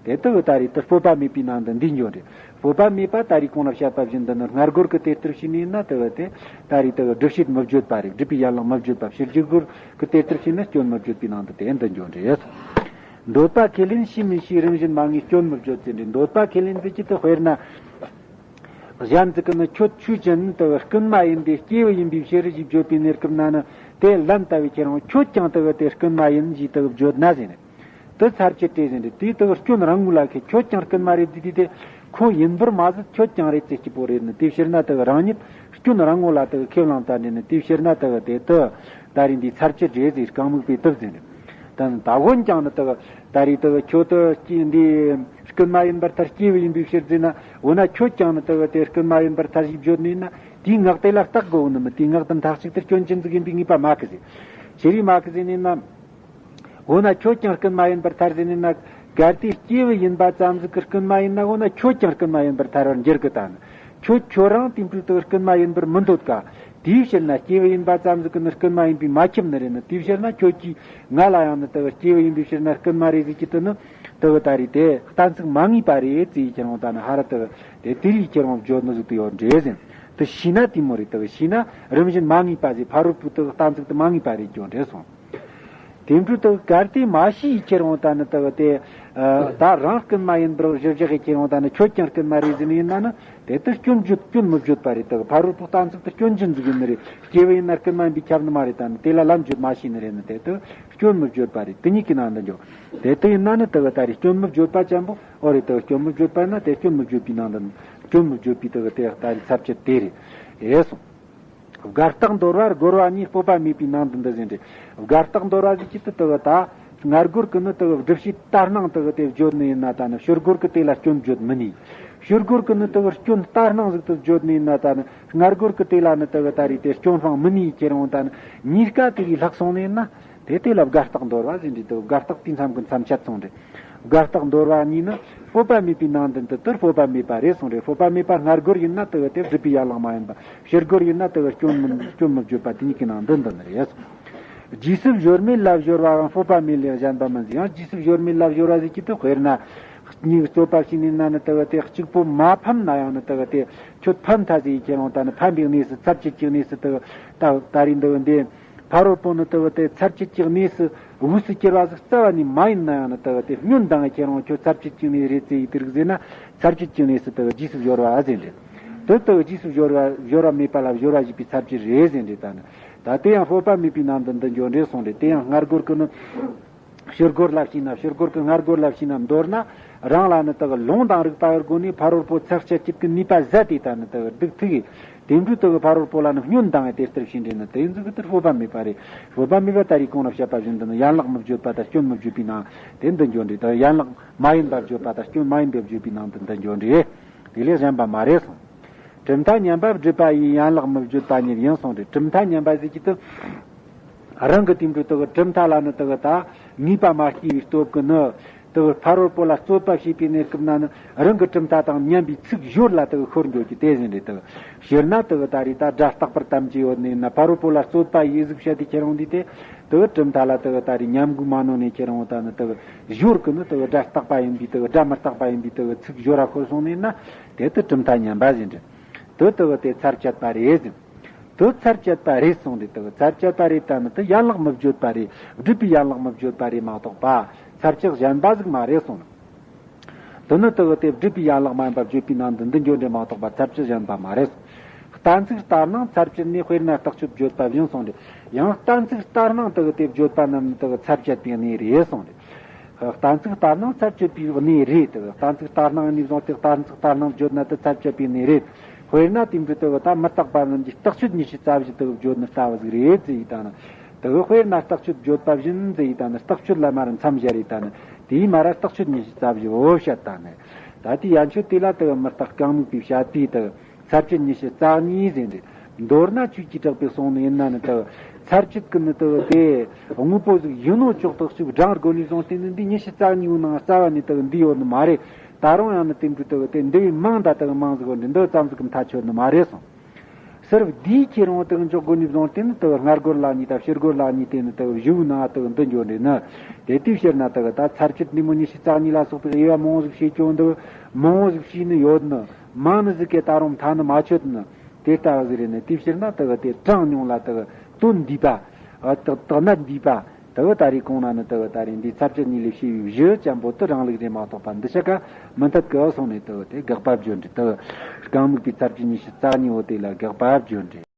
དེ་དེ་གི་ད་རིང་དེ་སྤོབས་པ་མེད་པའི་ནང་དུ་འདུ་འགྱོ་འདྲ། སྤོབས་པ་མེད་པ་ད་རིང་གོང་ལ་བཤད་པ་བཞིན་དུ་ནི་སྔར་རྒོལ་གྱིས་དེ་ལྟར་བྱས་ནི་ཡིན་ན། དེ་གི་དེ་ད་རིང་དེ་གི་སྒྲུབ་བྱེད་མི་བརྗོད་པ་རེད། སྒྲུབ་པའི་ཡན་ལག་མི་བརྗོད་པ། ཕྱིར་རྒོལ་གྱིས་དེ་ལྟར་བྱས་ན་སྐྱོན་མི་བརྗོད་པའི་ནང་དུ་དེ་འདུ་འགྱོ་འདྲ། འདོད་པ་ཁས་ལེན་ཤེས་མི་ཤེས། རིམ་བཞིན་མ་ངེས་སྐྱོན་མི་བརྗོད་ཟེར་འདྲ། འདོད་པ་ཁས་ལེན་ཟེར་གྱི་དེ་དཔེར་ན། གཞན་ཟིག་གིས་ནི་ཁྱོད་ཆོས་ཅན་དེ་རྐུན་མ་ཡིན་ཏེ་སྐྱེས་བུ་ཡིན་པའི་ཕྱིར་ཞེས་བརྗོད་པའི་གནས་སྐབས་ན་ནི། དེ་ལན་ལྟ་བུའི་ཁྱེད་རང་ཁྱོད་ཀྱང་དེ་དེ་རྐུན་མ་ཡིན་ཞེས་དེ་བརྗོད་ན་ཟེར་ནས། དེ་ཚར་གཅོད་དེ་ཟེར་འདྲ། དེ་དེ་སྐྱོན་རང་ངོས་ལ་ཁེལ། ཁྱོད་ཀྱང་རྐུན་མ་རེད་དེ་དེ་དེ་ཁོ་ཡིན་པར་མ་ཟད་ཁྱོད་ཀྱང་རེད་ཟེར་གྱི་པོ་རེད་ནི། དེའི་ཕྱིར་ན་དེ་རང་ཉིད་སྐྱོན་རང་ངོས་ལ་དེ་ཁས་བླངས་ད་འདྲ་ནི། དེའི་ཕྱིར་ན་དེ་དེ་དེ་ད་རིང་འདི་ཚར་གཅོད་རེད་ཟེར། རྐང་མིག་པའི་དེབ་ཟེར་འདྲ། ད་ད་འོན་ཀྱང་ནི་དེ་ད་རིང་དེ་ཁྱོད་དེ་འདི་རྐུན་མ་ཡིན་པར་ཐལ། སྐྱེས་བུ་ཡིན་པའི་ཕྱིར་ཟེར་ན། འོ་ན་ཁྱོད་ཀྱང་ནི་དེ་དེ་རྐུན་མ་ཡིན་པར་ཐལ་ཞེས་བརྗོད་ནི་ཡིན་ན། དེའི་ངག་དེ་ལ་བརྟག་དགོས་ནི་མིན། དེའི་ངག་དེ་མཐའ་གཅིག་ཏུ་སྐྱོན་ཅན་ཟིག་ཡིན་པའི་ངེས་པ་མེད་གི་ཟེར། ཅི་རིགས་མ་གི་ཟེར་ནས་ན། འོ་ན་ཁྱོད་ཀྱང་རྐུན་མ་ཡིན་པར་ཐལ་ཟེར་ནས་ན། གལ་ཏེ་སྐྱེས་བུ་ཡིན་པ་ཙམ་ཟིག་གི་རྐུན་མ་ཡིན་ན། འོ་ན་ཁྱོད་ཀྱང་རྐུན་མ་ཡིན་པར་ཐལ་བར་འགྱུར་གི་ད་ནི། ཁྱོད་ཁྱོད་རང་དེ་འཕྲོས་དུ་རྐུན་མ་ཡིན་པར་མི་འདོད་ག། དེའི་ཕྱིར་ན་སྐྱེས་བུ་ཡིན་པ་ཙམ་ཟིག་གི་ནི་རྐུན་མ་ཡིན་པས་མ་ཁྱབ་ནི་རེད་ནི། དེའི་ཕྱིར་ན་ཁྱོད་ཀྱིས་ང་ལ་ཡང་ནི་དུ་སྐྱེས་བུ་ཡིན་པའི་ཕྱིར་ན་རྐུན་མ་རེད་ཟིག་གི་དུ་ནི། དུ་ད་རེད་དེ་གཏན་ཚིགས་མ་ངེས་པ་རེད་ཟེར་ཡི་ཁྱེར་འོང་ད་ནི་ཧ་ར་དུ། དེ་དེ་རིགས་ཁྱེར་འོང་བརྗོད་ནི་ཟིག་དུ་ཡོད་འདྲེ་ཟིན། དུ་ཤི་ན་དེ་མོ་རེད། དུ་ཤི་ན་རིམ་བཞིན་མ་ངེས་པ་ཟེར། ཕ་རོལ་པོའི་དུ་གཏན་ཚིགས་དུ་མ་ངེས་པ་རེད་ཀྱང་འདྲེ་སོང་། དེ་འཕྲོས་དུ་གལ་ཏེ་མ་ཤི་ཡི་ཁྱེར་འོང་ད་ནི་དུ་དེ། ད་རང་རྐུན་མ་ཡིན་པར་གཞིར་བཞག་གི་ཁྱེར་འོང་ད་ནི་ཁྱོད་ཀྱང་རྐུན་མ་རེད་ཟེར་ནི་ཡིན་ན་ནི། དེ་དུ་སྐྱོན་བརྗོད་སྐྱོན་མི་བརྗོད་པ་རེད། དུ་ཕ་རོལ་པོ་གཏན་ཚིགས་དུ་སྐྱོན་ཅན་ཟིག་ཡིན་ནི་རེད། སྐྱེས་བུ་ཡིན་ན་རྐུན་མ་ཡིན་པས་ཁྱབ་ནི་མ་རེད། ད་ནི་དེ་ལ་ལམ་བརྗོད་མ་ཤེས་ནི་རེད་ནི། དེ་དུ་སྐྱོན་མི་བརྗོད་པ་རེད། དེ་གཉིས་ཀྱི་ནང་དུ་འཇོག་དེ་དུ་ཡིན་ན་ནི་དུ་ད་རེས་སྐྱོན་མི་བརྗོད་པ་ཅན་པོ། ཨོ་རེད། དུ་སྐྱོན་མི་བརྗོད་པ་ན་དེ་སྐྱོན་མི་བརྗོད་པའི་ནང་དུ། སྐྱོན་མི་བརྗོད་པའི་དུ་དེ་ད་རེས་ཚར་གཅོད་དེ་རེད། ཨེ་སོང་། དགའ་རྟགས་འདོར་བ་རྒོལ་བ་གཉིས། སྤོབས་པ་མེད་པའི་ནང་དུ་འདི་ཟིན་རེད། དགའ་རྟགས་འདོར་བ་ཟིག་གི་དུ་དུ་ད། སྔར་རྒོལ་གི་ནི་དུ་སྒྲུབ་བྱེད་ལྟར་སྣང་དུ་དེ་བརྗོད་ནི་ཡིན་ན་ད་ནི། ཕྱི་རྒོལ་གི་དེ་ལ་སྐྱོན་བརྗོད་མི་ནུས། ཕྱི་རྒོལ་གི་ནི་དུ་སྐྱོན་ལྟར་སྣང་ཟིག་དུ་བརྗོད་ནི་ཡིན་ན་ད་ནི། སྔར་རྒོལ་གི་དེ་ལ་ནི་དུ་ད་རེས་དེ་སྐྱོན་སྤང་མི་ནུས་ཁྱེར་འོང་ད་ནི། གཉིས་ཀ་དེ་ལས་ལྷག་སོང་ནི་ཡིན་ན། དེ་དེ་ལ་དགའ་རྟགས་འདོར་བ་ཟེར་འདྲ། དེ་དགའ་རྟགས་དེ་མཚམས་ཀྱི་མཚམས་ཆད་སོང་རེད། དགའ་རྟགས་འདོར་བ་གཉིས་ནི་སྤོབས་པ་མེད་པའི་ནང་དོན་དུ་དུ་སྤོབས་པ་མེད་པ་རེད་གསུངས་རེད། སྤོབས་པ་མེད་པ་སྔར་རྒོལ་ཡིན་ན་དུ་དེ་སྒྲུབ་པའི་ཡན་ལག་མ་ཡིན་པ། ཕྱིར་རྒོལ་ཡིན་ན་དུ་སྐྱོན་མི་སྐྱོན་མི་བརྗོད་པ་དེ་གཉིས་ཀྱི་ནང་དོན་དུ་ནི་རེད་གསུངས། རྗེས་སུ་སྦྱོར་མེད་ལ་སྦྱོར་བའང་སྤོབས་པ་མེད་ལས་གཞན་པ་མིན་ཟེར། ཡང་རྗེས་སུ་སྦྱོར་མེད་ལ་སྦྱོར་བ་ཟེར་གྱི་དུ་དཔེར་ན། གཉིས་རྩོད་པ་བྱས་ནས་ན་ནི་དུ་དེ་གཅིག་པོ་མ་ཕམ་ན་ཡང་ནི་དུ་དེ་ཁྱོད་ཕམ་ཐལ་ཟེར་ཁྱེར་འོང་ད་ནི་ཕམ་པའི་གནས་སུ་ཚར་གཅོད་ཀྱི་གནས་སུ་དུ་ད་ད་རེས་འདི་འདི། ཕ་རོལ་པོ་ནི་དུ་དེ་ཚར་གཅོད་ཀྱི་གནས་སུ་དབུས་སུ་གྱུར་བ་ཟིག་རྩ་བ་ནས་མ་ཡིན་ན་ཡང་ནི་དུ་དེ་བསྙོན་དང་ཁྱེར་འོང་ཁྱོད་ཚར་གཅོད་ཀྱི་གནས་རེད་ཟེར་ཡི་དེ་རིགས་ཟེར་ན། ཚར་གཅོད་ཀྱི་གནས་སུ་དུ་རྗེས་སུ་སྦྱོར་བ་ཟེར་འདྲ། དུ་དུ་རྗེས་སུ་སྦྱོར་བ་སྦྱོར་བ་མེད་པ་ལ་སྦྱོར་བ་ཞེས་པའི་ཚར་གཅོད་རེད་ཟེར་འདྲ། ད་ནི་ད་དེ་ཡང་སྤོབས་པ་མེད་པའི་ནང་དུ་འདི་འཇོག་འདྲ་གསུངས་རེད། དེ་ཡང་སྔར་རྒོལ་གི་ནི། ཕྱིར་རྒོལ་ལ་བྱས་ན། ཕྱིར་རྒོལ་གི་སྔར་རྒོལ་ལ་བྱས་ན་མདོར་ན། རང་ལ་ནི་དག་ལུང་དང་རིགས་པ་གི་སྒོ་ནས་ཕ་རོལ་པོ་ཚར་གཅོད་བྱེད་ཀྱི་ནུས་པ་ཟད་དེ་ད་ནི་དག་སྡུག་ཐུག་གི། དེ་འཕྲོས་དག་ཕ་རོལ་པོ་ལ་ནི་བསྙོན་དང་དེ་ལྟར་བྱས་འདྲེ་ནི་དེ་ཟིག་གི་དེར་སྤོབས་པ་མེད་པ་རེད། སྤོབས་པ་མེད་པ་ད་རེས་གོང་ལ་བཤད་པ་བཞིན་དུ་ནི་ཡན་ལག་མི་བརྗོད་པ་དང་སྐྱོན་མི་བརྗོད་པའི་ནང་དེ་འདི་འཇོག་འདྲེ་དང་། ཡན་ལག་མ་ཡིན་པ་བརྗོད་པ་དང་སྐྱོན་མ་ཡིན་པ་བརྗོད་པའི་ནང་དུ་འདི་འཇོག་འདྲེ། དེ་ལས་གཞན་པ་མ་རེད་གསུངས། གྲུབ་མཐའ་ཉམས་པ་སྒྲུབ་པ་ཡི། ཡན་ལག་མི་བརྗོད་པ་ཉིད་ཡིན་གསུངས་ཏེ། གྲུབ་མཐའ་ཉམས་པ་ཟེར་གྱི་དུ། རང་གི་དེ་འདྲ་དུ་གྲུབ་མཐའ་ལ་ནི་དུ་ད་ངེས་པ་མ་སྐྱེས་པའི་སྟོབས་ཀྱིས་ནི། དུ་ཕ་རོལ་པོ་ལ་རྩོད་པ་བྱེད་པའི་གནས་སྐབས་ན་ནི་རང་གི་གྲུབ་མཐའ་དང་མཉམ་པའི་ཚིག་སྦྱོར་ལ་དུ་ཤོར་འགྱོ་གི་དེ་བཞིན་རེད་དུ། སྤྱིར་ན་དུ་ད་རེས་ད་སྒྲ་རྟག་པར་དམ་གྱི་ཡོད་ནས་ན། ཕ་རོལ་པོ་ལ་རྩོད་པ་ཡིས་ཟིག་བཤད་དེ་ཁྱེར་འོང་དུས་དེ། དུ་གྲུབ་མཐའ་ལ་དུ་ད་རེས་ཉམས་རྒུད་མ་ནོར་ནས་ཁྱེར་འོང་ད་ནི་དུ་སྦྱོར་གི་ནི་དུ་སྒྲ་རྟག་པ་ཡིན་པའི་དུ་སྒྲ་མི་རྟག་པ་ཡིན་པའི་དུ་ཚིག་སྦྱོར་ར་ཤོར་སོང་ནས་ན། དེ་དུ་གྲུབ་མཐའ་ཉམས་པ་ཟེར་འདྲ། དུ་དུ་དེ་ཚར་བཅད་པ་རེད་ཟེར། དུ་ཚར་བཅད་པ་རེད་གསུངས་ཏེ། དུ་ཚར་བཅད་པ་རེད་ད་ནི་དུ་ཡན་ལག་མི་བརྗོད་པ་རེད། སྒྲུབ་པའི་ཡན་ལག་མི་བརྗོད་པ་རེད་མ་གཏོགས་པ། ཚར་བཅད་གཞན་པ་ཟིག་མ་རེད་གསུངས། དུ་ནི་དུ་དེ་སྒྲུབ་པའི་ཡན་ལག་མ་ཡིན་པ་བརྗོད་པའི་ནང་དུ་འདི་འཇོག་འདྲེ་མ་གཏོགས་པ་ཚར་བཅད་གཞན་པ་མ་རེད། གཏན་ཚིགས་ལྟར་སྣང་ཚར་བཅད་ནས། དཔེར་ན་རྟགས་ཆོས་བརྗོད་པ་བཞིན་གསུངས་ཏེ། ཡང་གཏན་ཚིགས་ལྟར་སྣང་དུ་དེ་བརྗོད་པ་རྣམས་ནི་དུ་ཚར་བཅད་པའི་གནས་རེད་གསུངས་ཏེ། གཏན་ཚིགས་ལྟར་སྣང་ཚར་གཅོད་པའི་གནས་རེད་དེ། གཏན་ཚིགས་ལྟར་སྣང་ནས་བཟུང་སྟེ་གཏན་ཚིགས་ལྟར་སྣང་བརྗོད་ན་དེ་ཚར་གཅོད་པའི་གནས་རེད། དཔེར་ན་དེ་འདྲ་དེ་ད་མི་རྟག་པ་རྣམས་ཀྱི་རྟགས་ཆོས་ཉི་ཤུ་རྩ་བཞི་དེ་བརྗོད་ནི་ལྟ་བུ་ཟིག་རེད་ཟེར་ཡི་ད་ནི། དེ་དཔེར་ན་རྟགས་ཆོས་བརྗོད་པ་བཞིན་ཟེར་ཡི་ད་ནི། རྟགས་ཆོས་ལ་མར་མཚམས་སྦྱར་ཡི་ད་ནི། དེའི་མར་རྟགས་ཆོས་ཉི་ཤུ་རྩ་བཞི་བོ་བཤད་ད་ནི། ད་དེ་ཡན་ཆོད་དེ་ལ་དེ་མི་རྟག་རྐང་མིག་པའི་བཤད་པའི་དེ། ཚར་གཅོད་ཉི་ཤུ་རྩ་གཉིས་ཟེར་འདྲ། མདོར་ན་ཆོས་ཀྱི་གྲགས་པས་གསུངས་ནི་ཡིན་ན་ནི་དག་ཚར་གཅོད་ཀྱི་ནི་དག་དེ་དངོས་པོ་ཟིག་ཡིན་ནོ་ཅོག་ཏུ་གཅིག་བགྲང་དགོས་ནས་བཟུང་སྟེ་ནི་འདི་ཉི་ཤུ་རྩ་གཉིས་པོའི་ནང་རྩ་བ་ནས་དག་འདི་ཡོད་ནི་མ་རེད། ད་རུང་ཡང་ནི་དེ་འདྲ་དག་དེ་འདི་བས་མང་ད་དག་མང་ཟིག་ཡོད་འདྲ། འདི་ཙམ་ཟིག་གི་མཐའ་ཆོད་ནི་མ་རེད་གསུངས། ཟེར་བ་འདིའི་ཁྱེར་འོང་དག་འཇོག་དགོས་ནས་བཟུང་སྟེ་ནི་དག་སྔར་རྒོལ་ལ་གཉིས་དང་ཕྱིར་རྒོལ་ལ་གཉིས་དེ་ནི་དག་བཞི་བོའི་ནང་དག་འདི་འཇོག་འདྲ་ནི། དེ་དུས་ཕྱིར་ན་དག་ད་ཚར་གཅོད་འདི་མོ་ཉི་ཤུ་རྩ་གཉིས་ལ་སོགས་པའི་དབྱེ་བ་མང་བོ་ཟིག་ཕྱེ་སྐྱོང་འདུག་མང་བོ་ཟིག་ཕྱེ་ནི་ཡོད་ནི། མང་ནི་ཟིག་གི་ད་རུང་མཐའ་ནི་མ་ཆོད་ནི། དེ་ལྟ་བུ་ཟིག་རེད་ནི། དེའི་ཕྱིར་ན་དེ་གི་དེ་གྲངས་ཉུང་ལ་དེ་གི་དོན་འདུས་པ། ཨ་དག་དག་ན་འདུས་པ། དེ་གི་ད་རེས་གོང་ན་ནི་དེ་གི་ད་རེས་འདི་ཚར་གཅོད་གཉིས་ལས་བྱས་པའི་བཞི་ཅན་པོ་དེ་རང་ལུགས་རེད་མ་གཏོགས་པ་འདི་ཆ་ག་མི་འཐད་གི་གསུངས་ནས། དེ་གི་དེ་དགག་པ་བརྗོད་འདྲ། དེ་གི་རྐང་མིག་པའི་ཚར་གཅོད་ཉི་ཤུ་རྩ་གཉིས་པོ་དེ་ལ་དགག་པ་བརྗོད་འདྲ།